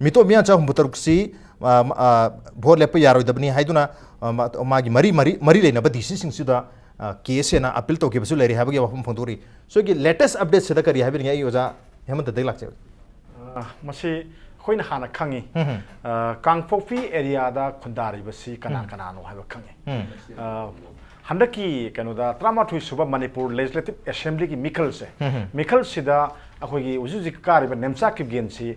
ꯃꯤꯇꯣꯞ ꯃꯤꯌꯥꯟꯆꯥ ꯍꯨꯝꯐꯨ ꯇꯔꯨꯛꯁꯤ, ꯑ, ꯑ, ꯚꯣꯠ ꯂꯦꯞꯄ ꯌꯥꯔꯣꯏꯗꯕꯅꯤ ꯍꯥꯏꯗꯨꯅ, ꯑ, ꯃꯥ-, ꯃꯥꯒꯤ ꯃꯔꯤ, ꯃꯔꯤ, ꯃꯔꯤ ꯂꯩꯅꯕ ꯗꯤ ꯁꯤꯁꯤꯡꯁꯤꯗ, ꯑ, ꯀꯦ ꯑꯦꯁ ꯑꯦꯅ ꯑꯄꯤꯜ ꯇꯧꯈꯤꯕꯁꯨ ꯂꯩꯔꯤ ꯍꯥꯏꯕꯒꯤ ꯋꯥꯐꯝ ꯐꯣꯡꯗꯣꯔꯤ꯫ ꯁꯣꯏꯒꯤ ꯂꯦꯇꯦꯁ ꯑꯞꯗꯦꯠꯁꯤꯗ ꯀꯔꯤ ꯍꯥꯏꯕꯤꯅꯤꯡꯉꯤ? ꯑꯩ ꯑꯣꯖꯥ ꯍꯦꯃꯟꯇꯗꯒꯤ ꯂꯥꯛꯆꯕꯅꯤ꯫ ꯑ, ꯃꯁꯤ ꯑꯩꯈꯣꯏꯅ ꯍꯥꯟꯅ ꯈꯪꯉꯤ꯫ ꯎꯝ꯫ ꯑ, ꯀꯥꯡꯄꯣꯛꯄꯤ ꯑꯦꯔꯤꯌꯥꯗ ꯈꯨꯟꯗꯥꯔꯤꯕꯁꯤ ꯀꯅꯥ ꯎꯝ꯫ ꯀꯅꯥꯅꯣ ꯍꯥꯏꯕ ꯈꯪꯉꯤ꯫ ꯎꯝ꯫ ꯑ, ꯍꯟꯗꯛꯀꯤ ꯀꯩꯅꯣꯗ ꯇꯔꯥꯃꯥꯊꯣꯏ ꯁꯨꯕ ꯃꯅꯤꯄꯨꯔ ꯂꯦꯖꯤꯁꯂꯦꯇꯤꯚ ꯑꯦꯁꯦꯝꯕ꯭ꯂꯤꯒꯤ ꯃꯤꯈꯜꯁꯦ, ꯎꯝ꯫ ꯃꯤꯈꯜꯁꯤꯗ ꯑꯩꯈꯣꯏꯒꯤ ꯍꯧꯖꯤꯛ ꯍꯧꯖꯤꯛ ꯀꯥꯔꯤꯕ ꯅꯦꯝꯆꯥ ꯀꯤꯞꯒꯦꯟꯁꯤ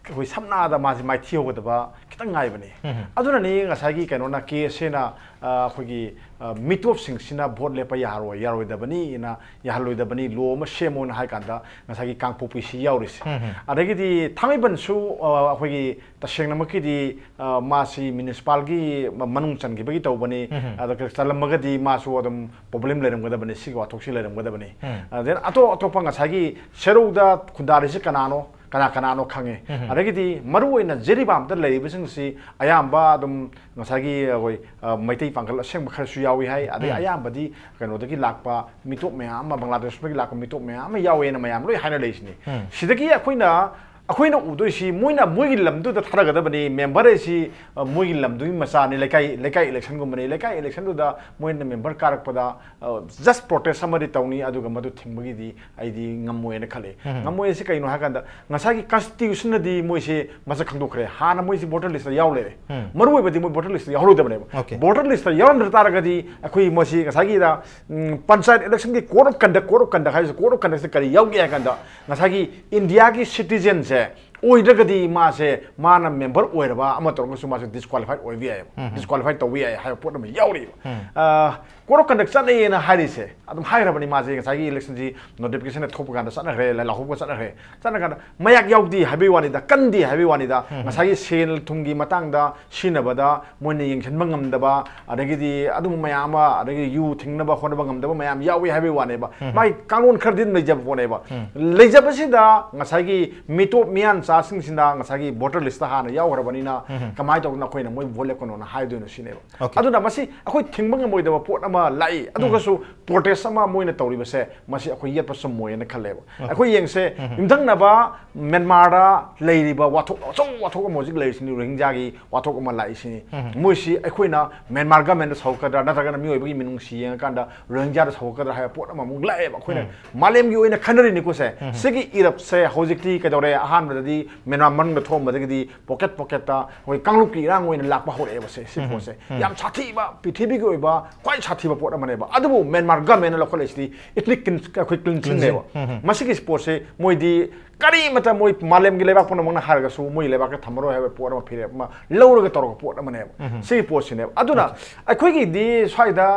ꯑꯩꯈꯣꯏ ꯁꯝꯅꯥꯗ ꯃꯥꯁꯤ ꯃꯥꯏꯊꯤꯍꯧꯒꯗꯕ ꯈꯤꯇꯪ ꯉꯥꯏꯕꯅꯤ꯫ ꯎꯝ꯫ ꯑꯗꯨꯅꯅꯤ ꯉꯁꯥꯏꯒꯤ ꯀꯩꯅꯣꯅ, ꯀꯦ ꯑꯦꯁ ꯑꯦꯅ, ꯑ, ꯑꯩꯈꯣꯏꯒꯤ, ꯑ, ꯃꯤꯇꯣꯞꯁꯤꯡꯁꯤꯅ ꯚꯣꯠ ꯂꯦꯞꯄ ꯌꯥꯔꯣꯏ, ꯌꯥꯔꯣꯏꯗꯕꯅꯤꯅ, ꯌꯥꯍꯜꯂꯣꯏꯗꯕꯅꯤ, ꯂꯣ ꯑꯃ ꯁꯦꯝꯃꯣꯅ ꯍꯥꯏ ꯀꯥꯟꯗ ꯉꯁꯥꯏꯒꯤ ꯀꯥꯡꯄꯣꯛꯄꯤꯁꯤ ꯌꯥꯎꯔꯤꯁꯦ꯫ ꯎꯝ꯫ ꯑꯗꯒꯤꯗꯤ ꯊꯥꯡꯃꯩꯕꯟꯁꯨ, ꯑ, ꯑꯩꯈꯣꯏꯒꯤ ꯇꯁꯦꯡꯅꯃꯛꯀꯤꯗꯤ, ꯑ, ꯃꯥꯁꯤ ꯃ꯭ꯌꯨꯅꯤꯁꯤꯄꯥꯜꯒꯤ ꯃ-, ꯃꯅꯨꯡ ꯆꯟꯈꯤꯕꯒꯤ ꯇꯧꯕꯅꯤ꯫ ꯎꯝ꯫ ꯑꯗꯨꯒ ꯆꯜꯂꯝꯃꯒꯗꯤ ꯃꯥꯁꯨ ꯑꯗꯨꯝ ꯄ꯭ꯔꯣꯕ꯭ꯂꯦꯝ ꯂꯩꯔꯝꯒꯗꯕꯅꯤ, ꯁꯤꯒꯤ ꯋꯥꯊꯣꯛꯁꯤ ꯂꯩꯔꯝꯒꯗꯕꯅꯤ꯫ ꯎꯝ꯫ ꯑꯗꯩ ꯑꯇꯣꯞ ꯑꯇꯣꯞꯄ ꯉꯁꯥꯏꯒꯤ ꯁꯦꯔꯧꯗ ꯈꯨꯟꯗꯥꯔꯤꯁꯤ ꯀꯅꯥꯅꯣ, ꯀꯅꯥ ꯀꯅꯥꯅꯣ ꯈꯪꯉꯦ꯫ ꯎꯝ꯫ ꯑꯗꯒꯤꯗꯤ ꯃꯔꯨꯑꯣꯏꯅ ꯖꯤꯔꯤꯕꯥꯝꯗ ꯂꯩꯔꯤꯕꯁꯤꯡꯁꯤ ꯑꯌꯥꯝꯕ ꯑꯗꯨꯝ ꯉꯁꯥꯏꯒꯤ ꯑꯩꯈꯣꯏ, ꯑ, ꯃꯩꯇꯩ ꯄꯥꯡꯒꯜ ꯑꯁꯦꯡꯕ ꯈꯔꯁꯨ ꯌꯥꯎꯏ ꯍꯥꯏ꯫ ꯑꯗꯩ ꯎꯝ꯫ ꯑꯌꯥꯝꯕꯗꯤ ꯀꯩꯅꯣꯗꯒꯤ ꯂꯥꯛꯄ ꯃꯤꯇꯣꯞ ꯃꯌꯥꯝ ꯑꯃ, ꯕꯪꯒ꯭ꯂꯥꯗꯦꯁꯇꯒꯤ ꯂꯥꯛꯄ ꯃꯤꯇꯣꯞ ꯃꯌꯥꯝ ꯑꯃ ꯌꯥꯎꯋꯦꯅ ꯃꯌꯥꯝ ꯂꯣꯏ ꯍꯥꯏꯅ ꯂꯩꯁꯤꯅꯤ꯫ ꯎꯝ꯫ ꯁꯤꯗꯒꯤ ꯑꯩꯈꯣꯏꯅ, ꯑꯩꯈꯣꯏꯅ ꯎꯗꯣꯏꯁꯤ ꯃꯣꯏꯅ ꯃꯣꯏꯒꯤ ꯂꯝꯗꯨꯗ ꯊꯥꯗꯒꯗꯕꯅꯤ꯫ ꯃꯦꯝꯕꯔ ꯍꯥꯏꯁꯤ, ꯑ, ꯃꯣꯏꯒꯤ ꯂꯝꯗꯨꯒꯤ ꯃꯆꯥꯅꯤ, ꯂꯩꯀꯥꯏ, ꯂꯩꯀꯥꯏ ꯏꯂꯦꯛꯁꯟꯒꯨꯝꯕꯅꯤ꯫ ꯂꯩꯀꯥꯏ ꯏꯂꯦꯛꯁꯟꯗꯨꯗ ꯃꯣꯏꯅ ꯃꯦꯝꯕꯔ ꯀꯥꯔꯛꯄꯗ, ꯑ, ꯖꯁ ꯄ꯭ꯔꯣꯇꯦꯁ ꯑꯃꯗꯤ ꯇꯧꯅꯤ, ꯑꯗꯨꯒ ꯃꯗꯨ ꯊꯤꯡꯕꯒꯤꯗꯤ ꯑꯩꯗꯤ ꯉꯝꯃꯣꯏꯅ ꯈꯜꯂꯤ꯫ ꯎꯝ꯫ ꯉꯝꯃꯣꯏ ꯍꯥꯏꯁꯤ ꯀꯩꯅꯣ ꯍꯥꯏ ꯀꯥꯟꯗ, ꯉꯁꯥꯏꯒꯤ ꯀꯟꯁꯇꯤꯇ꯭ꯌꯨꯁꯟꯅꯗꯤ ꯃꯣꯏꯁꯦ ꯃꯁꯛ ꯈꯪꯗꯣꯛꯈ꯭ꯔꯦ, ꯍꯥꯟꯅ ꯃꯣꯏꯁꯦ ꯚꯣꯇꯔ ꯂꯤꯁꯇ ꯌꯥꯎ ꯂꯩꯔꯦ꯫ ꯎꯝ꯫ ꯃꯔꯨ ꯑꯣꯏꯕꯗꯤ ꯃꯣꯏ ꯚꯣꯇꯔ ꯂꯤꯁꯇ ꯌꯥꯎꯍꯧꯔꯣꯏꯗꯕꯅꯦꯕ꯫ ꯑꯣꯀꯦ꯫ ꯚꯣꯇꯔ ꯂꯤꯁꯇ ꯌꯥꯎꯔꯝꯗ ꯇꯥꯔꯒꯗꯤ ꯑꯩꯈꯣꯏ ꯃꯁꯤ ꯉꯁꯥꯏꯒꯤꯗ, ꯎꯝ, panchayat ꯏꯂꯦꯛꯁꯟꯒꯤ code of conduct, code of conduct ꯍꯥꯏꯔꯤꯁꯦ, code of conduct ꯁꯦ ꯀꯔꯤ ꯌꯥꯎꯒꯦ ꯍꯥꯏ ꯀꯥꯟꯗ, ꯉꯁꯥꯏꯒꯤ ꯏꯟꯗꯤꯌꯥꯒꯤ ꯁꯤꯇꯤꯖꯦꯟꯁꯦ ꯑꯣꯏꯗ꯭ꯔꯒꯗꯤ ꯃꯥꯁꯦ, ꯃꯥꯅ ꯃꯦꯝꯕꯔ ꯑꯣꯏꯔꯕ ꯑꯃ ꯇꯧꯔꯒꯁꯨ ꯃꯥꯁꯦ ꯗꯤꯁꯀ꯭ꯋꯥꯂꯤꯐꯥꯏꯠ ꯑꯣꯏꯕ ꯌꯥꯏꯑꯕ꯫ ꯎꯝ꯫ ꯗꯤꯁꯀ꯭ꯋꯥꯂꯤꯐꯥꯏꯠ ꯇꯧꯕ ꯌꯥꯏ ꯍꯥꯏꯕ ꯄꯣꯠ ꯑꯃ ꯌꯥꯎꯔꯤꯕ꯫ ꯎꯝ꯫ ꯑ, code of conduct ꯆꯠꯅꯩꯌꯦꯅ ꯍꯥꯏꯔꯤꯁꯦ ꯑꯗꯨꯝ ꯍꯥꯏꯈ꯭ꯔꯕꯅꯤ, ꯃꯥꯁꯦ ꯉꯁꯥꯏꯒꯤ ꯏꯂꯦꯛꯁꯟꯁꯤ ꯅꯣꯇꯤꯐꯤꯀꯦꯁꯟ ꯊꯣꯛꯄ ꯀꯥꯟꯗ ꯆꯠꯅꯈ꯭ꯔꯦ, ꯂꯥꯏ ꯂꯥꯎꯍꯧꯕ ꯆꯠꯅꯈ꯭ꯔꯦ꯫ ꯆꯠꯅ ꯀꯥꯟꯗ ꯃꯌꯥꯛ ꯌꯥꯎꯗꯦ ꯍꯥꯏꯕꯒꯤ ꯋꯥꯅꯤꯗ, ꯀꯟꯗꯦ ꯍꯥꯏꯕꯒꯤ ꯋꯥꯅꯤꯗ꯫ ꯎꯝ꯫ ꯉꯁꯥꯏꯒꯤ ꯁꯦꯜ ꯊꯨꯝꯒꯤ ꯃꯇꯥꯡꯗ ꯁꯤꯖꯤꯟꯅꯕꯗ ꯃꯣꯏꯅ ꯌꯦꯡꯁꯤꯟꯕ ꯉꯝꯗꯕ, ꯑꯗꯒꯤꯗꯤ ꯑꯗꯨꯝꯕ ꯃꯌꯥꯝ ꯑꯃ, ꯑꯗꯒꯤ ꯌꯨ ꯊꯤꯡꯅꯕ ꯍꯣꯠꯅꯕ ꯉꯝꯗꯕ ꯃꯌꯥꯝ ꯌꯥꯎꯏ ꯍꯥꯏꯕꯒꯤ ꯋꯥꯅꯦꯕ꯫ ꯎꯝ꯫ ꯃꯥꯒꯤ ꯀꯥꯡꯂꯣꯟ ꯈꯔꯗꯤ ꯑꯗꯨꯝ ꯂꯩꯖꯕ ꯄꯣꯠꯅꯦꯕ꯫ ꯎꯝ꯫ ꯂꯩꯖꯕꯁꯤꯗ ꯉꯁꯥꯏꯒꯤ ꯃꯤꯇꯣꯞ ꯃꯤꯌꯥꯟꯆꯥꯁꯤꯡꯁꯤꯅ ꯉꯁꯥꯏꯒꯤ ꯚꯣꯇꯔ ꯂꯤꯁꯇ ꯍꯥꯟꯅ ꯌꯥꯎꯈ꯭ꯔꯕꯅꯤꯅ ꯎꯝ꯫ ꯀꯃꯥꯏꯅ ꯇꯧꯗꯅ ꯑꯩꯈꯣꯏꯅ ꯃꯣꯏ ꯚꯣꯠ ꯂꯦꯞꯀꯅꯣꯅ ꯍꯥꯏꯗꯣꯏꯅꯣ ꯁꯤꯅꯦꯕ꯫ ꯑꯣꯀꯦ꯫ ꯑꯗꯨꯅ ꯃꯁꯤ ꯑꯩꯈꯣꯏ ꯊꯤꯡꯕ ꯉꯝꯃꯣꯏꯗꯕ ꯄꯣꯠ ꯑꯃ ꯂꯥꯛꯏ꯫ ꯑꯗꯨꯒꯁꯨ ꯄ꯭ꯔꯣꯇꯦꯁ ꯑꯃ ꯃꯣꯏꯅ ꯇꯧꯔꯤꯕꯁꯦ, ꯃꯁꯤ ꯑꯩꯈꯣꯏ ꯌꯦꯠꯄ ꯆꯨꯝꯃꯣꯏꯅ ꯈꯜꯂꯦꯕ꯫ ꯑꯩꯈꯣꯏ ꯌꯦꯡꯁꯦ, ꯌꯨꯝꯊꯪꯅꯕ ꯃ꯭ꯌꯥꯟꯃꯥꯔꯗ ꯂꯩꯔꯤꯕ ꯋꯥꯊꯣꯛ ꯑꯆꯧꯕ ꯋꯥꯊꯣꯛ ꯑꯃ ꯍꯧꯖꯤꯛ ꯂꯩꯔꯤꯁꯤꯅꯤ, ꯔꯣꯍꯤꯡꯖꯥꯒꯤ ꯋꯥꯊꯣꯛ ꯑꯃ ꯂꯥꯛꯏꯁꯤꯅꯤ꯫ ꯃꯣꯏꯁꯤ ꯑꯩꯈꯣꯏꯅ ꯃ꯭ꯌꯥꯟꯃꯥꯔ ꯒꯃꯦꯟꯗ ꯁꯧꯒꯠꯀꯗ꯭ꯔꯥ, ꯅꯠꯇ꯭ꯔꯒꯅ ꯃꯤꯑꯣꯏꯕꯒꯤ ꯃꯤꯅꯨꯡꯁꯤ ꯌꯦꯡꯉꯀꯥꯟꯗ ꯔꯣꯍꯤꯡꯖꯥꯗ ꯁꯧꯒꯠꯀꯗ꯭ꯔꯥ ꯍꯥꯏꯕ ꯄꯣꯠ ꯑꯃꯃꯨꯛ ꯂꯥꯛꯑꯦꯕ꯫ ꯑꯩꯈꯣꯏꯅ ꯃꯥꯂꯦꯝꯒꯤ ꯑꯣꯏꯅ ꯈꯟꯅꯔꯤꯅꯤꯀꯣ ꯁꯦ꯫ ꯁꯤꯒꯤ ꯏꯔꯞꯁꯦ ꯍꯧꯖꯤꯛꯇꯤ ꯀꯩꯗꯧꯔꯦ? ꯑꯍꯥꯟꯕꯗꯗꯤ ꯃ꯭ꯌꯥꯟꯃꯥꯔ ꯃꯅꯨꯡꯗ ꯊꯣꯛꯑꯝꯕꯗꯒꯤꯗꯤ ꯄꯣꯀꯦꯠ ꯄꯣꯀꯦꯠꯇ ꯑꯩꯈꯣꯏ ꯀꯥꯡꯂꯨꯞꯀꯤ ꯏꯔꯥꯡ ꯑꯣꯏꯅ ꯂꯥꯛꯄ ꯍꯧꯔꯛꯑꯦꯕ ꯁꯦ, ꯁꯤ ꯄꯣꯠꯁꯦ꯫ ꯌꯥꯝ ꯁꯥꯊꯤꯕ, ꯄ꯭ꯔꯤꯊꯤꯕꯤꯒꯤ ꯑꯣꯏꯕ ꯈ꯭ꯋꯥꯏ ꯁꯥꯊꯤꯕ ꯄꯣꯠ ꯑꯃꯅꯦꯕ꯫ ꯑꯗꯨꯕꯨ ꯃ꯭ꯌꯥꯟꯃꯥꯔ ꯒꯃꯦꯟꯅ ꯂꯧꯈꯠꯂꯛꯏꯁꯤꯗꯤ ethnic clean-, ꯑꯩꯈꯣꯏ cleansing-ꯅꯦꯕ꯫ ꯃꯁꯤꯒꯤ ꯄꯣꯠꯁꯦ ꯃꯣꯏꯗꯤ ꯀꯔꯤꯃꯇ, ꯃꯣꯏ ꯃꯥꯂꯦꯝꯒꯤ ꯂꯩꯕꯥꯛ ꯄꯨꯝꯅꯃꯛꯅ ꯍꯥꯏꯔꯒꯁꯨ ꯃꯣꯏ ꯂꯩꯕꯥꯛꯇ ꯊꯝꯃꯔꯣꯏ ꯍꯥꯏꯕ ꯄꯣꯠ ꯑꯃ, ꯐꯤꯔꯦꯞ ꯑꯃ ꯂꯧꯔꯒ ꯇꯧꯔꯒ ꯄꯣꯠ ꯑꯃꯅꯦꯕ꯫ ꯁꯤꯒꯤ ꯄꯣꯠꯁꯤꯅꯦꯕ꯫ ꯑꯗꯨꯅ ꯑꯩꯈꯣꯏꯒꯤꯗꯤ ꯁ꯭ꯋꯥꯏꯗ,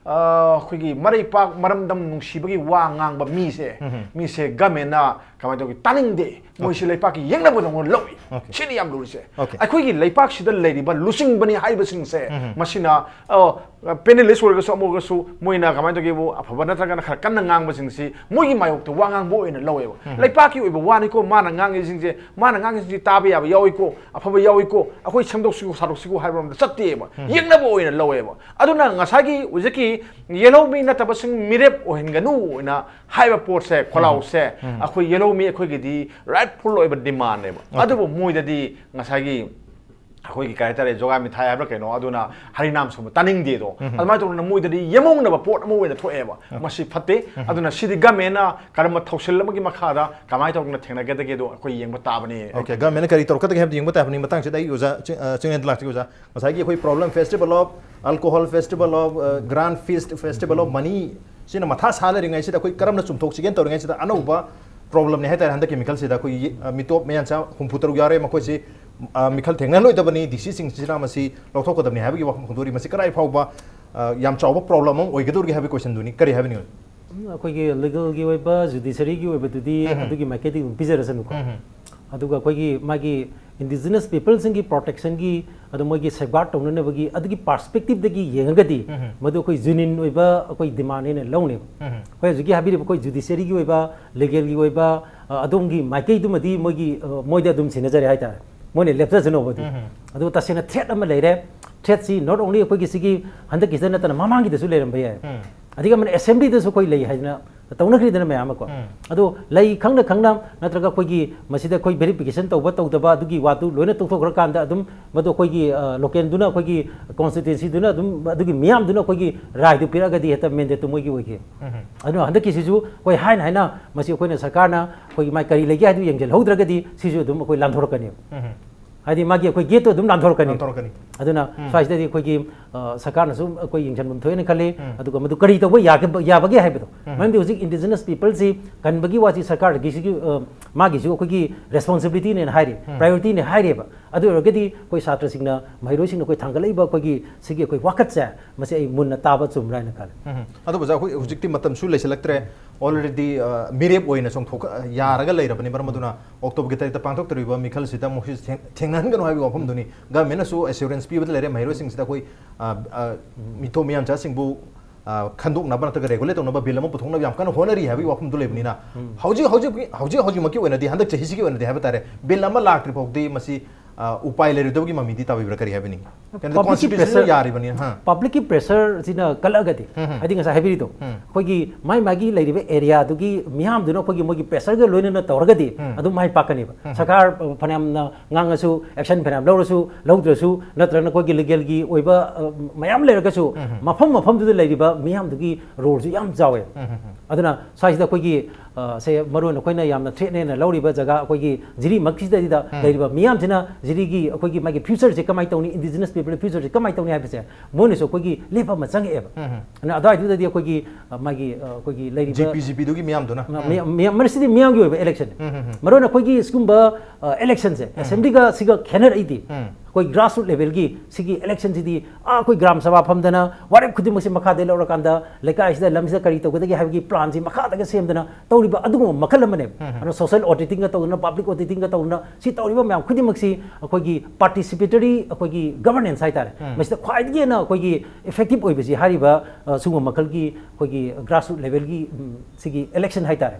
ꯑ, ꯑꯩꯈꯣꯏꯒꯤ ꯃꯔꯩꯄꯥꯛ ꯃꯔꯝꯗꯝ ꯅꯨꯡꯁꯤꯕꯒꯤ ꯋꯥ ꯉꯥꯡꯕ ꯃꯤꯁꯦ, ꯃꯤꯁꯦ ꯒꯃꯦꯟꯅ ꯀꯃꯥꯏꯅ ꯇꯧꯒꯦ? ꯇꯥꯅꯤꯡꯗꯦ꯫ ꯃꯣꯏꯁꯤ ꯂꯩꯄꯥꯛꯀꯤ ꯌꯦꯛꯅꯕꯗꯧꯅ ꯂꯧꯏ꯫ ꯁꯤꯅꯤ ꯌꯥꯝ ꯂꯨꯔꯤꯁꯦ꯫ ꯑꯩꯈꯣꯏꯒꯤ ꯂꯩꯄꯥꯛꯁꯤꯗ ꯂꯩꯔꯤꯕ ꯂꯨꯆꯤꯡꯕꯅꯤ ꯍꯥꯏꯕꯁꯤꯡꯁꯦ, ꯃꯁꯤꯅ, ꯑ, penniless ꯑꯣꯏꯔꯒꯁꯨ ꯑꯃ ꯑꯣꯏꯔꯒꯁꯨ ꯃꯣꯏꯅ ꯀꯃꯥꯏꯅ ꯇꯧꯒꯦꯕꯨ, ꯑꯐꯕ ꯅꯠꯇ꯭ꯔꯒꯅ ꯈꯔ ꯀꯟꯅ ꯉꯥꯡꯕꯁꯤꯡꯁꯤ ꯃꯣꯏꯒꯤ ꯃꯥꯌꯣꯛꯇ ꯋꯥ ꯉꯥꯡꯕ ꯑꯣꯏꯅ ꯂꯧꯋꯦꯕ꯫ ꯂꯩꯄꯥꯛꯀꯤ ꯑꯣꯏꯕ ꯋꯥꯅꯤꯀꯣ ꯃꯥꯅ ꯉꯥꯡꯉꯤꯁꯤꯡꯁꯦ, ꯃꯥꯅ ꯉꯥꯡꯉꯤꯁꯤꯡꯁꯤ ꯇꯥꯕ ꯌꯥꯕ ꯌꯥꯎꯏꯀꯣ, ꯑꯐꯕ ꯌꯥꯎꯏꯀꯣ, ꯑꯩꯈꯣꯏ ꯁꯦꯝꯗꯣꯛꯁꯤꯀꯣ, ꯁꯥꯗꯣꯛꯁꯤꯀꯣ ꯍꯥꯏꯕ ꯔꯣꯝꯗ ꯆꯠꯇꯦꯕ꯫ ꯌꯦꯛꯅꯕ ꯑꯣꯏꯅ ꯂꯧꯋꯦꯕ꯫ ꯑꯗꯨꯅ ꯉꯁꯥꯏꯒꯤ ꯍꯧꯖꯤꯛꯀꯤ ꯌꯦꯜꯍꯧꯃꯤ ꯅꯠꯇꯕꯁꯤꯡ ꯃꯤꯔꯦꯞ ꯑꯣꯏꯍꯟꯒꯅꯨ ꯑꯣꯏꯅ ꯍꯥꯏꯕ ꯄꯣꯠꯁꯦ, ꯈꯣꯜꯂꯥꯎꯁꯦ, ꯑꯩꯈꯣꯏ ꯌꯦꯜꯍꯧꯃꯤ ꯑꯩꯈꯣꯏꯒꯤꯗꯤ rightful ꯑꯣꯏꯕ demandꯅꯦꯕ꯫ ꯑꯗꯨꯕꯨ ꯃꯣꯏꯗꯗꯤ ꯉꯁꯥꯏꯒꯤ ꯑꯩꯈꯣꯏꯒꯤ ꯀꯩ ꯍꯥꯏꯇꯥꯔꯦ, ꯖꯣꯒꯥ ꯃꯤꯊꯥꯏ ꯍꯥꯏꯕ꯭ꯔꯥ ꯀꯩꯅꯣ, ꯑꯗꯨꯅ ꯍꯔꯤꯅꯥꯝ ꯁꯨꯝꯕ ꯇꯥꯅꯤꯡꯗꯦꯗꯣ꯫ ꯑꯗꯨꯃꯥꯏꯅ ꯇꯧꯗꯅ ꯃꯣꯏꯗꯗꯤ ꯌꯦꯃꯧꯅꯕ ꯄꯣꯠ ꯑꯃ ꯑꯣꯏꯅ ꯊꯣꯛꯑꯦꯕ꯫ ꯃꯁꯤ ꯐꯠꯇꯦ꯫ ꯑꯗꯨꯅ ꯁꯤꯗꯤ ꯒꯃꯦꯟꯅ ꯀꯔꯝꯕ ꯊꯧꯁꯤꯜ ꯑꯃꯒꯤ ꯃꯈꯥꯗ ꯀꯃꯥꯏꯅ ꯇꯧꯗꯅ ꯊꯦꯡꯅꯒꯗꯒꯦꯗꯣ ꯑꯩꯈꯣꯏ ꯌꯦꯡꯕ ꯇꯥꯕꯅꯤ꯫ Okay, ꯒꯃꯦꯟꯅ ꯀꯔꯤ ꯇꯧꯔꯛꯀꯗꯒꯦ ꯍꯥꯏꯕꯗꯨ ꯌꯦꯡꯕ ꯇꯥꯕꯅꯤ꯫ ꯃꯇꯥꯡꯁꯤꯗ ꯑꯩ ꯑꯣꯖꯥ ꯆꯤꯡ-, ꯑ, ꯆꯤꯡꯂꯦꯟꯗ ꯂꯥꯛꯆꯒꯦ ꯑꯣꯖꯥ꯫ ꯉꯁꯥꯏꯒꯤ ꯑꯩꯈꯣꯏ problem, festival of alcohol, festival of, ꯑ, grand feast, festival of money, ꯁꯤꯅ ꯃꯊꯥ ꯁꯥ ꯂꯩꯔꯤꯉꯩꯁꯤꯗ ꯑꯩꯈꯣꯏ ꯀꯔꯝꯅ ꯆꯨꯝꯊꯣꯛꯁꯤꯒꯦꯅ ꯇꯧꯔꯤꯉꯩꯁꯤꯗ ꯑꯅꯧꯕ problemꯅꯦ ꯍꯥꯏꯇꯥꯔꯦ꯫ ꯍꯟꯗꯛꯀꯤ ꯃꯤꯈꯜꯁꯤꯗ ꯑꯩꯈꯣꯏꯒꯤ, ꯑ, ꯃꯤꯇꯣꯞ ꯃꯌꯥꯟꯆꯥ ꯍꯨꯝꯐꯨ ꯇꯔꯨꯛ ꯌꯥꯎꯔꯦ, ꯃꯈꯣꯏꯁꯤ, ꯑ, ꯃꯤꯈꯜ ꯊꯦꯡꯅꯍꯜꯂꯣꯏꯗꯕꯅꯤ, DC-ꯁꯤꯡꯁꯤꯅ ꯃꯁꯤ ꯂꯧꯊꯣꯛꯀꯗꯕꯅꯤ ꯍꯥꯏꯕꯒꯤ ꯋꯥꯐꯝ ꯐꯣꯡꯗꯣꯔꯤ꯫ ꯃꯁꯤ ꯀꯗꯥꯏ ꯐꯥꯎꯕ, ꯑ, ꯌꯥꯝ ꯆꯥꯎꯕ problem ꯑꯃ ꯑꯣꯏꯒꯗꯧꯔꯤꯒꯦ ꯍꯥꯏꯕꯒꯤ questionꯗꯨꯅꯤ꯫ ꯀꯔꯤ ꯍꯥꯏꯕꯅꯤ? ꯎꯝ, ꯑꯩꯈꯣꯏꯒꯤ legalꯒꯤ ꯑꯣꯏꯕ, judiciaryꯒꯤ ꯑꯣꯏꯕꯗꯨꯗꯤ ꯑꯗꯨꯒꯤ ꯃꯥꯏꯀꯩꯗꯒꯤ ꯑꯗꯨꯝ ꯄꯤꯖꯔꯁꯅꯨꯀꯣ꯫ ꯑꯗꯨꯒ ꯑꯩꯈꯣꯏꯒꯤ ꯃꯥꯒꯤ indigenous peopleꯁꯤꯡꯒꯤ protectionꯒꯤ, ꯑꯗꯣ ꯃꯣꯏꯒꯤ safeguard ꯇꯧꯅꯅꯕꯒꯤ ꯑꯗꯨꯒꯤ perspectiveꯗꯒꯤ ꯌꯦꯡꯉꯒꯗꯤ ꯃꯗꯨ ꯑꯩꯈꯣꯏ genuine ꯑꯣꯏꯕ ꯑꯩꯈꯣꯏ demand ꯍꯥꯏꯅ ꯂꯧꯅꯦꯕ꯫ ꯑꯩꯈꯣꯏ ꯍꯧꯖꯤꯛꯀꯤ ꯍꯥꯏꯕꯤꯔꯤꯕ ꯑꯩꯈꯣꯏ judiciaryꯒꯤ ꯑꯣꯏꯕ, legalꯒꯤ ꯑꯣꯏꯕ, ꯑ, ꯑꯗꯣꯝꯒꯤ ꯃꯥꯏꯀꯩꯗꯨꯃꯗꯤ ꯃꯣꯏꯒꯤ, ꯑ, ꯃꯣꯏꯗ ꯑꯗꯨꯝ ꯁꯤꯟꯅꯖꯔꯦ ꯍꯥꯏꯇꯥꯔꯦ꯫ ꯃꯣꯏꯅ ꯂꯦꯞꯆꯁꯅꯣꯕ ꯑꯗꯨ꯫ ꯑꯗꯨ ꯇꯁꯦꯡꯅ threat ꯑꯃ ꯂꯩꯔꯦ꯫ Threatꯁꯤ not only ꯑꯩꯈꯣꯏꯒꯤ ꯁꯤꯒꯤ ꯍꯟꯗꯛꯀꯤꯁꯤꯗ ꯅꯠꯇꯅ ꯃꯃꯥꯡꯒꯤꯗꯁꯨ ꯂꯩꯔꯝꯕ ꯌꯥꯏ꯫ ꯑꯗꯒꯤ ꯑꯃꯅ assemblyꯗꯁꯨ ꯑꯩꯈꯣꯏ ꯂꯩ ꯍꯥꯏꯗꯅ ꯇꯧꯅꯈ꯭ꯔꯤꯗꯅ ꯃꯌꯥꯝ ꯑꯃꯀꯣ꯫ ꯑꯗꯣ ꯂꯩ ꯈꯪꯅ ꯈꯪꯅ ꯅꯠꯇ꯭ꯔꯒ ꯑꯩꯈꯣꯏꯒꯤ ꯃꯁꯤꯗ ꯑꯩꯈꯣꯏ verification ꯇꯧꯕ ꯇꯧꯗꯕ ꯑꯗꯨꯒꯤ ꯋꯥꯗꯨ ꯂꯣꯏꯅ ꯇꯣꯛꯊꯣꯛꯈ꯭ꯔꯀꯥꯟꯗ ꯑꯗꯨꯝ ꯃꯗꯨ ꯑꯩꯈꯣꯏꯒꯤ, ꯑ, localꯗꯨꯅ, ꯑꯩꯈꯣꯏꯒꯤ constituencyꯗꯨꯅ ꯑꯗꯨꯝ, ꯑꯗꯨꯒꯤ ꯃꯤꯌꯥꯝꯗꯨꯅ ꯑꯩꯈꯣꯏꯒꯤ ꯔꯥꯏꯗꯨ ꯄꯤꯔꯛꯑꯒꯗꯤ ꯍꯦꯛꯇ mandateꯇꯨ ꯃꯣꯏꯒꯤ ꯑꯣꯏꯈꯤ꯫ ꯑꯗꯨꯅ ꯍꯟꯗꯛꯀꯤꯁꯤꯁꯨ ꯑꯩꯈꯣꯏ ꯍꯥꯏꯅ ꯍꯥꯏꯅ ꯃꯁꯤ ꯑꯩꯈꯣꯏꯅ ꯁꯔꯀꯥꯔꯅ ꯑꯩꯈꯣꯏꯒꯤ ꯃꯥꯏ ꯀꯔꯤ ꯂꯩꯒꯦ ꯍꯥꯏꯗꯨ ꯌꯦꯡꯁꯤꯜꯍꯧꯗ꯭ꯔꯒꯗꯤ ꯁꯤꯁꯨ ꯑꯗꯨꯝ ꯑꯩꯈꯣꯏ ꯂꯥꯟꯊꯣꯔꯛꯀꯅꯦꯕ꯫ ꯍꯥꯏꯗꯤ ꯃꯥꯒꯤ ꯑꯩꯈꯣꯏ gateꯇꯣ ꯑꯗꯨꯝ ꯂꯥꯟꯊꯣꯔꯛꯀꯅꯤ꯫ ꯂꯥꯟꯊꯣꯔꯛꯀꯅꯤ꯫ ꯑꯗꯨꯅ ꯎꯝ꯫ ꯁ꯭ꯋꯥꯏꯁꯤꯗꯗꯤ ꯑꯩꯈꯣꯏꯒꯤ, ꯑ, ꯁꯔꯀꯥꯔꯅꯁꯨ ꯑꯩꯈꯣꯏ ꯌꯦꯡꯁꯤꯟꯐꯝ ꯊꯣꯛꯑꯦꯅ ꯈꯜꯂꯤ꯫ ꯎꯝ꯫ ꯑꯗꯨꯒ ꯃꯗꯨ ꯀꯔꯤ ꯇꯧꯕ ꯌꯥꯒꯦ-, ꯌꯥꯕꯒꯦ ꯍꯥꯏꯕꯗꯣ꯫ ꯎꯝ꯫ ꯃꯔꯝꯗꯤ ꯍꯧꯖꯤꯛ indigenous peopleꯁꯤ ꯀꯟꯕꯒꯤ ꯋꯥꯁꯤ ꯁꯔꯀꯥꯔꯒꯤꯁꯤꯒꯤ, ꯑ, ꯃꯥꯒꯤꯁꯨ ꯑꯩꯈꯣꯏꯒꯤ responsibilityꯅꯦꯅ ꯍꯥꯏꯔꯤ, ꯎꯝ꯫ priorityꯅꯦ ꯍꯥꯏꯔꯤꯕ꯫ ꯑꯗꯨ ꯑꯣꯏꯔꯒꯗꯤ ꯑꯩꯈꯣꯏ ꯁꯥꯇ꯭ꯔꯁꯤꯡꯅ, ꯃꯍꯩꯔꯣꯏꯁꯤꯡꯅ ꯑꯩꯈꯣꯏ ꯊꯥꯡꯒꯠꯂꯛꯏꯕ ꯑꯩꯈꯣꯏꯒꯤ ꯁꯤꯒꯤ ꯑꯩꯈꯣꯏ ꯋꯥꯀꯠꯁꯦ, ꯃꯁꯤ ꯑꯩ ꯃꯨꯟꯅ ꯇꯥꯕ ꯆꯨꯝꯕ꯭ꯔꯥ ꯍꯥꯏꯅ ꯈꯜꯂꯤ꯫ ꯎꯝ꯫ ꯑꯗꯨꯕꯨ ꯑꯣꯖꯥ, ꯑꯩꯈꯣꯏ ꯍꯧꯖꯤꯛꯇꯤ ꯃꯇꯝꯁꯨ ꯂꯩꯁꯤꯜꯂꯛꯇ꯭ꯔꯦ꯫ Already, ꯑ, ꯃꯤꯔꯦꯞ ꯑꯣꯏꯅ ꯆꯣꯡꯊꯣꯛ-, ꯌꯥꯔꯒ ꯂꯩꯔꯕꯅꯤ꯫ ꯃꯔꯝ ꯑꯗꯨꯅ Octoberꯒꯤ ꯇꯔꯦꯠꯇ ꯄꯥꯡꯊꯣꯛꯇꯧꯔꯤꯕ ꯃꯤꯈꯜꯁꯤꯗ ꯃꯈꯣꯏꯁꯨ ꯊꯦꯡ-, ꯊꯦꯡꯅꯍꯟꯒꯅꯨ ꯍꯥꯏꯕꯒꯤ ꯋꯥꯐꯝꯗꯨꯅꯤ꯫ Governmentꯅꯁꯨ assurance ꯄꯤꯕꯗ ꯂꯩꯔꯦ, ꯃꯍꯩꯔꯣꯏꯁꯤꯡꯁꯤꯗ ꯑꯩꯈꯣꯏ, ꯑ, ꯑ, ꯃꯤꯊꯣ ꯃꯤꯌꯥꯟꯆꯥꯁꯤꯡꯕꯨ, ꯑ, ꯈꯟꯗꯣꯛꯅꯕ ꯅꯠꯇ꯭ꯔꯒ regulate ꯇꯧꯅꯕ bill ꯑꯃ ꯄꯨꯊꯣꯛꯅꯕ ꯌꯥꯝ ꯀꯟꯅ ꯍꯣꯠꯅꯔꯤ ꯍꯥꯏꯕꯒꯤ ꯋꯥꯐꯝꯗꯨ ꯂꯩꯕꯅꯤꯅ, ꯎꯝ꯫ ꯍꯧꯖꯤꯛ, ꯍꯧꯖꯤꯛ, ꯍꯧꯖꯤꯛ ꯍꯧꯖꯤꯛꯃꯛꯀꯤ ꯑꯣꯏꯅꯗꯤ, ꯍꯟꯗꯛ ꯆꯍꯤꯁꯤꯒꯤ ꯑꯣꯏꯅꯗꯤ ꯍꯥꯏꯕ ꯇꯥꯔꯦ, bill ꯑꯃ ꯂꯥꯛꯇ꯭ꯔꯤ ꯐꯥꯎꯗꯤ ꯃꯁꯤ, ꯑ, ꯎꯄꯥꯏ ꯂꯩꯔꯣꯏꯗꯕꯒꯤ ꯃꯃꯤꯗꯤ ꯇꯥꯕꯤꯕ꯭ꯔꯥ? ꯀꯔꯤ ꯍꯥꯏꯕꯅꯤ? ꯀꯩꯅꯣ, publicꯀꯤ constitution pressure, ꯌꯥꯔꯤꯕꯅꯤ, ꯍꯥ꯫ Publicꯀꯤ pressureꯁꯤꯅ ꯀꯜꯂꯛꯑꯒꯗꯤ, ꯎꯝ, ꯎꯝ꯫ ꯍꯥꯏꯗꯤ ꯉꯁꯥꯏ ꯍꯥꯏꯕꯤꯔꯤꯗꯣ, ꯎꯝ꯫ ꯑꯩꯈꯣꯏꯒꯤ ꯃꯥꯏ ꯃꯥꯒꯤ ꯂꯩꯔꯤꯕ areaꯗꯨꯒꯤ ꯃꯤꯌꯥꯝꯗꯨꯅ ꯑꯩꯈꯣꯏꯒꯤ ꯃꯣꯏꯒꯤ pressureꯒ ꯂꯣꯏꯅꯅ ꯇꯧꯔꯒꯗꯤ ꯎꯝ꯫ ꯑꯗꯨꯝ ꯃꯥꯏ ꯄꯥꯛꯀꯅꯦꯕ꯫ ꯎꯝ꯫ ꯁꯔꯀꯥꯔ, ꯑ, ꯐꯅꯌꯥꯝꯅ ꯉꯥꯡꯉꯁꯨ, action ꯐꯅꯌꯥꯝ ꯂꯧꯔꯁꯨ, ꯂꯧꯗ꯭ꯔꯁꯨ, ꯅꯠꯇ꯭ꯔꯒꯅ ꯑꯩꯈꯣꯏꯒꯤ legalꯒꯤ ꯑꯣꯏꯕ, ꯑ, ꯃꯌꯥꯝ ꯂꯩꯔꯒꯁꯨ, ꯎꯝ, ꯎꯝ꯫ ꯃꯐꯝ ꯃꯐꯝꯗꯨꯗ ꯂꯩꯔꯤꯕ ꯃꯤꯌꯥꯝꯗꯨꯒꯤ roleꯁꯨ ꯌꯥꯝ ꯆꯥꯎꯋꯦ꯫ ꯎꯝ, ꯎꯝ, ꯎꯝ꯫ ꯑꯗꯨꯅ ꯁ꯭ꯋꯥꯏꯁꯤꯗ ꯑꯩꯈꯣꯏꯒꯤ, ꯑ, ꯁꯦ ꯃꯔꯨ ꯑꯣꯏꯅ ꯑꯩꯈꯣꯏꯅ ꯌꯥꯝꯅ threat ꯅꯦꯅ ꯂꯧꯔꯤꯕ ꯖꯒꯥ ꯑꯩꯈꯣꯏꯒꯤ ꯖꯤꯔꯤꯃꯛꯁꯤꯗꯩꯗ ꯎꯝ꯫ ꯂꯩꯔꯤꯕ ꯃꯤꯌꯥꯝꯁꯤꯅ ꯖꯤꯔꯤꯒꯤ ꯑꯩꯈꯣꯏꯒꯤ ꯃꯥꯒꯤ futureꯁꯦ ꯀꯃꯥꯏꯅ ꯇꯧꯅꯤ, indigenous people futureꯁꯦ ꯀꯃꯥꯏꯅ ꯇꯧꯅꯤ ꯍꯥꯏꯕꯁꯦ ꯃꯣꯏꯅꯁꯨ ꯑꯩꯈꯣꯏꯒꯤ ꯂꯦꯞꯄ ꯑꯃ ꯆꯪꯉꯛꯑꯦꯕ꯫ ꯎꯝ, ꯎꯝ꯫ ꯑꯗꯨꯅ ꯑꯗꯨꯋꯥꯏꯗꯨꯗꯗꯤ ꯑꯩꯈꯣꯏꯒꯤ, ꯑ, ꯃꯥꯒꯤ, ꯑ, ꯑꯩꯈꯣꯏꯒꯤ ꯂꯩꯔꯤꯕ GP, GPꯗꯨꯒꯤ ꯃꯤꯌꯥꯝꯗꯨꯅ꯫ ꯃ-, ꯎꯝ꯫ ꯃꯤ-, ꯃꯤ-, ꯃꯁꯤꯗꯤ ꯃꯤꯌꯥꯝꯒꯤ ꯑꯣꯏꯕ election꯫ ꯎꯝ, ꯎꯝ, ꯎꯝ꯫ ꯃꯔꯨ ꯑꯣꯏꯅ ꯑꯩꯈꯣꯏꯒꯤ ꯁꯤꯒꯨꯝꯕ, ꯑ, electionꯁꯦ, ꯎꯝ꯫ Assemblyꯒ ꯁꯤꯒ ꯈꯦꯠꯅꯔꯛꯏꯗꯤ ꯎꯝ꯫ ꯑꯩꯈꯣꯏ grassroot levelꯒꯤ ꯁꯤꯒꯤ electionꯁꯤꯗꯤ ꯑꯥ ꯑꯩꯈꯣꯏ ꯒ꯭ꯔꯥꯝ ꯁꯚꯥ ꯐꯝꯗꯅ ꯋꯥꯔꯦꯞ ꯈꯨꯗꯤꯡꯃꯛꯁꯤ ꯃꯈꯥꯗ ꯂꯧꯔꯀꯥꯟꯗ ꯂꯩꯀꯥꯏꯁꯤꯗ ꯂꯝꯁꯤꯗ ꯀꯔꯤ ꯇꯧꯒꯗꯒꯦ ꯍꯥꯏꯕꯒꯤ planꯁꯤ ꯃꯈꯥꯗꯒ ꯁꯦꯝꯗꯅ ꯇꯧꯔꯤꯕ ꯑꯗꯨꯒꯨꯝꯕ ꯃꯈꯜ ꯑꯃꯅꯦꯕ꯫ ꯑꯗꯨꯅ social auditingꯒ ꯇꯧꯗꯅ, public auditingꯒ ꯇꯧꯗꯅ, ꯁꯤ ꯇꯧꯔꯤꯕ ꯃꯌꯥꯝ ꯈꯨꯗꯤꯡꯃꯛꯁꯤ ꯑꯩꯈꯣꯏꯒꯤ participatory ꯑꯩꯈꯣꯏꯒꯤ governance ꯍꯥꯏꯇꯥꯔꯦ꯫ ꯃꯁꯤꯗ ꯈ꯭ꯋꯥꯏꯗꯒꯤ ꯍꯦꯟꯅ ꯑꯩꯈꯣꯏꯒꯤ effective ꯑꯣꯏꯕꯁꯤ ꯍꯥꯏꯔꯤꯕ, ꯑ, ꯁꯤꯒꯨꯝꯕ ꯃꯈꯜꯒꯤ ꯑꯩꯈꯣꯏꯒꯤ grassroot levelꯒꯤ, ꯎꯝ, ꯁꯤꯒꯤ election ꯍꯥꯏꯇꯥꯔꯦ꯫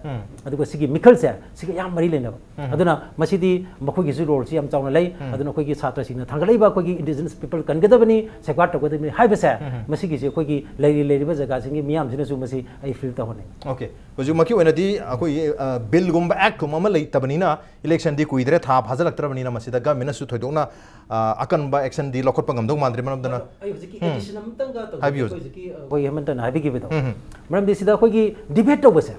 ꯑꯗꯨꯒ ꯁꯤꯒꯤ ꯃꯤꯈꯜꯁꯦ ꯁꯤꯒ ꯌꯥꯝ ꯃꯔꯤ ꯂꯩꯅꯕ꯫ ꯑꯗꯨꯅ ꯃꯁꯤꯗꯤ ꯃꯈꯣꯏꯒꯤꯁꯨ roleꯁꯤ ꯌꯥꯝ ꯆꯥꯎꯅ ꯂꯩ꯫ ꯑꯗꯨꯅ ꯑꯩꯈꯣꯏꯒꯤ ꯁꯥꯇ꯭ꯔꯁꯤꯡꯅ ꯊꯥꯡꯒꯠꯂꯛꯏꯕ ꯑꯩꯈꯣꯏꯒꯤ indigenous people ꯀꯟꯒꯗꯕꯅꯤ, safeguard ꯇꯧꯒꯗꯕꯅꯤ ꯍꯥꯏꯕꯁꯦ, ꯃꯁꯤꯒꯤꯁꯤ ꯑꯩꯈꯣꯏꯒꯤ ꯂꯩꯔꯤ ꯂꯩꯔꯤꯕ ꯖꯒꯥꯁꯤꯡꯒꯤ ꯃꯤꯌꯥꯝꯁꯤꯅꯁꯨ ꯃꯁꯤ ꯑꯩ feel ꯇꯧꯍꯟꯅꯤꯡꯉꯤ꯫ OK, ꯍꯧꯖꯤꯛꯃꯛꯀꯤ ꯑꯣꯏꯅꯗꯤ ꯑꯩꯈꯣꯏꯒꯤ, ꯑ, billꯒꯨꯝꯕ actꯀꯨꯝꯕ ꯑꯃ ꯂꯩꯇꯕꯅꯤꯅ electionꯗꯤ ꯀꯨꯏꯗ꯭ꯔꯦ, ꯊꯥ ꯐꯥꯖꯤꯜꯂꯛꯇ꯭ꯔꯕꯅꯤꯅ ꯃꯁꯤꯗ governmentꯅꯁꯨ ꯊꯣꯏꯗꯣꯛꯅ, ꯑ, ꯑꯀꯟꯕ actionꯗꯤ ꯂꯧꯈꯠꯄ ꯉꯝꯗꯧ ꯃꯥꯟꯗ꯭ꯔꯦ꯫ ꯃꯔꯝꯗꯅ ꯑꯩ ꯍꯧꯖꯤꯛꯀꯤ addition ꯑꯃꯇꯪꯒ ꯇꯧꯖꯒꯦ꯫ ꯍꯥꯏꯕꯤꯌꯨ, ꯑꯩꯈꯣꯏ ꯍꯧꯖꯤꯛꯀꯤ, ꯑ, ꯑꯩꯈꯣꯏ ꯍꯦꯃꯟꯇꯅ ꯍꯥꯏꯕꯤꯈꯤꯕꯗꯣ, ꯃꯔꯝꯗꯤ ꯁꯤꯗ ꯑꯩꯈꯣꯏꯒꯤ debate ꯇꯧꯕꯁꯦ,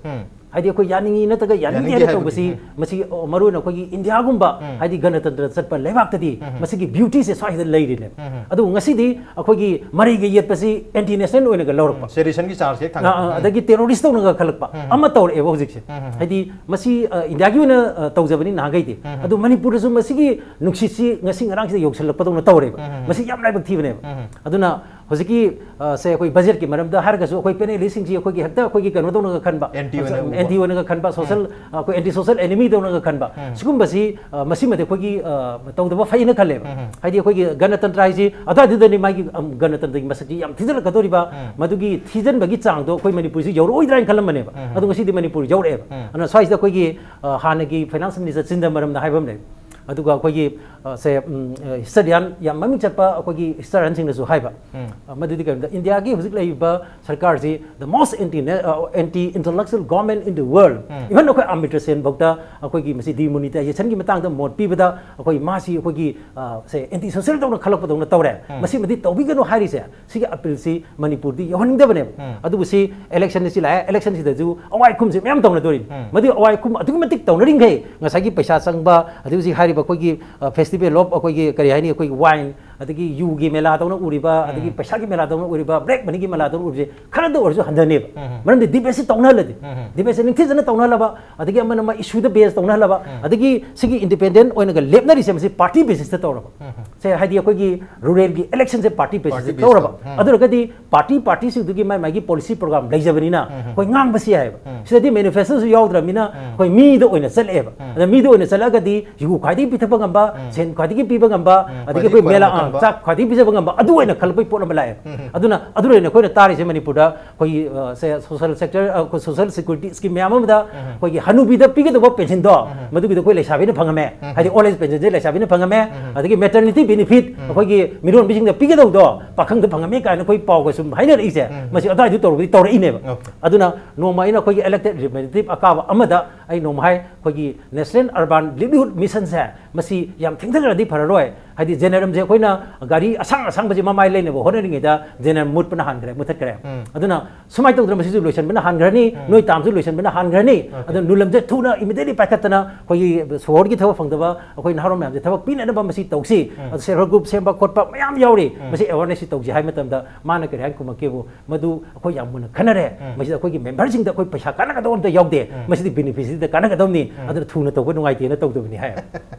ꯍꯥꯏꯗꯤ ꯑꯩꯈꯣꯏ ꯌꯥꯅꯤꯡꯉꯤ ꯅꯠꯇ꯭ꯔꯒ ꯌꯥꯅꯤꯡꯗꯦ ꯌꯥꯅꯤꯡꯗꯦ ꯍꯥꯏꯅ ꯍꯥꯏꯕꯗꯤ, ꯇꯧꯕꯁꯤ, ꯃꯁꯤ, ꯑ, ꯃꯔꯨꯑꯣꯏꯅ ꯑꯩꯈꯣꯏꯒꯤ ꯏꯟꯗꯤꯌꯥꯒꯨꯝꯕ, ꯍꯥꯏꯗꯤ ꯒꯅꯇꯟꯇ꯭ꯔ ꯆꯠꯄ ꯂꯩꯕꯥꯛꯇꯗꯤ ꯃꯁꯤꯒꯤ beautyꯁꯦ ꯁ꯭ꯋꯥꯏꯁꯤꯗ ꯂꯩꯔꯤꯅꯦꯕ꯫ ꯑꯗꯨꯕꯨ ꯉꯁꯤꯗꯤ ꯑꯩꯈꯣꯏꯒꯤ ꯃꯔꯩꯒ ꯌꯦꯠꯄꯁꯤ anti national ꯑꯣꯏꯅꯒ ꯂꯧꯔꯛꯄ, seditionꯒꯤ charge ꯍꯦꯛ ꯑ, ꯊꯥꯡꯒꯠꯄ꯫ ꯑ, ꯑꯗꯒꯤ terrorist ꯇꯧꯅꯒ ꯈꯜꯂꯛꯄ ꯑꯃ ꯇꯧꯔꯛꯑꯦꯕ ꯍꯧꯖꯤꯛꯁꯦ꯫ ꯍꯥꯏꯗꯤ ꯃꯁꯤ, ꯑ, ꯏꯟꯗꯤꯌꯥꯒꯤ ꯑꯣꯏꯅ, ꯑ, ꯇꯧꯖꯕꯅꯤ ꯅꯍꯥꯟꯈꯩꯗꯤ, ꯑꯗꯨ ꯃꯅꯤꯄꯨꯔꯗꯁꯨ ꯃꯁꯤꯒꯤ ꯅꯨꯡꯁꯤꯠꯁꯤ ꯉꯁꯤ ꯉꯔꯥꯡꯁꯤꯗ ꯌꯧꯁꯤꯜꯂꯛꯄꯗꯧꯅ ꯇꯧꯔꯦꯕ꯫ ꯃꯁꯤ ꯌꯥꯝ ꯂꯥꯏꯕꯛ ꯊꯤꯕꯅꯦꯕ꯫ ꯑꯗꯨꯅ ꯍꯧꯖꯤꯛꯀꯤ, ꯑ, ꯁꯦ ꯑꯩꯈꯣꯏ budgetꯀꯤ ꯃꯔꯝꯗ ꯍꯥꯏꯔꯒꯁꯨ ꯑꯩꯈꯣꯏ panelistꯁꯤꯡꯁꯤ ꯑꯩꯈꯣꯏꯒꯤ ꯍꯦꯛꯇ ꯑꯩꯈꯣꯏꯒꯤ ꯀꯩꯅꯣ ꯇꯧꯅꯒ ꯈꯟꯕ, Anti ꯑꯣꯏꯅ ꯎꯕ꯫ anti ꯑꯣꯏꯅꯒ ꯈꯟꯕ, social, ꯑ, ꯑꯩꯈꯣꯏ anti social enemy ꯇꯧꯅꯒ ꯈꯟꯕ, ꯁꯤꯒꯨꯝꯕꯁꯤ, ꯑ, ꯃꯁꯤꯃꯗꯤ ꯑꯩꯈꯣꯏꯒꯤ, ꯑ, ꯇꯧꯗꯕ ꯐꯩꯅ ꯈꯜꯂꯦꯕ꯫ ꯍꯥꯏꯗꯤ ꯑꯩꯈꯣꯏꯒꯤ ꯒꯅꯇꯟꯇ꯭ꯔ ꯍꯥꯏꯁꯤ ꯑꯗꯨꯋꯥꯏꯗꯨꯗꯅꯤ ꯃꯥꯒꯤ, ꯑꯝ, ꯒꯅꯇꯟꯇ꯭ꯔꯒꯤ ꯃꯁꯛꯁꯤ ꯌꯥꯝ ꯊꯤꯖꯤꯜꯂꯛꯀꯗꯧꯔꯤꯕ, ꯃꯗꯨꯒꯤ ꯊꯤꯖꯤꯟꯕꯒꯤ ꯆꯥꯡꯗꯣ ꯑꯩꯈꯣꯏ ꯃꯅꯤꯄꯨꯔꯁꯤ ꯌꯧꯔꯛꯑꯣꯏꯗ꯭ꯔꯥ ꯍꯥꯏꯅ ꯈꯜꯂꯝꯕꯅꯦꯕ꯫ ꯑꯗꯣ ꯉꯁꯤꯗꯤ ꯃꯅꯤꯄꯨꯔ ꯌꯧꯔꯛꯑꯦꯕ꯫ ꯑꯗꯨꯅ ꯁ꯭ꯋꯥꯏꯁꯤꯗ ꯑꯩꯈꯣꯏꯒꯤ, ꯑ, ꯍꯥꯟꯅꯒꯤ finance minister ꯆꯤꯟꯗ ꯃꯔꯝꯗ ꯍꯥꯏꯕ ꯑꯃ ꯂꯩ꯫ ꯑꯗꯨꯒ ꯑꯩꯈꯣꯏꯒꯤ, ꯑ, ꯁꯦ, ꯎꯝ, ꯑ, historian ꯌꯥꯝ ꯃꯃꯤꯡ ꯆꯠꯄ ꯑꯩꯈꯣꯏꯒꯤ historianꯁꯤꯡꯅꯁꯨ ꯍꯥꯏꯕ, ꯑ, ꯃꯗꯨꯗꯤ ꯀꯔꯤꯒꯨꯝꯕꯗ ꯏꯟꯗꯤꯌꯥꯒꯤ ꯍꯧꯖꯤꯛ ꯂꯩꯔꯤꯕ ꯁꯔꯀꯥꯔꯁꯤ the most anti, ꯑ, anti intellectual government in the world, even ꯑꯩꯈꯣꯏ ꯑꯃꯤꯇ꯭ꯔ ꯁꯦꯟ ꯐꯥꯎꯗ ꯑꯩꯈꯣꯏꯒꯤ ꯃꯁꯤ demonetizationꯒꯤ ꯃꯇꯥꯡꯗ ꯃꯣꯠ ꯄꯤꯕꯗ ꯑꯩꯈꯣꯏ ꯃꯥꯁꯤ ꯑꯩꯈꯣꯏꯒꯤ, ꯑ, ꯁꯦ anti social ꯇꯧꯅ ꯈꯜꯂꯛꯄꯗꯧꯅ ꯇꯧꯔꯦ꯫ ꯃꯁꯤꯃꯗꯤ ꯇꯧꯕꯤꯒꯅꯨ ꯍꯥꯏꯔꯤꯁꯦ ꯁꯤꯒꯤ appealꯁꯤ ꯃꯅꯤꯄꯨꯔꯗꯤ ꯌꯧꯍꯟꯅꯤꯡꯗꯕꯅꯦꯕ꯫ ꯑꯗꯨꯕꯨ ꯁꯤ electionꯁꯤ ꯂꯥꯛꯑꯦ, electionꯁꯤꯗꯁꯨ ꯑꯋꯥꯏ ꯈꯨꯝꯁꯤ ꯃꯌꯥꯝ ꯇꯧꯅꯗꯣꯔꯤꯅꯤ꯫ ꯃꯗꯨ ꯑꯋꯥꯏ ꯈꯨꯝ ꯑꯗꯨꯛꯀꯤ ꯃꯇꯤꯛ ꯇꯧꯅꯔꯤꯈꯩ ꯉꯁꯥꯏꯒꯤ ꯄꯩꯁꯥ ꯆꯪꯕ, ꯑꯗꯩ ꯍꯧꯖꯤꯛ ꯍꯥꯏꯔꯤꯕ ꯑꯩꯈꯣꯏꯒꯤ, ꯑ, festival of ꯑꯩꯈꯣꯏꯒꯤ ꯀꯔꯤ ꯍꯥꯏꯅꯤ, ꯑꯩꯈꯣꯏꯒꯤ wine, ꯑꯗꯒꯤ ꯌꯨꯒꯤ ꯃꯦꯂꯥꯗꯧꯅ ꯎꯔꯤꯕ, ꯑꯗꯒꯤ ꯄꯩꯁꯥꯒꯤ ꯃꯦꯂꯥꯗꯧꯅ ꯎꯔꯤꯕ, ꯕ꯭ꯂꯦꯛ ꯃꯅꯤꯒꯤ ꯃꯦꯂꯥꯗꯧꯅ ꯎꯔꯤꯕꯁꯦ ꯈꯔꯗ ꯑꯣꯏꯔꯁꯨ ꯍꯟꯊꯅꯦꯕ꯫ ꯃꯔꯝꯗꯤ ꯗꯤꯕꯦꯠꯁꯤ ꯇꯧꯅꯍꯜꯂꯗꯤ, ꯗꯤꯕꯦꯠꯁꯦ ꯅꯤꯡꯊꯤꯖꯅ ꯇꯧꯅꯍꯜꯂꯕ, ꯑꯗꯒꯤ ꯑꯃꯅ ꯑꯃ ꯏꯁꯨꯗ ꯕꯦꯁ ꯇꯧꯅꯍꯜꯂꯕ, ꯑꯗꯒꯤ ꯁꯤꯒꯤ ꯏꯟꯗꯤꯄꯦꯟꯗꯦꯟ ꯑꯣꯏꯅꯒ ꯂꯦꯞꯅꯔꯤꯁꯦ ꯃꯁꯤ ꯄꯥꯔꯇꯤ ꯕꯦꯁꯤꯁꯇ ꯇꯧꯔꯕ꯫ ꯁꯦ ꯍꯥꯏꯗꯤ ꯑꯩꯈꯣꯏꯒꯤ ꯔꯨꯔꯦꯜꯒꯤ ꯏꯂꯦꯛꯁꯟꯁꯦ ꯄꯥꯔꯇꯤ ꯕꯦꯁꯤꯁꯇ ꯇꯧꯔꯕ꯫ ꯑꯗꯨ ꯑꯣꯏꯔꯒꯗꯤ ꯄꯥꯔꯇꯤ ꯄꯥꯔꯇꯤꯁꯤꯡꯗꯨꯒꯤ ꯃꯥꯏ ꯃꯥꯒꯤ ꯄꯣꯂꯤꯁꯤ ꯄ꯭ꯔꯣꯒ꯭ꯔꯥꯝ ꯂꯩꯖꯕꯅꯤꯅ ꯑꯩꯈꯣꯏ ꯉꯥꯡꯕꯁꯤ ꯌꯥꯏꯑꯕ꯫ ꯁꯤꯗꯗꯤ ꯃꯦꯅꯤꯐꯦꯁꯇꯣꯁꯨ ꯌꯥꯎꯗ꯭ꯔꯕꯅꯤꯅ ꯑꯩꯈꯣꯏ ꯃꯤꯗ ꯑꯣꯏꯅ ꯆꯠꯂꯛꯑꯦꯕ꯫ ꯑꯗ ꯃꯤꯗ ꯑꯣꯏꯅ ꯆꯠꯂꯛꯑꯒꯗꯤ ꯌꯨ ꯈ꯭ꯋꯥꯏꯗꯒꯤ ꯄꯤꯊꯛꯄ ꯉꯝꯕ, ꯁꯦꯟ ꯈ꯭ꯋꯥꯏꯗꯒꯤ ꯄꯤꯕ ꯉꯝꯕ, ꯑꯗꯒꯤ ꯑꯩꯈꯣꯏ ꯃꯦꯂꯥ, ꯑ, ꯆꯥꯛ ꯈ꯭ꯋꯥꯏꯗꯒꯤ ꯄꯤꯖꯕ ꯉꯝꯕ, ꯑꯗꯨ ꯑꯣꯏꯅ ꯈꯜꯂꯛꯄꯒꯤ ꯄꯣꯠ ꯑꯃ ꯂꯥꯛꯑꯦꯕ꯫ ꯑꯗꯨꯅ ꯑꯗꯨꯅ ꯑꯩꯈꯣꯏꯅ ꯇꯥꯔꯤꯁꯦ ꯃꯅꯤꯄꯨꯔꯗ ꯑꯩꯈꯣꯏꯒꯤ, ꯑ, ꯁꯦ, ꯁꯣꯁꯦꯜ ꯁꯦꯛꯇꯔ, ꯑ, ꯑꯩꯈꯣꯏ ꯁꯣꯁꯦꯜ ꯁꯦꯀ꯭ꯌꯨꯔꯤꯇꯤ ꯁ꯭ꯀꯤꯝ ꯃꯌꯥꯝ ꯑꯃꯗ ꯑꯩꯈꯣꯏꯒꯤ ꯍꯅꯨꯕꯤꯗ ꯄꯤꯒꯗꯧꯕ ꯄꯦꯟꯁꯤꯟꯗꯣ, ꯃꯗꯨꯒꯤꯗꯣ ꯑꯩꯈꯣꯏ ꯂꯩꯁꯥꯕꯤꯅ ꯐꯪꯉꯝꯃꯦ꯫ ꯍꯥꯏꯗꯤ ꯑꯣꯜ ꯑꯦꯖ ꯄꯦꯟꯁꯤꯟꯁꯦ ꯂꯩꯁꯥꯕꯤꯅ ꯐꯪꯉꯝꯃꯦ꯫ ꯑꯗꯒꯤ ꯃꯦꯇꯔꯅꯤꯇꯤ ꯕꯦꯅꯤꯐꯤꯠ ꯑꯩꯈꯣꯏꯒꯤ ꯃꯤꯔꯣꯟꯕꯤꯁꯤꯡꯗ ꯄꯤꯒꯗꯧꯗꯣ ꯄꯥꯈꯪꯗ ꯐꯪꯉꯝꯃꯦ ꯀꯥꯏꯅ ꯑꯩꯈꯣꯏ ꯄꯥꯎꯒ ꯁꯨꯝ ꯍꯥꯏꯅꯔꯛꯏꯁꯦ, ꯃꯁꯤ ꯑꯗꯨꯋꯥꯏꯗꯨ ꯇꯧꯔꯨꯕꯗꯤ ꯇꯧꯔꯛꯏꯅꯦꯕ꯫ ꯑꯗꯨꯅ ꯅꯣꯡꯃ ꯑꯩꯅ ꯑꯩꯈꯣꯏꯒꯤ ꯏꯂꯦꯛꯇꯦꯗ ꯔꯤꯄ꯭ꯔꯦꯖꯦꯟꯇꯦꯇꯤꯚ ꯑꯀꯥꯕ ꯑꯃꯗ ꯑꯩ ꯅꯣꯡꯃ ꯍꯥꯏ, ꯑꯩꯈꯣꯏꯒꯤ ꯅꯦꯁꯅꯦꯜ ꯑꯔꯕꯥꯟ ꯂꯤꯚꯂꯤꯍꯨꯗ ꯃꯤꯁꯟꯁꯦ ꯃꯁꯤ ꯌꯥꯝ ꯊꯦꯡꯊꯈ꯭ꯔꯗꯤ ꯐꯔꯔꯣꯏ꯫ ꯍꯥꯏꯗꯤ ꯖꯦ ꯑꯦꯟ ꯑꯥꯔ ꯑꯦꯝꯁꯦ ꯑꯩꯈꯣꯏꯅ ꯒꯥꯔꯤ ꯑꯁꯥꯡ ꯑꯁꯥꯡꯕꯁꯦ ꯃꯃꯥꯏ ꯂꯩꯅꯕ ꯍꯣꯠꯅꯔꯤꯉꯩꯗ ꯖꯦ ꯑꯦꯟ ꯑꯥꯔ ꯑꯦꯝ ꯃꯨꯠꯄꯅ ꯍꯥꯟꯈ꯭ꯔꯦ, ꯃꯨꯊꯠꯈ꯭ꯔꯦ꯫ ꯑꯗꯨꯅ ꯁꯨꯃꯥꯏꯅ ꯇꯧꯗꯅ ꯃꯁꯤꯁꯨ ꯂꯣꯏꯁꯤꯟꯕꯅ ꯍꯥꯟꯈ꯭ꯔꯅꯤ, ꯅꯣꯏ ꯇꯥꯝꯁꯨ ꯂꯣꯏꯁꯤꯟꯕꯅ ꯍꯥꯟꯈ꯭ꯔꯅꯤ꯫ ꯑꯗꯨꯅ ꯅꯨꯂꯝꯁꯦ ꯊꯨꯅ ꯏꯃꯤꯗꯦꯠꯂꯤ ꯄꯥꯏꯈꯠꯇꯅ ꯑꯩꯈꯣꯏꯒꯤ ꯁꯣꯍꯣꯔꯒꯤ ꯊꯕꯛ ꯐꯪꯗꯕ ꯑꯩꯈꯣꯏ ꯅꯍꯥꯔꯣꯜ ꯃꯌꯥꯝꯁꯦ ꯊꯕꯛ ꯄꯤꯅꯅꯕ ꯃꯁꯤ ꯇꯧꯁꯤ꯫ ꯑꯗꯨ ꯁꯦꯜꯐ ꯍꯦꯜꯞ ꯒ꯭ꯔꯨꯞ ꯁꯦꯝꯕ ꯈꯣꯠꯄ ꯃꯌꯥꯝ ꯌꯥꯎꯔꯤ꯫ ꯃꯁꯤ ꯑꯦꯋꯥꯔꯅꯦꯁꯁꯤ ꯇꯧꯁꯤ ꯍꯥꯏ ꯃꯇꯝꯗ ꯃꯥꯅ ꯀꯔꯤ ꯍꯥꯏꯅ ꯈꯨꯝꯃꯛꯀꯦꯕꯨ, ꯃꯗꯨ ꯑꯩꯈꯣꯏ ꯌꯥꯝ ꯃꯨꯟꯅ ꯈꯟꯅꯔꯦ꯫ ꯃꯁꯤꯗ ꯑꯩꯈꯣꯏꯒꯤ ꯃꯦꯝꯕꯔꯁꯤꯡꯗ ꯑꯩꯈꯣꯏ ꯄꯩꯁꯥ ꯀꯥꯟꯅꯒꯗꯕ ꯑꯝꯇ ꯌꯥꯎꯗꯦ꯫ ꯃꯁꯤꯗꯤ ꯕꯦꯅꯤꯐꯤꯁꯤꯗ ꯀꯥꯟꯅꯒꯗꯕꯅꯤ꯫ ꯑꯗꯨꯅ ꯊꯨꯅ ꯇꯧꯕ ꯅꯨꯡꯉꯥꯏꯇꯦꯅ ꯇꯧꯗꯕꯅꯤ ꯍꯥꯏ꯫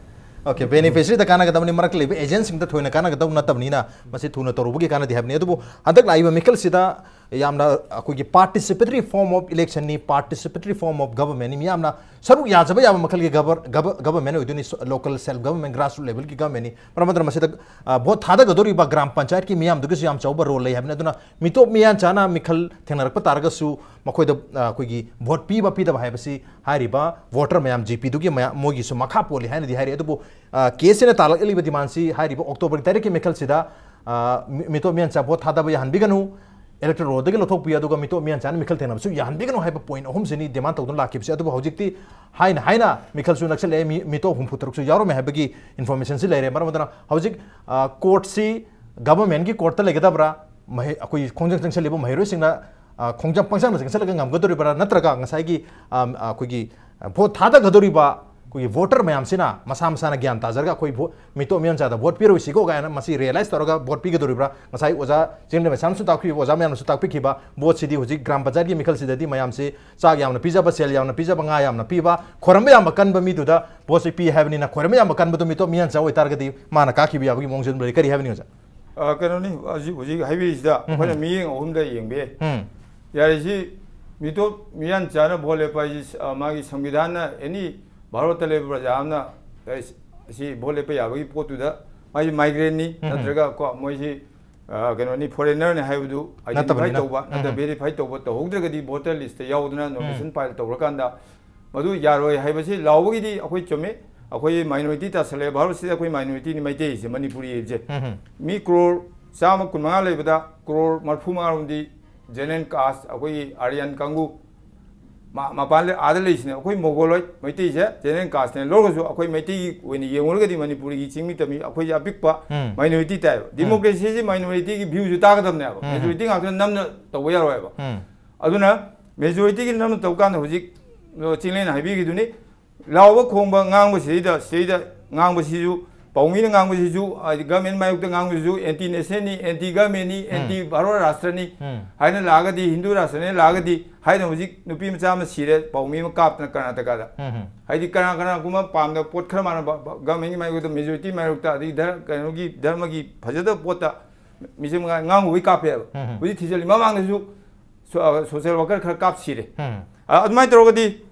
ꯑꯣꯀꯦ, ꯕꯦꯅꯤꯐꯤꯁꯔꯤꯗ ꯀꯥꯟꯅꯒꯗꯕꯅꯤ, ꯃꯔꯛꯇ ꯂꯩꯕ ꯑꯦꯖꯦꯟꯁꯤꯡꯗ ꯊꯣꯏꯅ ꯀꯥꯟꯅꯒꯗꯧ ꯅꯠꯇꯕꯅꯤꯅ ꯃꯁꯤ ꯊꯨꯅ ꯇꯧꯔꯨꯕꯒꯤ ꯀꯥꯟꯅꯗꯦ ꯍꯥꯏꯕꯅꯤ꯫ ꯑꯗꯨꯕꯨ ꯍꯟꯗꯛ ꯂꯥꯛꯏꯕ ꯃꯤꯈꯜꯁꯤꯗ ꯌꯥꯝꯅ ꯑꯩꯈꯣꯏꯒꯤ participatory form of electionꯅꯤ, participatory form of governmentꯅꯤ, ꯃꯤꯌꯥꯝꯅ ꯁꯔꯨꯛ ꯌꯥꯖꯕ ꯌꯥꯕ ꯃꯈꯜꯒꯤ ꯒꯕꯔ-, ꯒꯕ-, ꯒꯕꯔꯃꯦꯟ ꯑꯣꯏꯗꯣꯏꯅꯤ, ꯁꯣ-, ꯂꯣꯀꯦꯜ ꯁꯦꯜꯐ ꯒꯕꯔꯃꯦꯟ, ꯒ꯭ꯔꯥꯁꯔꯨꯠ ꯂꯦꯚꯦꯜꯒꯤ ꯒꯕꯔꯃꯦꯟꯅꯤ꯫ ꯃꯔꯝ ꯑꯗꯨꯅ ꯃꯁꯤꯗ, ꯑ, ꯚꯣꯠ ꯊꯥꯗꯒꯗꯧꯔꯤꯕ ꯒ꯭ꯔꯥꯝ ꯄꯟꯆꯥꯌꯠꯀꯤ ꯃꯤꯌꯥꯝꯗꯨꯒꯤꯁꯨ ꯌꯥꯝ ꯆꯥꯎꯕ ꯔꯣꯜ ꯂꯩ ꯍꯥꯏꯕꯅꯤ꯫ ꯑꯗꯨꯅ ꯃꯤꯇꯣꯞ ꯃꯤꯌꯥꯟꯆꯥꯅ ꯃꯤꯈꯜ ꯊꯦꯡꯅꯔꯛꯄ ꯇꯥꯔꯒꯁꯨ ꯃꯈꯣꯏꯗ, ꯑ, ꯑꯩꯈꯣꯏꯒꯤ ꯚꯣꯠ ꯄꯤꯕ ꯄꯤꯗꯕ ꯍꯥꯏꯕꯁꯤ ꯍꯥꯏꯔꯤꯕ ꯚꯣꯇꯔ ꯃꯌꯥꯝ, ꯖꯤ ꯄꯤꯗꯨꯒꯤ ꯃꯌꯥꯝ, ꯃꯣꯏꯒꯤꯁꯨ ꯃꯈꯥ ꯄꯣꯜꯂꯤ ꯍꯥꯏꯅꯗꯤ ꯍꯥꯏꯔꯤ꯫ ꯑꯗꯨꯕꯨ, ꯑ, ꯀꯦ ꯑꯦꯁ ꯑꯦꯅ ꯇꯥꯜꯂꯛꯂꯤꯕ ꯗꯤꯃꯥꯟꯁꯤ ꯍꯥꯏꯔꯤꯕ ꯑꯣꯛꯇꯣꯕꯔ ꯇꯔꯦꯠꯀꯤ ꯃꯤꯈꯜꯁꯤꯗ, ꯑ, ꯃꯤ-, ꯃꯤꯇꯣꯞ ꯃꯤꯌꯥꯟꯆꯥ ꯚꯣꯠ ꯊꯥꯗꯕ ꯌꯥꯍꯟꯕꯤꯒꯅꯨ, ꯏꯂꯦꯛꯇꯣꯔꯦꯜꯗꯒꯤ ꯂꯧꯊꯣꯛꯄꯤꯌꯨ, ꯑꯗꯨꯒ ꯃꯤꯇꯣꯞ ꯃꯤꯌꯥꯟꯆꯥꯅ ꯃꯤꯈꯜ ꯊꯦꯡꯅꯕꯁꯨ ꯌꯥꯍꯟꯕꯤꯒꯅꯨ ꯍꯥꯏꯕ ꯄꯣꯏꯟꯠ ꯑꯍꯨꯝꯁꯤꯅꯤ ꯗꯤꯃꯥꯟ ꯇꯧꯗꯨꯅ ꯂꯥꯛꯈꯤꯕꯁꯦ꯫ ꯑꯗꯨꯕꯨ ꯍꯧꯖꯤꯛꯇꯤ ꯍꯥꯏꯅ ꯍꯥꯏꯅ ꯃꯤꯈꯜꯁꯨ ꯅꯛꯁꯜꯂꯛꯑꯦ, ꯃꯤ-, ꯃꯤꯇꯣꯞ ꯍꯨꯝꯐꯨ ꯇꯔꯨꯛꯁꯨ ꯌꯥꯎꯔꯝꯃꯦ ꯍꯥꯏꯕꯒꯤ ꯏꯟꯐꯣꯔꯃꯦꯁꯟꯁꯤ ꯂꯩꯔꯦ꯫ ꯃꯔꯝ ꯑꯗꯨꯅ ꯍꯧꯖꯤꯛ, ꯑ, ꯀꯣꯔꯠꯁꯤ ꯒꯚꯔꯟꯃꯦꯟꯠꯀꯤ ꯀꯣꯔꯠꯇ ꯂꯩꯒꯗꯕ꯭ꯔꯥ, ꯃꯍꯩ-, ꯑꯩꯈꯣꯏ ꯈꯣꯡꯖꯪ ꯆꯪꯁꯜꯂꯤꯕ ꯃꯍꯩꯔꯣꯏꯁꯤꯡꯅ, ꯑ, ꯈꯣꯡꯖꯪ ꯄꯪꯆꯪꯗ ꯆꯪꯁꯜꯂꯒ ꯉꯝꯒꯗꯧꯔꯤꯕ꯭ꯔꯥ, ꯅꯠꯇ꯭ꯔꯒ ꯉꯁꯥꯏꯒꯤ, ꯑ, ꯑꯩꯈꯣꯏꯒꯤ ꯚꯣꯠ ꯊꯥꯗꯒꯗꯧꯔꯤꯕ ꯑꯩꯈꯣꯏꯒꯤ ꯚꯣꯇꯔ ꯃꯌꯥꯝꯁꯤꯅ ꯃꯁꯥ ꯃꯁꯥꯅ ꯒ꯭ꯌꯥꯟ ꯇꯥꯖꯔꯒ ꯑꯩꯈꯣꯏ ꯚꯣ-, ꯃꯤꯇꯣꯞ ꯃꯤꯌꯥꯟꯆꯥꯗ ꯚꯣꯠ ꯄꯤꯔꯣꯏꯁꯤꯀꯣ ꯀꯥꯏꯅ ꯃꯁꯤ ꯔꯤꯌꯦꯂꯥꯏꯁ ꯇꯧꯔꯒ ꯚꯣꯠ ꯄꯤꯒꯗꯧꯔꯤꯕ꯭ꯔꯥ? ꯉꯁꯥꯏ ꯑꯣꯖꯥ ꯆꯤꯡꯂꯦꯟ ꯃꯩꯁꯥꯝꯁꯨ ꯇꯥꯛꯄꯤꯈꯤꯕ, ꯑꯣꯖꯥ ꯃꯌꯥꯝꯅꯁꯨ ꯇꯥꯛꯄꯤꯈꯤꯕ, ꯚꯣꯠꯁꯤꯗꯤ ꯍꯧꯖꯤꯛ ꯒ꯭ꯔꯥꯝ ꯄꯟꯆꯥꯌꯠꯀꯤ ꯃꯤꯈꯜꯁꯤꯗꯗꯤ ꯃꯌꯥꯝꯁꯤ ꯆꯥꯛ ꯌꯥꯝꯅ ꯄꯤꯖꯕ, ꯁꯦꯜ ꯌꯥꯝꯅ ꯄꯤꯖꯕ, ꯉꯥ ꯌꯥꯝꯅ ꯄꯤꯕ, ꯈꯣꯏꯔꯝꯕ ꯌꯥꯝꯕ ꯀꯟꯕ ꯃꯤꯗꯨꯗ ꯚꯣꯠꯁꯤ ꯄꯤ ꯍꯥꯏꯕꯅꯤꯅ, ꯈꯣꯏꯔꯝꯕ ꯌꯥꯝꯕ ꯀꯟꯕꯗꯨ ꯃꯤꯇꯣꯞ ꯃꯤꯌꯥꯟꯆꯥ ꯑꯣꯏꯇꯥꯔꯒꯗꯤ ꯃꯥꯅ ꯀꯥꯈꯤꯕ ꯌꯥꯕꯒꯤ ꯃꯑꯣꯡꯁꯨ ꯑꯗꯨꯝ ꯂꯩ꯫ ꯀꯔꯤ ꯍꯥꯏꯕꯅꯤ, ꯑꯣꯖꯥ? ꯑ, ꯀꯩꯅꯣꯅꯤ, ꯍꯧꯖꯤꯛ, ꯍꯧꯖꯤꯛ ꯍꯥꯏꯕꯤꯔꯤꯁꯤꯗ ꯎꯝ꯫ ꯑꯩꯈꯣꯏꯅ ꯃꯤꯠꯌꯦꯡ ꯑꯍꯨꯝꯗ ꯌꯦꯡꯕ ꯌꯥꯏ꯫ ꯎꯝ꯫ ꯌꯥꯔꯦ, ꯁꯤ ꯃꯤꯇꯣꯞ ꯃꯤꯌꯥꯟꯆꯥꯅ ꯚꯣꯠ ꯂꯦꯞꯄ ꯍꯥꯏꯁꯤ, ꯑ, ꯃꯥꯒꯤ ꯁꯪꯕꯤꯙꯥꯟꯅ ꯑꯦꯅꯤ ꯚꯥꯔꯠꯇ ꯂꯩꯕ ꯄ꯭ꯔꯖꯥ ꯑꯃꯅ, ꯑꯦ, ꯁꯤ ꯚꯣꯠ ꯂꯦꯞꯄ ꯌꯥꯕꯒꯤ ꯄꯣꯠꯇꯨꯗ ꯃꯥꯒꯤ ꯃꯥꯏꯒ꯭ꯔꯦꯟꯅꯤ, ꯎꯝ꯫ ꯅꯠꯇ꯭ꯔꯒ ꯀꯣ, ꯃꯣꯏꯁꯤ, ꯑ, ꯀꯩꯅꯣꯅꯤ, ꯐꯣꯔꯦꯟꯅꯔꯅꯤ ꯍꯥꯏꯕꯗꯨ ꯑꯥꯏꯗꯦꯟꯇꯤꯐꯥꯏ ꯅꯠꯇꯕꯅꯤꯅ꯫ ꯇꯧꯕ, ꯅꯠꯇ꯭ꯔ ꯎꯝ꯫ ꯚꯦꯔꯤꯐꯥꯏ ꯇꯧꯕ ꯇꯧꯍꯧꯗ꯭ꯔꯒꯗꯤ ꯚꯣꯇꯔ ꯂꯤꯁꯇ ꯌꯥꯎꯗꯅ ꯎꯝ꯫ ꯅꯣꯃꯤꯅꯦꯁꯟ ꯐꯥꯏꯜ ꯇꯧꯔꯀꯥꯟꯗ ꯃꯗꯨ ꯌꯥꯔꯣꯏ ꯍꯥꯏꯕꯁꯤ ꯂꯥꯎꯕꯒꯤꯗꯤ ꯑꯩꯈꯣꯏ ꯆꯨꯝꯃꯤ꯫ ꯑꯩꯈꯣꯏ ꯃꯥꯏꯅꯣꯔꯤꯇꯤ ꯇꯥꯁꯜꯂꯦ꯫ ꯚꯥꯔꯠꯁꯤꯗ ꯑꯩꯈꯣꯏ ꯃꯥꯏꯅꯣꯔꯤꯇꯤꯅꯤ, ꯃꯩꯇꯩꯁꯦ, ꯃꯅꯤꯄꯨꯔꯤꯁꯦ꯫ ꯎꯝ꯫ ꯃꯤ ꯀ꯭ꯔꯣꯔ ꯆꯥꯝꯃ ꯀꯨꯟꯃꯉꯥ ꯂꯩꯕꯗ ꯀ꯭ꯔꯣꯔ ꯃꯔꯤꯐꯨ ꯃꯉꯥꯔꯣꯝꯗꯤ ꯖꯦꯅꯔꯦꯜ ꯀꯥꯁ, ꯑꯩꯈꯣꯏꯒꯤ ꯑꯥꯔꯤꯌꯟ ꯀꯥꯡꯕꯨ, ꯃ-, ꯃꯄꯥꯟ ꯂꯩ-, ꯑꯥꯗ ꯂꯩꯁꯤꯅꯦ꯫ ꯑꯩꯈꯣꯏ ꯃꯣꯒꯣꯂꯣꯏꯗ ꯃꯩꯇꯩꯁꯦ ꯖꯦꯅꯔꯦꯜ ꯀꯥꯁꯅꯦ꯫ ꯂꯧꯔꯒꯁꯨ ꯑꯩꯈꯣꯏ ꯃꯩꯇꯩꯒꯤ ꯑꯣꯏꯅ ꯌꯦꯡꯉꯨꯔꯒꯗꯤ ꯃꯅꯤꯄꯨꯔꯒꯤ ꯆꯤꯡꯃꯤ ꯇꯝꯃꯤ ꯑꯩꯈꯣꯏꯁꯦ ꯑꯄꯤꯛꯄ ꯎꯝ꯫ ꯃꯥꯏꯅꯣꯔꯤꯇꯤ ꯇꯥꯏꯕ꯫ ꯎꯝ꯫ ꯗꯤꯃꯣꯀ꯭ꯔꯦꯁꯤꯁꯤ ꯃꯥꯏꯅꯣꯔꯤꯇꯤꯒꯤ ꯚ꯭ꯌꯨꯁꯨ ꯇꯥꯒꯗꯕꯅꯦꯕ꯫ ꯎꯝ꯫ ꯃꯦꯖꯣꯔꯤꯇꯤ ꯉꯥꯛꯇꯅ ꯅꯝꯅ ꯇꯧꯕ ꯌꯥꯔꯣꯏꯕ꯫ ꯎꯝ꯫ ꯑꯗꯨꯅ ꯃꯦꯖꯣꯔꯤꯇꯤꯒꯤ ꯅꯝꯅ ꯇꯧ ꯀꯥꯟꯗ ꯍꯧꯖꯤꯛ, ꯑ, ꯆꯤꯡꯂꯦꯟꯅ ꯍꯥꯏꯕꯤꯈꯤꯗꯨꯅꯤ, ꯂꯥꯎꯕ ꯈꯣꯡꯕ ꯉꯥꯡꯕꯁꯤꯗꯩꯗ, ꯁꯤꯗꯩꯗ ꯉꯥꯡꯕꯁꯤꯁꯨ, ꯄꯥꯎꯃꯤꯅ ꯉꯥꯡꯕꯁꯤꯁꯨ, ꯍꯥꯏꯗꯤ ꯒꯚꯔꯟꯃꯦꯟ ꯃꯥꯌꯣꯛꯇ ꯉꯥꯡꯕꯁꯤꯁꯨ ꯑꯦꯟꯇꯤ ꯅꯦꯁꯅꯦꯜꯅꯤ, ꯑꯦꯟꯇꯤ ꯒꯚꯔꯟꯃꯦꯟꯅꯤ, ꯎꯝ꯫ ꯑꯦꯟꯇꯤ ꯚꯥꯔꯠ ꯔꯥꯁꯇ꯭ꯔꯅꯤ ꯎꯝ꯫ ꯍꯥꯏꯅ ꯂꯥꯛꯑꯒꯗꯤ, ꯍꯤꯟꯗꯨ ꯔꯥꯁꯇ꯭ꯔꯅꯤ ꯂꯥꯛꯑꯒꯗꯤ, ꯍꯥꯏꯅ ꯍꯧꯖꯤꯛ ꯅꯨꯄꯤ ꯃꯆꯥ ꯑꯃ ꯁꯤꯔꯦ, ꯄꯥꯎꯃꯤ ꯑꯃ ꯀꯥꯞꯇꯅ ꯀꯔꯅꯥꯇꯀꯥꯗ꯫ ꯎꯝ ꯍꯝ꯫ ꯍꯥꯏꯗꯤ ꯀꯅꯥ ꯀꯅꯥꯒꯨꯝꯕ ꯄꯥꯝꯗꯕ ꯄꯣꯠ ꯈꯔ ꯃꯥꯟꯅꯕ, ꯕ-, ꯒꯚꯔꯟꯃꯦꯟꯒꯤ ꯃꯥꯌꯣꯛꯇ, ꯃꯦꯖꯣꯔꯤꯇꯤ ꯃꯥꯌꯣꯛꯇ, ꯑꯗꯒꯤ ꯙꯔ-, ꯀꯩꯅꯣꯒꯤ ꯙꯔꯃꯒꯤ ꯐꯖꯗꯕ ꯄꯣꯠꯇ ꯃꯤꯁꯦ ꯃꯉꯥ ꯉꯥꯡꯉꯨꯕꯩ ꯀꯥꯞꯄꯦꯕ꯫ ꯎꯝ ꯍꯝ꯫ ꯍꯧꯖꯤꯛ ꯊꯤꯖꯤꯜꯂꯤ꯫ ꯃꯃꯥꯡꯗꯁꯨ ꯁꯣ-, ꯑ, ꯁꯣꯁꯦꯜ ꯋꯥꯀꯔ ꯈꯔ ꯀꯥꯞ ꯁꯤꯔꯦ꯫ ꯎꯝ꯫ ꯑ, ꯑꯗꯨꯃꯥꯏꯅ ꯇꯧꯔꯒꯗꯤ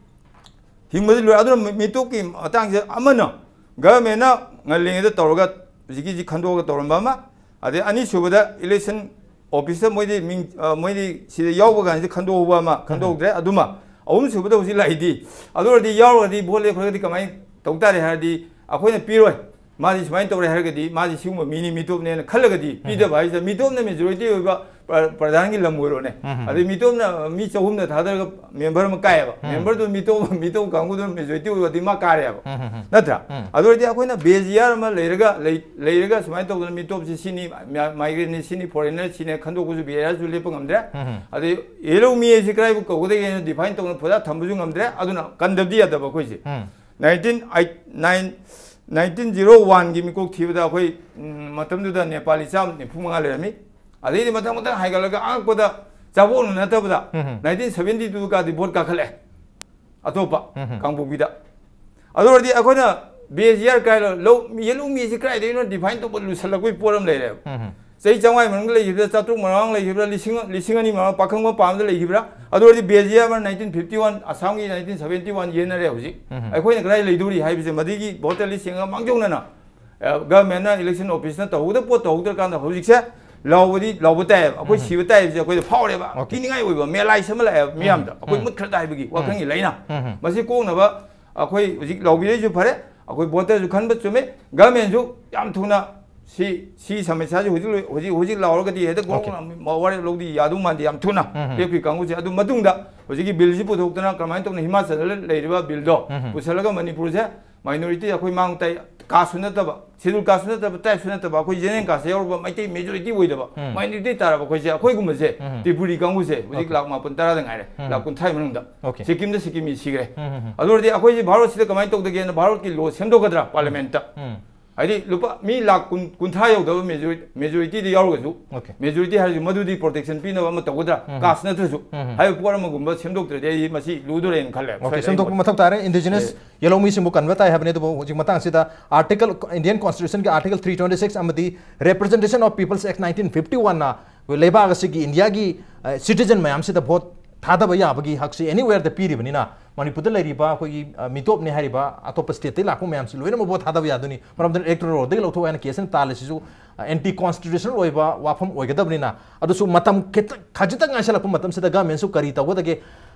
ꯍꯤꯡꯕꯗꯤ ꯂꯣꯏ꯫ ꯑꯗꯨꯅ ꯃꯤ-, ꯃꯤꯇꯣꯞꯀꯤ ꯃꯇꯥꯡꯁꯦ ꯑꯃꯅ ꯒꯚꯔꯟꯃꯦꯟꯅ ꯉꯜꯂꯤꯉꯩꯗ ꯇꯧꯔꯒ ꯍꯧꯖꯤꯛꯀꯤꯁꯤ ꯈꯟꯗꯣꯛꯑꯒ ꯇꯧꯔꯝꯕ ꯑꯃ, ꯑꯗꯩ ꯑꯅꯤꯁꯨꯕꯗ ꯏꯂꯦꯛꯁꯟ ꯑꯣꯐꯤꯁꯇ ꯃꯣꯏꯗꯤ ꯃꯤꯡ, ꯑ, ꯃꯣꯏꯗꯤ ꯁꯤꯗ ꯌꯥꯎꯕ ꯀꯥꯟꯁꯤꯗ ꯈꯟꯗꯣꯛꯍꯧꯕ ꯑꯃ, ꯎꯝ꯫ ꯈꯟꯗꯣꯛꯍꯧꯗ꯭ꯔꯦ꯫ ꯑꯗꯨꯃ ꯑꯍꯨꯝꯁꯨꯕꯗ ꯍꯧꯖꯤꯛ ꯂꯥꯛꯏꯗꯤ, ꯑꯗꯨ ꯑꯣꯏꯔꯗꯤ ꯌꯥꯎꯔꯒꯗꯤ ꯚꯣꯠ ꯂꯦꯞꯈ꯭ꯔꯒꯗꯤ ꯀꯃꯥꯏꯅ ꯇꯧ ꯇꯥꯔꯦ ꯍꯥꯏꯔꯗꯤ, ꯑꯩꯈꯣꯏꯅ ꯄꯤꯔꯣꯏ, ꯃꯥꯗꯤ ꯁꯨꯃꯥꯏꯅ ꯇꯧꯔꯦ ꯍꯥꯏꯔꯒꯗꯤ ꯃꯥꯗꯤ ꯁꯤꯒꯨꯝꯕ ꯃꯤꯅꯤ, ꯃꯤꯇꯣꯞꯅꯦꯅ ꯈꯜꯂꯒꯗꯤ ꯎꯝ꯫ ꯄꯤꯗꯕ ꯍꯥꯏꯁꯤꯗ ꯃꯤꯇꯣꯞꯅ ꯃꯦꯖꯣꯔꯤꯇꯤ ꯑꯣꯏꯕ ꯄ꯭ꯔ-, ꯄ꯭ꯔꯙꯥꯟꯒꯤ ꯂꯝ ꯑꯣꯏꯔꯣꯅꯦ꯫ ꯎꯝ꯫ ꯑꯗꯩ ꯃꯤꯇꯣꯞꯅ ꯃꯤ ꯆꯍꯨꯝꯗ ꯊꯥꯗꯔꯒ ꯃꯦꯝꯕꯔ ꯑꯃ ꯀꯥꯏꯌꯦꯕ꯫ ꯎꯝ꯫ ꯃꯦꯝꯕꯔꯗꯨ ꯃꯤꯇꯣꯞ, ꯃꯤꯇꯣꯞ ꯀꯥꯡꯕꯨꯗꯨꯅ ꯃꯦꯖꯣꯔꯤꯇꯤ ꯑꯣꯏꯔꯗꯤ ꯃꯥ ꯀꯥꯔꯦꯕ꯫ ꯎꯝ, ꯎꯝ, ꯎꯝ꯫ ꯅꯠꯇ꯭ꯔꯥ? ꯎꯝ꯫ ꯑꯗꯨ ꯑꯣꯏꯔꯗꯤ ꯑꯩꯈꯣꯏꯅ ꯕꯦꯖ ꯌꯥꯔ ꯑꯃ ꯂꯩꯔꯒ, ꯂꯩ-, ꯂꯩꯔꯒ ꯁꯨꯃꯥꯏꯅ ꯇꯧꯗꯅ ꯃꯤꯇꯣꯞꯁꯤ ꯁꯤꯅꯤ, ꯃꯥ-, ꯃꯥꯏꯒ꯭ꯔꯦꯟꯅꯤ, ꯁꯤꯅꯤ, ꯐꯣꯔꯦꯟꯅꯔ ꯁꯤꯅꯤ ꯈꯟꯗꯣꯛꯄꯁꯨ ꯕꯦꯖ ꯌꯥꯔꯁꯨ ꯂꯦꯞꯄ ꯉꯝꯗ꯭ꯔꯦ꯫ ꯎꯝ, ꯎꯝ꯫ ꯑꯗꯩ ꯌꯦꯜꯂꯣ ꯃꯤ ꯍꯥꯏꯁꯤ ꯀꯗꯥꯏꯕꯨ ꯀꯧꯒꯗꯒꯦꯅ ꯗꯤꯐꯥꯏꯟ ꯇꯧꯅ ꯐꯖꯅ ꯊꯝꯕꯁꯨ ꯉꯝꯗ꯭ꯔꯦ꯫ ꯑꯗꯨꯅ ꯀꯟꯗꯕꯗꯤ ꯌꯥꯗꯕ ꯑꯩꯈꯣꯏꯁꯦ꯫ Um. Nineteen eight nine nineteen zero ꯋꯥꯟꯒꯤ ꯃꯤꯀꯣꯛ ꯊꯤꯕꯗ ꯑꯩꯈꯣꯏ, ꯎꯝ, ꯃꯇꯝꯗꯨꯗ ꯅꯦꯄꯥꯂꯤ ꯆꯥꯝ ꯅꯤꯐꯨ ꯃꯉꯥ ꯂꯩꯔꯝꯃꯤ꯫ ꯑꯗꯩꯗꯤ ꯃꯊꯪ ꯃꯊꯪ ꯍꯥꯏꯒꯠꯂꯒ ꯑꯉꯛꯄꯗ ꯆꯥꯕꯣꯛꯅ ꯅꯠꯇꯕꯗ ꯎꯝ꯫ ꯅꯥꯏꯟꯇꯤꯟ ꯁꯚꯦꯟꯇꯤ ꯇꯨ ꯀꯥꯗꯤ ꯚꯣꯠ ꯀꯥꯈꯠꯂꯛꯑꯦ ꯑꯇꯣꯞꯄ ꯎꯝ꯫ ꯀꯥꯡꯄꯣꯛꯄꯤꯗ꯫ ꯑꯗꯨ ꯑꯣꯏꯔꯗꯤ ꯑꯩꯈꯣꯏꯅ ꯕꯦꯖ ꯏꯌꯥꯔ ꯀꯥꯏ ꯂꯧ, ꯌꯦꯜꯂꯧꯃꯤꯁꯤ ꯀꯗꯥꯏꯗꯒꯤꯅꯣ ꯗꯤꯐꯥꯏꯟ ꯇꯧꯕ ꯂꯨꯁꯜꯂꯛꯄꯒꯤ ꯄꯣꯠ ꯑꯃ ꯂꯩꯔꯦꯕ꯫ ꯎꯝ꯫ ꯆꯍꯤ ꯆꯥꯝꯃꯉꯥ ꯃꯅꯨꯡꯗ ꯂꯩꯈꯤꯕ꯭ꯔꯥ, ꯆꯥꯇ꯭ꯔꯨꯛ ꯃꯃꯥꯡ ꯂꯩꯈꯤꯕ꯭ꯔꯥ, ꯂꯤꯁꯤꯡ, ꯂꯤꯁꯤꯡ ꯑꯅꯤ ꯃꯃꯥꯡ ꯄꯥꯈꯪ ꯃꯄꯥ ꯑꯃꯗ ꯂꯩꯈꯤꯕ꯭ꯔꯥ? ꯑꯗꯨ ꯑꯣꯏꯔꯗꯤ ꯕꯦꯖ ꯏꯌꯥꯔ ꯑꯃ ꯅꯥꯏꯟꯇꯤꯟ ꯐꯤꯐꯇꯤ ꯋꯥꯟ, ꯑꯁꯥꯝꯒꯤ ꯅꯥꯏꯟꯇꯤꯟ ꯁꯚꯦꯟꯇꯤ ꯋꯥꯟ ꯌꯦꯟꯅꯔꯦ ꯍꯧꯖꯤꯛ꯫ ꯎꯝ꯫ ꯑꯩꯈꯣꯏꯅ ꯀꯗꯥꯏ ꯂꯩꯗꯧꯔꯤ ꯍꯥꯏꯕꯁꯦ ꯃꯗꯨꯒꯤ ꯚꯣꯇꯔ ꯂꯤꯁ ꯌꯦꯡꯉꯒ ꯃꯥꯡꯖꯧꯅꯅ, ꯑ, ꯒꯚꯔꯟꯃꯦꯟꯠꯅ, ꯏꯂꯦꯛꯁꯟ ꯑꯣꯐꯤꯁꯅ ꯇꯧꯍꯧꯗ ꯄꯣꯠ ꯇꯧꯍꯧꯗ꯭ꯔꯀꯥꯟꯗ ꯍꯧꯖꯤꯛꯁꯦ ꯂꯥꯎꯕꯗꯤ ꯂꯥꯎꯕ ꯇꯥꯏꯌꯦꯕ꯫ ꯑꯩꯈꯣꯏ ꯎꯝ꯫ ꯁꯤꯕ ꯇꯥꯏ ꯍꯥꯏꯕꯁꯦ ꯑꯩꯈꯣꯏꯗ ꯐꯥꯎꯔꯦꯕ꯫ ꯑꯣꯀꯦ꯫ ꯀꯤꯅꯤꯡꯉꯥꯏ ꯑꯣꯏꯕ ꯃꯦꯂꯥꯏꯁ ꯑꯃ ꯂꯥꯛꯑꯦꯕ ꯃꯤꯌꯥꯝꯗ꯫ ꯎꯝ꯫ ꯑꯩꯈꯣꯏ ꯎꯝ꯫ ꯃꯨꯠꯈ꯭ꯔ ꯇꯥꯏꯕꯒꯤ ꯎꯝ꯫ ꯋꯥꯈꯜꯒꯤ ꯂꯩꯅ꯫ ꯎꯝ꯫ ꯃꯁꯤ ꯀꯣꯛꯅꯕ ꯑꯩꯈꯣꯏ ꯍꯧꯖꯤꯛ ꯂꯥꯎꯕꯤꯔꯛꯏꯁꯨ ꯐꯔꯦ, ꯑꯩꯈꯣꯏ ꯚꯣꯇꯔꯁꯨ ꯈꯟꯕ ꯆꯨꯝꯃꯦ, ꯒꯚꯔꯟꯃꯦꯟꯠꯁꯨ ꯌꯥꯝ ꯊꯨꯅ ꯁꯤ, ꯁꯤ ꯁꯃꯁ꯭ꯌꯥꯁꯤ ꯍꯧꯖꯤꯛ ꯂꯣꯏ-, ꯍꯧꯖꯤꯛ, ꯍꯧꯖꯤꯛ ꯂꯥꯎꯔꯒꯗꯤ ꯍꯦꯛꯇ ꯑꯣꯀꯦ꯫ ꯒ꯭ꯔꯣꯡ ꯋꯥꯔꯦꯞ ꯂꯧꯗꯤ ꯌꯥꯗꯧ ꯃꯥꯟꯗꯦ ꯌꯥꯝ ꯊꯨꯅ꯫ ꯎꯝ꯫ ꯂꯦꯞꯄꯤ ꯀꯥꯡꯕꯨꯁꯦ꯫ ꯑꯗꯨ ꯃꯇꯨꯡꯗ ꯍꯧꯖꯤꯛꯀꯤ ꯕꯤꯜꯁꯤ ꯄꯨꯊꯣꯛꯇꯅ ꯀꯃꯥꯏꯅ ꯇꯧꯅ ꯍꯤꯃꯥꯆꯜꯗ ꯂꯩꯔꯤꯕ ꯕꯤꯜꯗꯣ ꯎꯝ꯫ ꯄꯨꯁꯜꯂꯒ ꯃꯅꯤꯄꯨꯔꯁꯦ ꯃꯥꯏꯅꯣꯔꯤꯇꯤ ꯑꯩꯈꯣꯏ ꯃꯥꯡ ꯇꯥꯏ, ꯀꯥꯁꯁꯨ ꯅꯠꯇꯕ, ꯁꯦꯗꯨꯜ ꯀꯥꯁꯁꯨ ꯅꯠꯇꯕ, ꯇ꯭ꯔꯥꯏꯕꯁꯨ ꯅꯠꯇꯕ, ꯑꯩꯈꯣꯏ ꯖꯦꯅꯔꯦꯜ ꯀꯥꯁꯇ ꯌꯥꯎꯔꯕ ꯃꯩꯇꯩ ꯃꯦꯖꯣꯔꯤꯇꯤ ꯑꯣꯏꯗꯕ ꯎꯝ꯫ ꯃꯥꯏꯅꯣꯔꯤꯇꯤ ꯇꯥꯔꯕ ꯑꯩꯈꯣꯏꯁꯦ, ꯑꯩꯈꯣꯏꯒꯨꯝꯕꯁꯦ ꯎꯝ꯫ ꯇ꯭ꯔꯤꯄꯨꯔꯤ ꯀꯥꯡꯕꯨꯁꯦ ꯍꯧꯖꯤꯛ ꯎꯝ꯫ ꯂꯥꯛ ꯃꯥꯄꯟ ꯇꯔꯥꯗ ꯉꯥꯏꯔꯦ, ꯎꯝ꯫ ꯂꯥꯛ ꯀꯨꯟꯊ꯭ꯔꯥ ꯃꯅꯨꯡꯗ꯫ ꯑꯣꯀꯦ꯫ ꯁꯤꯛꯀꯤꯝꯗ ꯁꯤꯛꯀꯤꯝꯃꯤ ꯁꯤꯈ꯭ꯔꯦ꯫ ꯎꯝ, ꯎꯝ, ꯎꯝ꯫ ꯑꯗꯨ ꯑꯣꯏꯔꯗꯤ ꯑꯩꯈꯣꯏꯁꯦ ꯚꯥꯔꯠꯁꯤꯗ ꯀꯃꯥꯏꯅ ꯇꯧꯗꯒꯦꯅ ꯚꯥꯔꯠꯀꯤ ꯂꯣ ꯁꯦꯝꯗꯣꯛꯀꯗ꯭ꯔꯥ ꯄꯥꯔꯂꯤꯌꯥꯃꯦꯟꯠꯇ? ꯎꯝ꯫ ꯍꯥꯏꯗꯤ ꯂꯨꯄꯥ ꯃꯤ ꯂꯥꯛ ꯀꯨꯟ, ꯀꯨꯟꯊ꯭ꯔꯥ ꯌꯧꯗꯕ ꯃꯦꯖꯣꯔꯤ-, ꯃꯦꯖꯣꯔꯤꯇꯤꯗ ꯌꯥꯎꯔꯒꯁꯨ, ꯑꯣꯀꯦ꯫ ꯃꯦꯖꯣꯔꯤꯇꯤ ꯍꯥꯏꯔꯤꯁꯤ ꯃꯗꯨꯗꯤ ꯄ꯭ꯔꯣꯇꯦꯛꯁꯟ ꯄꯤꯅꯕ ꯑꯃ ꯇꯧꯒꯗ꯭ꯔꯥ, ꯎꯝ꯫ ꯀꯥꯁ ꯅꯠꯇ꯭ꯔꯁꯨ, ꯎꯝ꯫ ꯍꯥꯏꯕ ꯄꯣꯠ ꯑꯃꯒꯨꯝꯕ ꯁꯦꯝꯗꯣꯛꯇ꯭ꯔꯗꯤ ꯑꯩ ꯃꯁꯤ ꯂꯨꯗꯣꯔꯦꯅ ꯈꯜꯂꯦ꯫ ꯑꯣꯀꯦ, ꯁꯣꯏꯗꯅ ꯁꯦꯝꯗꯣꯛꯄ ꯑꯩ ꯃꯊꯧ ꯇꯥꯔꯦ꯫ ꯏꯟꯗꯤꯖꯤꯅꯁ ꯑꯦ꯫ ꯌꯦꯜꯍꯧꯃꯤꯁꯤꯡꯕꯨ ꯀꯟꯕ ꯇꯥꯏ ꯍꯥꯏꯕꯅꯤ꯫ ꯑꯗꯨꯕꯨ ꯍꯧꯖꯤꯛ ꯃꯇꯥꯡꯁꯤꯗ ꯑꯥꯔꯇꯤꯀꯜ, ꯏꯟꯗꯤꯌꯟ ꯀꯣꯟꯁꯇꯤꯇ꯭ꯌꯨꯁꯟꯒꯤ ꯑꯥꯔꯇꯤꯀꯜ ꯊ꯭ꯔꯤ ꯇ꯭ꯋꯦꯟꯇꯤ ꯁꯤꯛꯁ ꯑꯃꯗꯤ representation of peoples act nineteen fifty ꯋꯥꯟꯅ ꯂꯩꯕꯥꯛ ꯑꯁꯤꯒꯤ ꯏꯟꯗꯤꯌꯥꯒꯤ, ꯑ, ꯁꯤꯇꯤꯖꯟ ꯃꯌꯥꯝꯁꯤꯗ ꯚꯣꯠ ꯊꯥꯗꯕ ꯌꯥꯕꯒꯤ ꯍꯛꯁꯤ ꯑꯦꯅꯤꯋꯦꯔꯗ ꯄꯤꯔꯤꯕꯅꯤꯅ, ꯃꯅꯤꯄꯨꯔꯗ ꯂꯩꯔꯤꯕ ꯑꯩꯈꯣꯏꯒꯤ, ꯑ, ꯃꯤꯇꯣꯞꯅꯤ ꯍꯥꯏꯔꯤꯕ ꯑꯇꯣꯞꯄ ꯁ꯭ꯇꯦꯠꯇꯒꯤ ꯂꯥꯛꯄ ꯃꯌꯥꯝꯁꯤ ꯂꯣꯏꯅꯃꯛ ꯚꯣꯠ ꯊꯥꯗꯕ ꯌꯥꯗꯣꯏꯅꯤ꯫ ꯃꯔꯝꯗꯤ ꯏꯂꯦꯛꯇꯣꯔꯦꯜ ꯔꯣꯜꯗꯒꯤ ꯂꯧꯊꯣꯛ ꯍꯥꯏꯅ ꯀꯦꯁ ꯑꯃ ꯇꯥꯜꯂꯤꯁꯤꯁꯨ, ꯑ, ꯑꯦꯟꯇꯤ ꯀꯣꯟꯁꯇꯤꯇ꯭ꯌꯨꯁꯅꯦꯜ ꯑꯣꯏꯕ ꯋꯥꯐꯝ ꯑꯣꯏꯒꯗꯕꯅꯤꯅ, ꯑꯗꯨꯁꯨ ꯃꯇꯝ ꯈꯤꯇꯪ, ꯈꯖꯤꯛꯇꯪ ꯉꯥꯏꯁꯜꯂꯛꯄ ꯃꯇꯝꯁꯤꯗ ꯒꯃꯦꯟꯁꯨ ꯀꯔꯤ ꯇꯧꯒꯗꯒꯦ?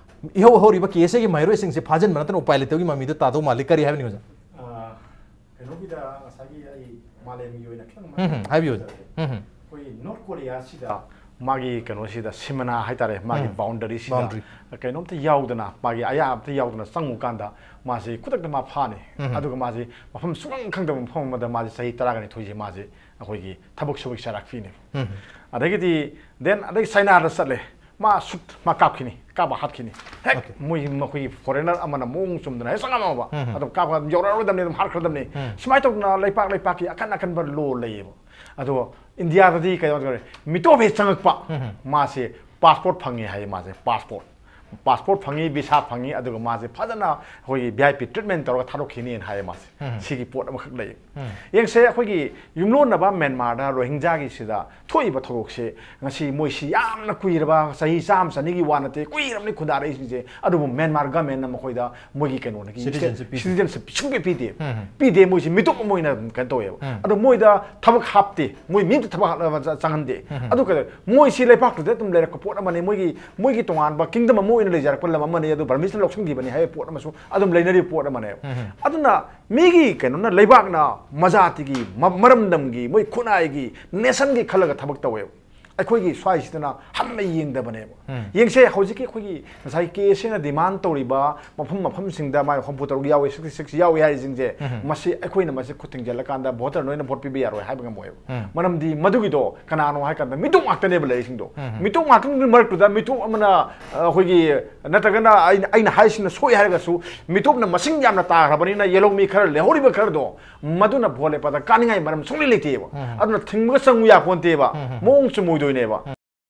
ꯏꯍꯧ ꯍꯧꯔꯤꯕ ꯀꯦꯁ ꯑꯩꯒꯤ ꯃꯍꯩꯔꯣꯏꯁꯤꯡꯁꯦ ꯐꯥꯖꯤꯟꯕ ꯅꯠꯇꯅ ꯎꯄꯥꯏ ꯂꯩꯇꯕꯒꯤ ꯃꯃꯤꯗ ꯇꯥꯗꯧ ꯃꯥꯜꯂꯤ꯫ ꯀꯔꯤ ꯍꯥꯏꯕꯅꯤ, ꯑꯣꯖꯥ? ꯑ, ꯀꯩꯅꯣꯒꯤꯗ ꯉꯁꯥꯏꯒꯤ ꯑꯩ ꯃꯥꯂꯦꯝꯒꯤ ꯑꯣꯏꯅ ꯈꯤꯇꯪ ꯎꯝ, ꯍꯝ, ꯍꯥꯏꯕꯤꯌꯨ, ꯑꯣꯖꯥ꯫ ꯎꯝ, ꯍꯝ꯫ ꯑꯩꯈꯣꯏ ꯅꯣꯔꯠ ꯀꯣꯔꯤꯌꯥꯁꯤꯗ ꯃꯥꯒꯤ ꯀꯩꯅꯣꯁꯤꯗ ꯁꯤꯃꯅꯥ ꯍꯥꯏꯇꯥꯔꯦ, ꯃꯥꯒꯤ ꯎꯝ꯫ ꯕꯥꯎꯟꯗꯔꯤꯁꯤꯗ ꯕꯥꯎꯟꯗꯔꯤ꯫ ꯀꯩꯅꯣꯝꯇ ꯌꯥꯎꯗꯅ, ꯃꯥꯒꯤ ꯑꯌꯥꯕ ꯑꯝꯇ ꯌꯥꯎꯗꯅ ꯆꯪꯉꯨ ꯀꯥꯟꯗ ꯃꯥꯁꯤ ꯈꯨꯗꯛꯇ ꯃꯥ ꯐꯥꯅꯤ꯫ ꯎꯝ꯫ ꯑꯗꯨꯒ ꯃꯥꯁꯤ ꯃꯐꯝ ꯁꯨꯈꯪ ꯈꯪꯗꯕ ꯃꯐꯝ ꯑꯃꯗ ꯃꯥꯁꯤ ꯆꯍꯤ ꯇꯔꯥꯒ ꯅꯤꯊꯣꯏꯁꯦ ꯃꯥꯁꯤ ꯑꯩꯈꯣꯏꯒꯤ ꯊꯕꯛ ꯁꯨꯕꯒꯤ ꯆꯩꯔꯥꯛ ꯄꯤꯅꯤ꯫ ꯎꯝ꯫ ꯑꯗꯒꯤꯗꯤ then ꯑꯗꯒꯤ ꯆꯥꯏꯅꯥꯗ ꯆꯠꯂꯦ, ꯃꯥ ꯁꯨꯠ ꯃꯥ ꯀꯥꯞꯈꯤꯅꯤ꯫ ꯀꯥꯞꯄ ꯍꯥꯠꯈꯤꯅꯤ꯫ ꯍꯦꯛ ꯃꯣꯏ ꯃꯈꯣꯏꯒꯤ ꯐꯣꯔꯦꯅꯔ ꯑꯃꯅ ꯃꯑꯣꯡ ꯆꯨꯝꯗꯅ ꯍꯦꯛ ꯆꯪꯉꯝꯃꯕ, ꯑꯗꯨꯝ ꯀꯥꯞꯄ ꯌꯧꯔꯛꯑꯔꯣꯏꯗꯕꯅꯤ, ꯑꯗꯨꯝ ꯍꯥꯠꯈ꯭ꯔꯗꯕꯅꯤ꯫ ꯁꯨꯃꯥꯏꯅ ꯇꯧꯗꯅ ꯂꯩꯄꯥꯛ ꯂꯩꯄꯥꯛꯀꯤ ꯑꯀꯟ ꯑꯀꯟꯕ ꯂꯣ ꯂꯩꯌꯦꯕ꯫ ꯑꯗꯣ ꯏꯟꯗꯤꯌꯥꯗꯗꯤ ꯀꯩꯅꯣ ꯇꯧꯔꯦ, ꯃꯤꯇꯣꯞ ꯍꯦꯛ ꯆꯪꯉꯛꯄ, ꯃꯥꯁꯦ ꯄꯥꯁꯄꯣꯔꯠ ꯐꯪꯉꯤ ꯍꯥꯏꯌꯦ꯫ ꯃꯥꯁꯦ ꯄꯥꯁꯄꯣꯔꯠ, ꯄꯥꯁꯄꯣꯔꯠ ꯐꯪꯉꯤ, ꯚꯤꯁꯥ ꯐꯪꯉꯤ, ꯑꯗꯨꯒ ꯃꯥꯁꯦ ꯐꯖꯅ ꯑꯩꯈꯣꯏꯒꯤ ꯚꯤ ꯑꯥꯏ ꯄꯤ ꯇ꯭ꯔꯤꯠꯃꯦꯟ ꯇꯧꯔꯒ ꯊꯥꯗꯣꯛꯈꯤꯅꯤꯅ ꯍꯥꯏꯌꯦ ꯃꯥꯁꯦ꯫ ꯁꯤꯒꯤ ꯄꯣꯠ ꯑꯃꯈꯛ ꯂꯩ꯫ ꯌꯦꯡꯁꯦ, ꯑꯩꯈꯣꯏꯒꯤ ꯌꯨꯝꯂꯣꯟꯅꯕ ꯃ꯭ꯌꯥꯟꯃꯥꯔꯗ ꯔꯣꯍꯤꯡꯖꯥꯒꯤꯁꯤꯗ ꯊꯣꯛꯏꯕ ꯊꯧꯗꯣꯛꯁꯦ, ꯉꯁꯤ ꯃꯣꯏꯁꯤ ꯌꯥꯝꯅ ꯀꯨꯏꯔꯕ, ꯆꯍꯤ ꯆꯥꯝꯃ ꯆꯅꯤꯒꯤ ꯋꯥ ꯅꯠꯇꯦ, ꯀꯨꯏꯔꯕꯅꯤ ꯈꯨꯟꯗꯥꯔꯛꯏꯁꯤꯡꯁꯦ꯫ ꯑꯗꯨꯕꯨ ꯃ꯭ꯌꯥꯟꯃꯥꯔ ꯒꯃꯦꯟꯅ ꯃꯈꯣꯏꯗ ꯃꯣꯏꯒꯤ ꯀꯩꯅꯣꯅ, Citizenship ꯄꯤꯗꯦ꯫ Citizenship ꯁꯨꯡꯄꯤ ꯄꯤꯗꯦ꯫ ꯄꯤꯗꯦ꯫ ꯃꯣꯏꯁꯤ ꯃꯤꯇꯣꯞ ꯑꯃ ꯑꯣꯏꯅ ꯀꯩꯅꯣ ꯇꯧꯋꯦꯕ꯫ ꯑꯗꯣ ꯃꯣꯏꯗ ꯊꯕꯛ ꯍꯥꯞꯇꯦ, ꯃꯣꯏ ꯃꯤ ꯑꯝꯇ ꯊꯕꯛ ꯍꯥꯞꯅꯕ ꯆ- ꯆꯪꯍꯟꯗꯦ꯫ ꯑꯗꯨ ꯀꯩꯗꯧ-, ꯃꯣꯏꯁꯤ ꯂꯩꯄꯥꯛꯇꯨꯗ ꯑꯗꯨꯝ ꯂꯩꯔꯛꯄ ꯄꯣꯠ ꯑꯃꯅꯤ, ꯃꯣꯏꯒꯤ, ꯃꯣꯏꯒꯤ ꯇꯣꯉꯥꯟꯕ ꯀꯤꯡꯗꯝ ꯑꯃ ꯑꯣꯏꯅ ꯂꯩꯖꯔꯛꯄ ꯂꯝ ꯑꯃꯅꯤ꯫ ꯑꯗꯨ ꯕꯔꯃꯤꯁꯅ ꯂꯧꯁꯤꯟꯈꯤꯕꯅꯤ ꯍꯥꯏꯕ ꯄꯣꯠ ꯑꯃꯁꯨ ꯑꯗꯨꯝ ꯂꯩꯅꯔꯤꯕ ꯄꯣꯠ ꯑꯃꯅꯦꯕ꯫ ꯑꯗꯨꯅ ꯃꯤꯒꯤ ꯀꯩꯅꯣꯅ, ꯂꯩꯕꯥꯛꯅ ꯃꯖꯥꯇꯤꯒꯤ, ꯃ- ꯃꯔꯝꯗꯝꯒꯤ, ꯃꯣꯏ ꯈꯨꯟꯅꯥꯏꯒꯤ, ꯅꯦꯁꯟꯒꯤ ꯈꯜꯂꯒ ꯊꯕꯛ ꯇꯧꯋꯦꯕ꯫ ꯑꯩꯈꯣꯏꯒꯤ ꯁ꯭ꯋꯥꯏꯁꯤꯗꯅ ꯍꯟꯅ ꯌꯦꯡꯗꯕꯅꯦꯕ꯫ ꯌꯦꯡꯁꯦ, ꯍꯧꯖꯤꯛꯀꯤ ꯑꯩꯈꯣꯏꯒꯤ ꯉꯁꯥꯏ ꯀꯦ ꯑꯦꯁ ꯑꯦꯅ ꯗꯤꯃꯥꯟ ꯇꯧꯔꯤꯕ ꯃꯐꯝ ꯃꯐꯝꯁꯤꯡꯗ ꯃꯥꯏ ꯍꯨꯝꯐꯨ ꯇꯔꯨꯛ ꯌꯥꯎꯏ, ꯁꯤꯛꯁꯇꯤ ꯁꯤꯛꯁ ꯌꯥꯎꯏ ꯍꯥꯏꯔꯤꯁꯤꯡꯁꯦ, ꯃꯁꯤ ꯑꯩꯈꯣꯏꯅ ꯃꯁꯤ ꯈꯨꯠ ꯊꯤꯡꯖꯤꯜꯂꯀꯥꯟꯗ ꯚꯣꯇꯔ ꯅꯣꯏꯅ ꯚꯣꯠ ꯄꯤꯕ ꯌꯥꯔꯣꯏ ꯍꯥꯏꯕ ꯉꯝꯃꯣꯏꯕ꯫ ꯃꯔꯝꯗꯤ ꯃꯗꯨꯒꯤꯗꯣ ꯀꯅꯥꯅꯣ ꯍꯥꯏ ꯀꯥꯟꯗ ꯃꯤꯇꯣꯞ ꯉꯥꯛꯇꯅꯦꯕ ꯂꯩꯔꯤꯁꯤꯡꯗꯣ꯫ ꯃꯤꯇꯣꯞ ꯉꯥꯛꯇꯒꯤ ꯃꯔꯛꯇꯨꯗ ꯃꯤꯇꯣꯞ ꯑꯃꯅ, ꯑ, ꯑꯩꯈꯣꯏꯒꯤ, ꯅꯠꯇ꯭ꯔꯒꯅ ꯑꯩꯅ, ꯑꯩꯅ ꯍꯥꯏꯁꯤꯅ ꯁꯣꯏ ꯍꯥꯏꯔꯒꯁꯨ, ꯃꯤꯇꯣꯞꯅ ꯃꯁꯤꯡ ꯌꯥꯝꯅ ꯇꯥꯈ꯭ꯔꯕꯅꯤꯅ ꯌꯦꯜꯍꯧꯃꯤ ꯈꯔ ꯂꯦꯝꯍꯧꯔꯤꯕ ꯈꯔꯗꯣ, ꯃꯗꯨꯅ ꯚꯣꯠ ꯂꯦꯞꯄꯗ ꯀꯥꯅꯤꯡꯉꯥꯏ ꯃꯔꯝ ꯁꯨꯡꯂꯩ ꯂꯩꯇꯦꯕ꯫ ꯑꯗꯨꯅ ꯊꯤꯡꯕꯒ ꯆꯪꯉꯨ ꯌꯥꯄꯣꯟꯇꯦꯕ꯫ ꯃꯑꯣꯡ ꯆꯨꯝꯃꯣꯏꯗꯣꯏꯅꯦꯕ꯫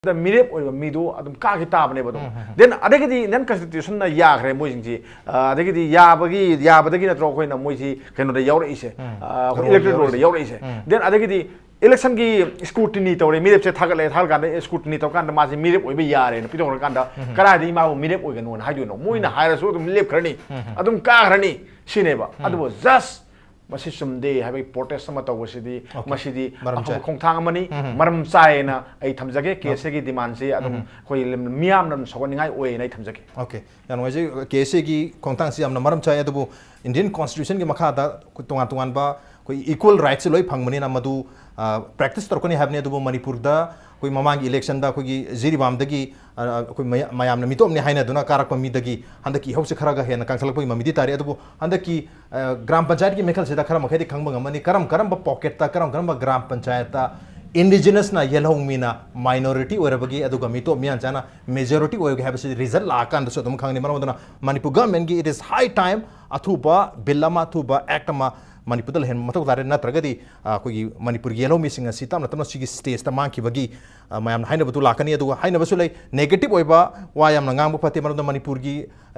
ꯑꯗ ꯃꯤꯔꯦꯞ ꯑꯣꯏꯕ ꯃꯤꯗꯣ ꯑꯗꯨꯝ ꯀꯥꯈꯤ ꯇꯥꯕꯅꯦꯕ ꯑꯗꯨꯝ꯫ Then ꯑꯗꯒꯤꯗꯤ non constitutionꯅ ꯌꯥꯈ꯭ꯔꯦ ꯃꯣꯏꯁꯤꯡꯁꯤ꯫ ꯑ, ꯑꯗꯒꯤꯗꯤ ꯌꯥꯕꯒꯤ, ꯌꯥꯕꯗꯒꯤ ꯅꯠꯇ꯭ꯔꯣ ꯑꯩꯈꯣꯏꯅ ꯃꯣꯏꯁꯤ ꯀꯩꯅꯣꯗ ꯌꯥꯎꯔꯛꯏꯁꯦ, ꯑ, ꯑꯩꯈꯣꯏ roll electoral rollꯗ ꯌꯥꯎꯔꯛꯏꯁꯦ꯫ Then ꯑꯗꯒꯤꯗꯤ electionꯒꯤ scrutiny ꯇꯧꯔꯦ, ꯃꯤꯔꯦꯞꯁꯦ ꯊꯥꯒꯠꯂꯦ, ꯊꯥꯒꯠꯂꯀꯥꯟꯗ scrutiny ꯇꯧꯔꯀꯥꯟꯗ ꯃꯥꯁꯦ ꯃꯤꯔꯦꯞ ꯑꯣꯏꯕ ꯌꯥꯔꯦꯅ ꯄꯤꯊꯣꯛꯈ꯭ꯔꯀꯥꯟꯗ, ꯀꯗꯥꯏꯗꯒꯤ ꯃꯥꯕꯨ ꯃꯤꯔꯦꯞ ꯑꯣꯏꯒꯅꯣꯅ ꯍꯥꯏꯗꯣꯏꯅꯣ? ꯃꯣꯏꯅ ꯍꯥꯏꯔꯁꯨ ꯑꯗꯨꯝ ꯂꯦꯞꯈ꯭ꯔꯅꯤ, ꯑꯗꯨꯝ ꯀꯥꯈ꯭ꯔꯅꯤ ꯁꯤꯅꯦꯕ꯫ ꯑꯗꯨꯕꯨ just ꯃꯁꯤ ꯆꯨꯝꯗꯦ ꯍꯥꯏꯕꯒꯤ protest ꯑꯃ ꯇꯧꯕꯁꯤꯗꯤ, ꯃꯁꯤꯗꯤ ꯑꯐꯕ ꯈꯣꯡꯊꯥꯡ ꯑꯃꯅꯤ꯫ ꯃꯔꯝ ꯆꯥꯏꯌꯦꯅ ꯑꯩ ꯊꯝꯖꯒꯦ꯫ ꯀꯦ ꯑꯦꯁ ꯑꯦꯒꯤ demandꯁꯤ ꯑꯗꯨꯝ ꯑꯩꯈꯣꯏ ꯂꯝ-, ꯃꯤꯌꯥꯝꯅ ꯑꯗꯨꯝ ꯁꯧꯒꯠꯅꯤꯡꯉꯥꯏ ꯑꯣꯏꯌꯦꯅ ꯑꯩ ꯊꯝꯖꯒꯦ꯫ Okay, ꯌꯥꯝ ꯅꯨꯡꯉꯥꯏꯖꯩ꯫ ꯀꯦ ꯑꯦꯁ ꯑꯦꯒꯤ ꯈꯣꯡꯊꯥꯡꯁꯤ ꯌꯥꯝꯅ ꯃꯔꯝ ꯆꯥꯏ, ꯑꯗꯨꯕꯨ Indian Constitutionꯒꯤ ꯃꯈꯥꯗ ꯑꯩꯈꯣꯏ ꯇꯣꯉꯥꯟ ꯇꯣꯉꯥꯟꯕ ꯑꯩꯈꯣꯏ equal rightꯁꯤ ꯂꯣꯏ ꯐꯪꯕꯅꯤꯅ ꯃꯗꯨ, ꯑ, practice ꯇꯧꯔꯛꯀꯅꯤ ꯍꯥꯏꯕꯅꯤ꯫ ꯑꯗꯨꯕꯨ ꯃꯅꯤꯄꯨꯔꯗ ꯑꯩꯈꯣꯏ ꯃꯃꯥꯡꯒꯤ electionꯗ ꯑꯩꯈꯣꯏꯒꯤ ꯖꯤꯔꯤꯕꯥꯝꯗꯒꯤ, ꯑ, ꯑꯩꯈꯣꯏ ꯃꯌꯥ-, ꯃꯌꯥꯝꯅ ꯃꯤꯇꯣꯞꯅꯤ ꯍꯥꯏꯅꯗꯨꯅ ꯀꯥꯔꯛꯄ ꯃꯤꯗꯒꯤ ꯍꯟꯗꯛꯀꯤ ꯏꯍꯧꯁꯤ ꯈꯔꯒ ꯍꯦꯟꯅ ꯀꯟꯈꯠꯂꯛꯄꯒꯤ ꯃꯃꯤꯗꯤ ꯇꯥꯔꯤ꯫ ꯑꯗꯨꯕꯨ ꯍꯟꯗꯛꯀꯤ, ꯑ, ꯒ꯭ꯔꯥꯝ ꯄꯟꯆꯥꯌꯠꯀꯤ ꯃꯤꯈꯜꯁꯤꯗ ꯈꯔ ꯃꯈꯩꯗꯤ ꯈꯪꯕ ꯉꯝꯃꯅꯤ, ꯀꯔꯝ ꯀꯔꯝꯕ pocketꯇ, ꯀꯔꯝ ꯀꯔꯝꯕ ꯒ꯭ꯔꯥꯝ ꯄꯟꯆꯥꯌꯠꯇ Indigenous ꯅ ꯌꯦꯜꯍꯧꯃꯤꯅ minority ꯑꯣꯏꯔꯕꯒꯤ, ꯑꯗꯨꯒ ꯃꯤꯇꯣꯞ ꯃꯤꯌꯥꯟꯆꯥꯅ majority ꯑꯣꯏꯕꯒꯦ ꯍꯥꯏꯕꯁꯤ result ꯂꯥꯛꯑꯀꯥꯟꯗꯁꯨ ꯑꯗꯨꯝ ꯈꯪꯒꯅꯤ꯫ ꯃꯔꯝ ꯑꯗꯨꯅ ꯃꯅꯤꯄꯨꯔ government ꯒꯤ it is high time ꯑꯊꯨꯕ bill ꯑꯃ, ꯑꯊꯨꯕ act ꯑꯃ ꯃꯅꯤꯄꯨꯔꯗ ꯂꯩꯍꯟꯕ ꯃꯊꯧ ꯇꯥꯔꯦ꯫ ꯅꯠꯇ꯭ꯔꯒꯗꯤ, ꯑ, ꯑꯩꯈꯣꯏꯒꯤ ꯃꯅꯤꯄꯨꯔꯒꯤ ꯌꯦꯜꯍꯧꯃꯤꯁꯤꯡ ꯑꯁꯤ ꯇꯞꯅ ꯇꯞꯅ ꯁꯤꯒꯤ stage ꯇ ꯃꯥꯡꯈꯤꯕꯒꯤ, ꯑ, ꯃꯌꯥꯝꯅ ꯍꯥꯏꯅꯕꯗꯨ ꯂꯥꯛꯀꯅꯤ꯫ ꯑꯗꯨꯒ ꯍꯥꯏꯅꯕꯁꯨ ꯂꯩ, negative ꯑꯣꯏꯕ ꯋꯥ ꯌꯥꯝꯅ ꯉꯥꯡꯕ ꯐꯠꯇꯦ꯫ ꯃꯔꯝꯗꯤ ꯃꯅꯤꯄꯨꯔꯒꯤ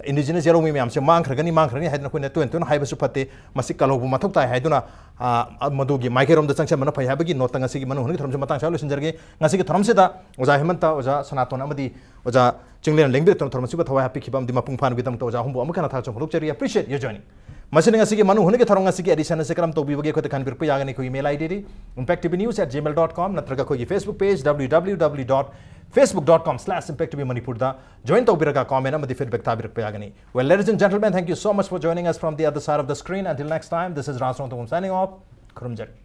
indigenous ꯌꯦꯜꯍꯧꯃꯤ ꯃꯌꯥꯝꯁꯦ ꯃꯥꯡꯈ꯭ꯔꯒꯅꯤ, ꯃꯥꯡꯈ꯭ꯔꯒꯅꯤ ꯍꯥꯏꯗꯅ ꯑꯩꯈꯣꯏꯅ ꯇꯣꯏꯅ ꯇꯣꯏꯅ ꯍꯥꯏꯕꯁꯨ ꯐꯠꯇꯦ꯫ ꯃꯁꯤ ꯀꯜꯍꯧꯕ ꯃꯊꯧ ꯇꯥꯏ ꯍꯥꯏꯗꯨꯅ, ꯑ, ꯃꯗꯨꯒꯤ ꯃꯥꯏꯀꯩꯔꯣꯝꯗ ꯆꯪꯁꯤꯟꯕꯅ ꯐꯩ ꯍꯥꯏꯕꯒꯤ ꯅꯣꯠꯇ ꯉꯁꯤꯒꯤ ꯃꯅꯨꯡ ꯍꯨꯠꯅꯒꯤ ꯊꯧꯔꯝꯁꯤ ꯃꯇꯥꯡ ꯑꯁꯤꯗ ꯂꯣꯏꯁꯤꯟꯖꯔꯒꯦ꯫ ꯉꯁꯤꯒꯤ ꯊꯧꯔꯝꯁꯤꯗ ꯑꯣꯖꯥ ꯍꯦꯃꯟꯇ, ꯑꯣꯖꯥ ꯁꯅꯥꯇꯣꯟ ꯑꯃꯗꯤ ꯑꯣꯖꯥ ꯆꯤꯡꯂꯦꯟ ꯂꯦꯡꯕꯤꯔꯛꯇꯨꯅ ꯊꯧꯔꯝ ꯑꯁꯤꯕꯨ ꯊꯋꯥꯏ ꯍꯥꯞꯄꯤꯈꯤꯕ ꯑꯃꯗꯤ ꯃꯄꯨꯡ ꯐꯥꯍꯟꯕꯒꯤꯗꯃꯛꯇ ꯑꯣꯖꯥ ꯑꯍꯨꯝꯕꯨ ꯑꯃꯨꯛ ꯍꯟꯅ ꯊꯥꯒꯠꯆꯕ ꯐꯣꯡꯗꯣꯛꯆꯔꯤ꯫ Appreciate your joining. ꯃꯁꯤꯅ ꯉꯁꯤꯒꯤ ꯃꯅꯨꯡ ꯍꯨꯠꯅꯒꯤ ꯊꯧꯔꯝ ꯉꯁꯤꯒꯤ edition ꯑꯁꯤ ꯀꯔꯝ ꯇꯧꯕꯤꯕꯒꯦ? ꯑꯩꯈꯣꯏꯗ ꯈꯟꯕꯤꯔꯛꯄ ꯌꯥꯒꯅꯤ꯫ ꯑꯩꯈꯣꯏꯒꯤ email ID D impact T V news at gmail dot com ꯅꯠꯇ꯭ꯔꯒ ꯑꯩꯈꯣꯏꯒꯤ Facebook page W W W dot facebook dot com slash impact T V Manipur ꯗ join ꯇꯧꯕꯤꯔꯒ comment ꯑꯃꯗꯤ feedback ꯊꯥꯕꯤꯔꯛꯄ ꯌꯥꯒꯅꯤ꯫ Well, ladies and gentlemen, thank you so much for joining us from the other side of the screen. Until next time, this is Raj Rongthong signing off. ꯈꯨꯔꯨꯝꯖꯔꯤ꯫